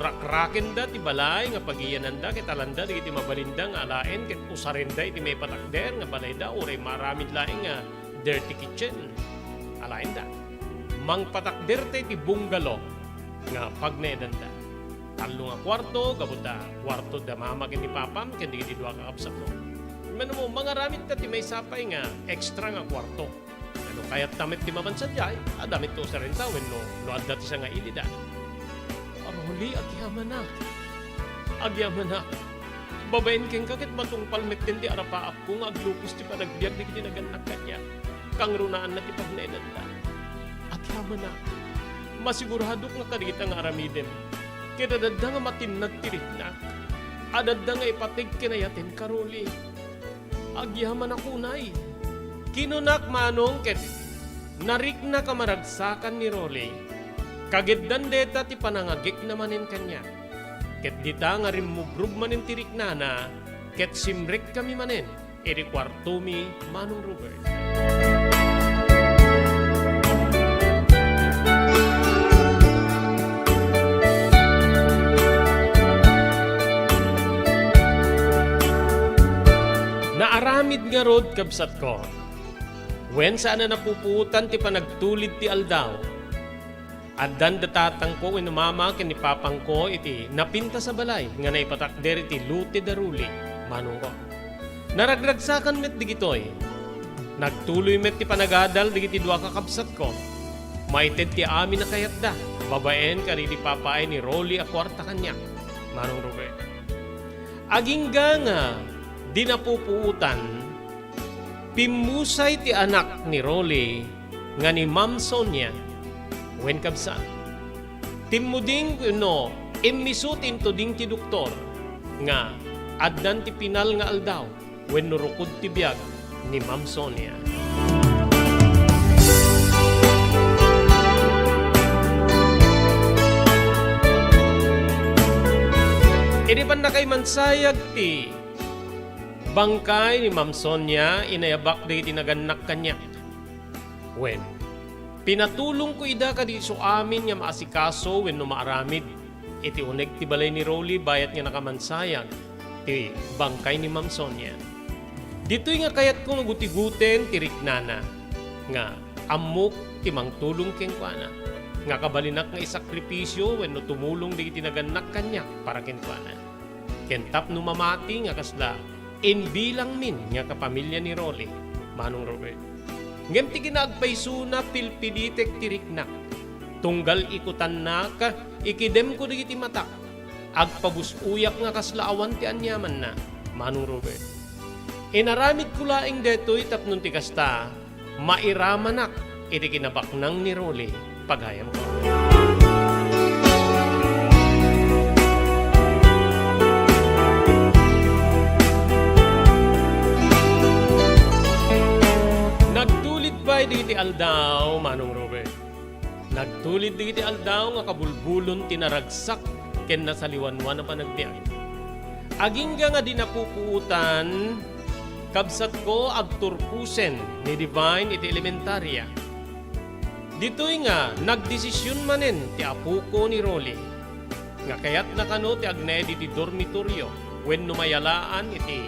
rakrakenda ti balay nga pagiyananda ket alanda dagiti mabalinda nga alaen ket usarenda iti maipatakder nga balayda uray maaramid laeng nga dirty kitchen. Alaenda. Mangpatakderta iti bungalow nga pagnaedanda. Tallo nga kuarto, gapu ta kuarto da mama ken ni papam ken dagiti dua a kakabsatko. Ngem no mangaramidta ti maysa pay nga extra nga kuarto. No kayatta met ti mapan sadiay, adda met ti usarenta wenno no adda ti sangailida. Rolly, agyamanak. Agyamanak. Babaen kenka ket matungpal metten ti arapaapko nga aglupos ti panagbiag dagiti nagannak kaniak. Kangrunaanna ti pagnaedanda. Agyamanak. Masiguradok nga kadagita nga aramidem ket adda nga matinnag ti riknak. Adda nga ipateg ken ayatenka, Rolly. Agyamanak unay. Kinunak manong ket nariknak a maragsakan ni Rolly. Kageddan dayta ti panangagikna manen kaniak. Ket dita nga rimmugrog manen ti riknana, ket simrekkami manen iti kuartomi, Manong Robert. Naaramid ngarud, kabsatko. Wen, saan a napupuotan ti panagtulid ti aldaw. Addan da tatangko wenno mama ken ni papangko iti napintas a balay nga naipatakder iti lote da Rolly, manongko. Naragragsakan met dagitoy. Nagtuloy met ti panagadal dagiti dua kakabsatko. Maited ti amin a kayatda, babaen kadagiti papaay ni Rolly a kuarta kaniak, Manong Robert. Agingga nga di napupuotan, pimmusay ti anak ni Rolly nga ni Ma'am Sonia, wen kabsat. Timmuding wenno immiso ti intuding ti doktor nga addan ti pinal nga aldaw wenno rukod ti biag ni Ma'am Sonia. Idi pannakaimansayag ti bangkay ni Ma'am Sonia, inayabak dagiti nagannak kaniak. Wen, pinatulongko ida kadagiti amin nga maasikaso wenno maaramid iti uneg ti balay ni Rolly bayat nga nakamansayag ti bangkay ni Ma'am Sonia. Ditoy nga kayatko nga gutiguten ti riknana nga ammok ti mangtulong kenkuana, nga kabalinak nga isakripisio wenno tumulong dagiti nagannak kaniak para kenkuana. Ken tapno mamati nga kasla imbilangmin nga kapamilya ni Rolly, Manong Robert. Ngem ti kinaagpaysona, pilpilitek ti riknak. Tunggal ikutannak, ikidemko dagiti matak. Agpabus-oyak nga kasla awan ti aniamanna, Manong Robert. Inaramidko laeng daytoy tapno ti kasta, mairamanak iti kinabaknang ni Rolly, pagayamko. Nagtulid pay dagiti aldaw, Manong Robert. Nagtulid dagiti aldaw nga kabulbulon ti naragsak ken nasaliwanwan a panagbiag. Agingga nga di napupuotan, kabsatko, agturposen ni Divine iti elementaria. Ditoy nga nagdesision manen ti apoko ni Rolly nga kayatna kano ti agnaed iti dormitorio wenno mayalaan iti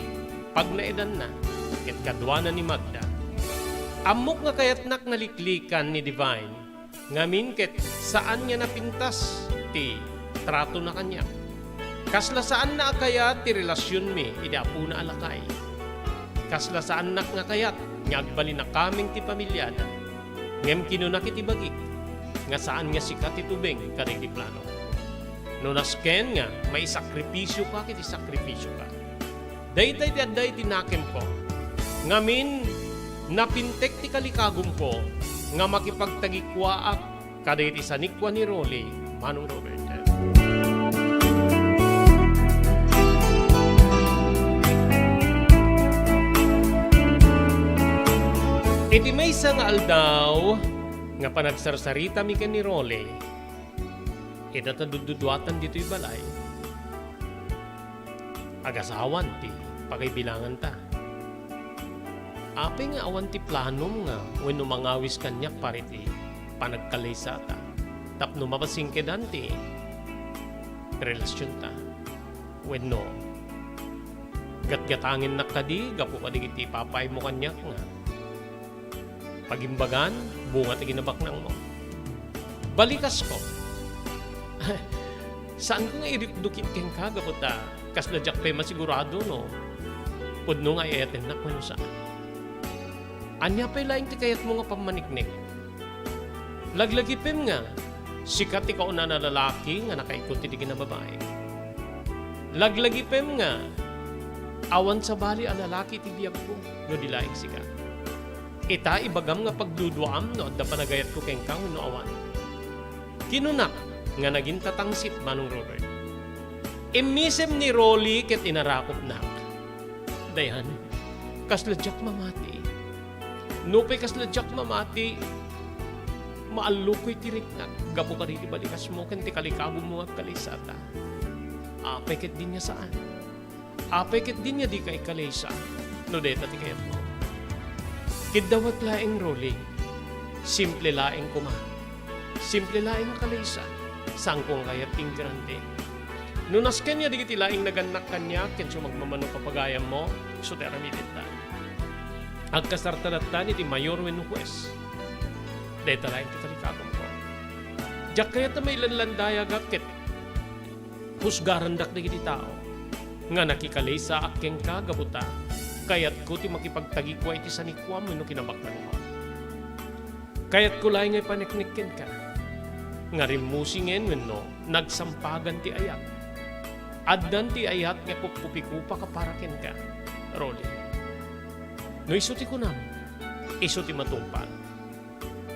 pagnaedanna ket kaduana ni Magda. Ammok nga kayatnak naliklikan ni Divine. Ngamin ket saan nga napintas ti tratona kaniak. Kasla saanna a kayat ti relasionmi idi apona a lakay. Kasla saannak nga kayat nga agbalin a kameng ti pamiliada. Ngem kinuna ket ibagik nga saan nga sika ti tubeng kadagiti plano. No nasken nga maisakripisioka ket isakripisioka. Daytay ti adda iti nakemko. Ngamin, napintek ti kalikagumko nga makipagtagikuaak kadagiti sanikua ni Rolly, Manong Robert. Iti maysa nga aldaw nga panagsarsaritami ken ni Rolly, ita ta dudduduatan ditoy balay, agasawan ti pakaibilanganta. Apay nga awan ti planom nga wenno mangawis kaniak para iti panagkalaysata tapno mapasingkedan ti relasionta? Wenno gatgatangennak kadi gapu kadagiti ipapaaymo kaniak nga pagimbagan, bunga ti kinabaknangmo. Balikasko. Saanko nga irikdukit kenka gapu ta kasla diak pay masigurado no pudno nga ay-ayatennak wenno saan. Ania pay laeng ti kayatmo nga pammaniknik? Laglagipem nga sika ti kaunaan a lalaki nga nakaikut iti kinababaik. Laglagipem nga awan sabali a lalaki iti biagko no di laeng sika. Ita, ibagam nga pagduduaam no adda panagayatko kenka wenno awan. Kinunak nga nagintatangsit, Manong Robert. Immisem ni Rolly ket inarakopnak. Dayan, kasla diak mamati. Nupay kasla diak mamati, maallokoy ti riknak gapu kadagiti balikasmo ken ti kalikagummo nga agkalaysata. Apay ket diak saan? Apay ket diak dika ikalaysa no dayta ti kayatmo? Kiddawek laeng, Rolly. Simple laeng koma. Simple laeng a kalaysa. Saanko nga kayat ti ingrande. No nasken nga dagiti laeng nagannak kaniak ken sumagmamano papagayammo, isu ti aramidenta. Agkasarta lattan iti mayor wenno hues. Dayta laeng ti kalikagumko. Diak kayat a mailanlandayagak ket husgarandak dagiti tao nga nakikalaysaak kenka gapu ta Kayatko ti makipagtagikua iti sanikuam wenno kinabaknangmo. Kayatko laeng nga ipaneknek kenka nga rimmusingen wenno nagsampagan ti ayat. Addan ti ayat nga kupkupikupaka para kenka, Rolly. No isu ti kunam, isu ti matungpal.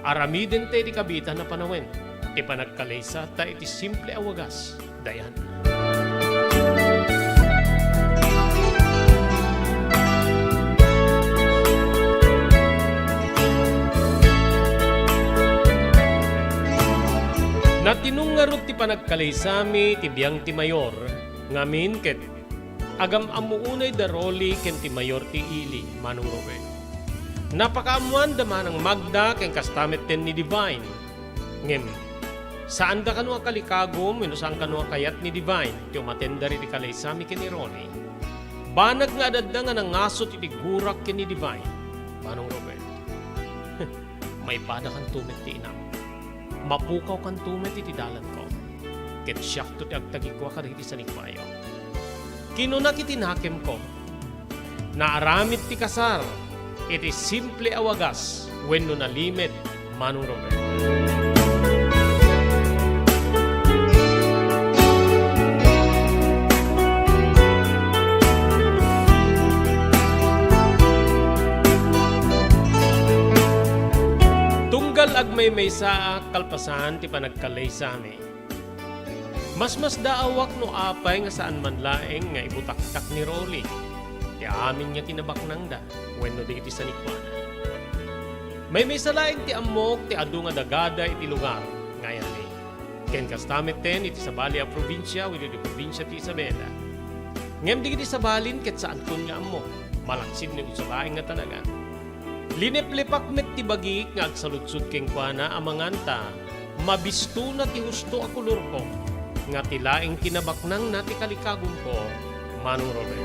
Aramiden ta iti kabiitan a panawen ti panagkalaysata iti simple a wagas, Dayan. Natinong ngarud ti panagkalaysami ti biang ti mayor, ngamin ket agam-ammo unay da Rolly ken ti mayor ti ili, Manong Robert. Napakaammoanda manang Magda ken kasta metten ni Divine. Ngem, saanda kano a kalikagum wenno saan kano a kayat ni Divine ti umatendar iti kalaysami ken ni Rolly. Banag nga adda nga nangasut iti gurak ken ni Divine, Manong Robert. Maipadakanto met ti inam. Mapukawkanto met iti dalanko. Ket siakto ti agtagikua kadagiti sanikuayo. Kinunak iti nakemko, naaramid ti kasar iti simple a wagas wenno nalimed, Manong Robert. Tunggal agmaymaysaak kalpasan ti panagkalaysami. Masmasdaawak no apay nga saan man laeng nga ibutaktak ni Rolly ti amin nga kinabaknangda wenno dagiti sanikuana. Maymaysa laeng ti ammok ti adu nga dagada iti lugar nga ayani. Ken kasta metten iti sabali a probinsia wenno iti probinsia ti Isabela. Ngem dagiti sabalin ket saanton nga ammo, malaksid no isu laeng nga talaga. Lineplepak met ti bagik nga agsaludsod kenkuana amangan ta mabistona ti husto a kolorko nga ti laeng kinabaknangna ti kalikagumko, Manong Robert.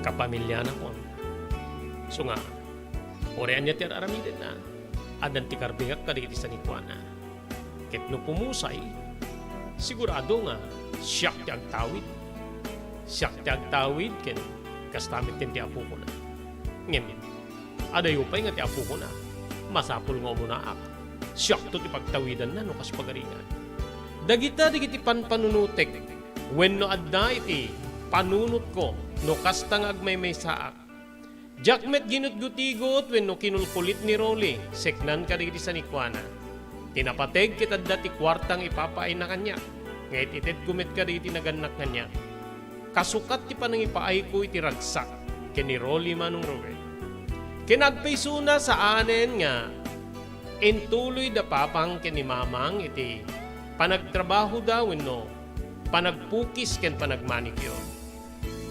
Kapamilianakon. Isu nga, uray ania ti ar-aramidenna, addan ti karbengak kadagiti sanikuana. Ket no pumusay, sigurado nga siak ti agtawid. Siak ti agtawid ken kasta met ken ti apokona. Ngem, adayo pay nga ti apokona, masapul nga umunaak. Siakto ti pagtawidanna no kas pagaringan. Dagita dagiti panpanunotek wenno adda iti panunotko no kasta nga agmaymaysaak. Diak met ginutgutigot wenno kinulkulit ni Rolly, seknan kadagiti sanikuana. Ti napateg ket adda ti kuarta nga ipapaayna kaniak, nga it-itedko met kadagiti nagannak kaniak. Kasukat ti panangipaayko iti ragsak ken ni Rolly, Manong Robert. Ken agpaysona saanen nga intuloy da papang ken ni mamang iti panagtrabahoda wenno panagpukis ken panagmanicure.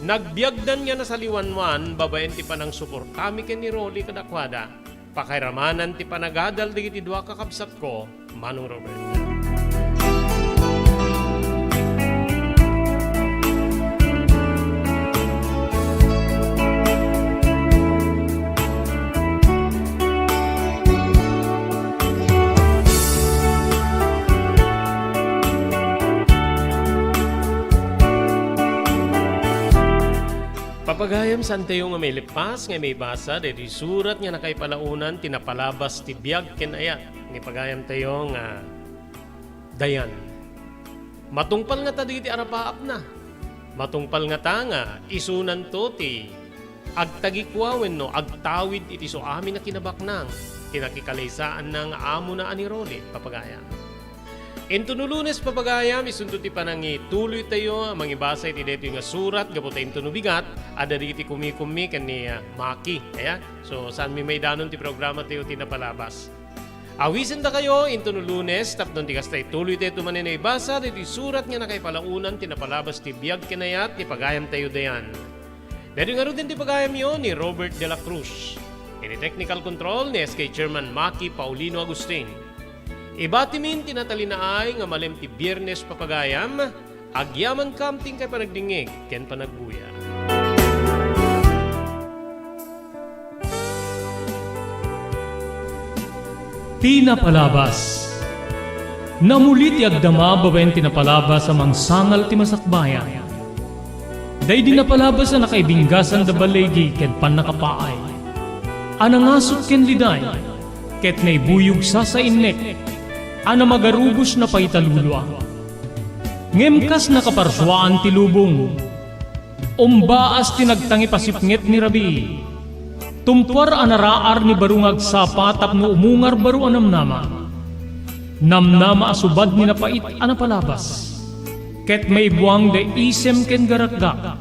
Nagbiagdan nga nasaliwanwan babaen ti panangsuportami ken ni Rolly kadakuada. Pakairamanan ti panagadal dagiti dua kakabsatko, Manong Robert. Papagayam, saantayo nga mailepas nga maibasa daytoy surat nga nakaipalaonan ti napalabas ti biag ken ayat ni pagayamtayo nga Dayan. Matungpal ngata dagiti arapaapna. Matungpal ngata nga isunanto ti agtagikua wenno agtawid iti su amin a kinabaknang ti nakikalaysaanna nga amona a ni Rolly, papagayam. Intono Lunes, papagayam, isunto ti panangituloytayo a mangibasa iti daytoy nga surat gapu ta intono bigat, adda dagiti kumikumi ken ni, ah, Maki. Aya? So, saanmi maidanon ti programatayo ti napalabas. Awisendakayo intono Lunes, tapno ti kasta ituloytayo manen a ibasa daytoy surat nga nakaipalaonan ti napalabas ti biag ken ayat ni pagayamtayo Dayan. Daytoy ngaruden ti pagayamyo ni Robert de la Cruz. Iti technical control ni S K Chairman Maki Paulino Agustin. Ibatimin ti natalinaay nga malem ti Biernes, papagayam, agyamankam ti inkay panagdingngeg ken panagbuya. Ti napalabas. Namuli ti agdama babaen ti napalabas a mangsangal ti masakbayan. Daydi napalabas a nakaibinggasan da balegi ken pannakapaay. A nangasut ken liday, ket naibuyog sasainnek, a namagarubos na paitalulua. Ngem kas nakaparsuaan ti lubong, umbaas ti nagtangipasipnget ni Rabii. Tumpuar a naraar ni baro nga agsapa tapno umungar baro a namnama. Namnama a subad ni napait a napalabas. Ket maibuang da isem ken garakgak.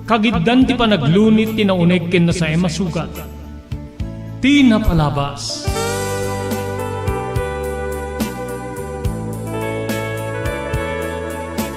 Kagiddan ti panaglunit ti nauneg ken nasaem a sugat. Ti napalabas.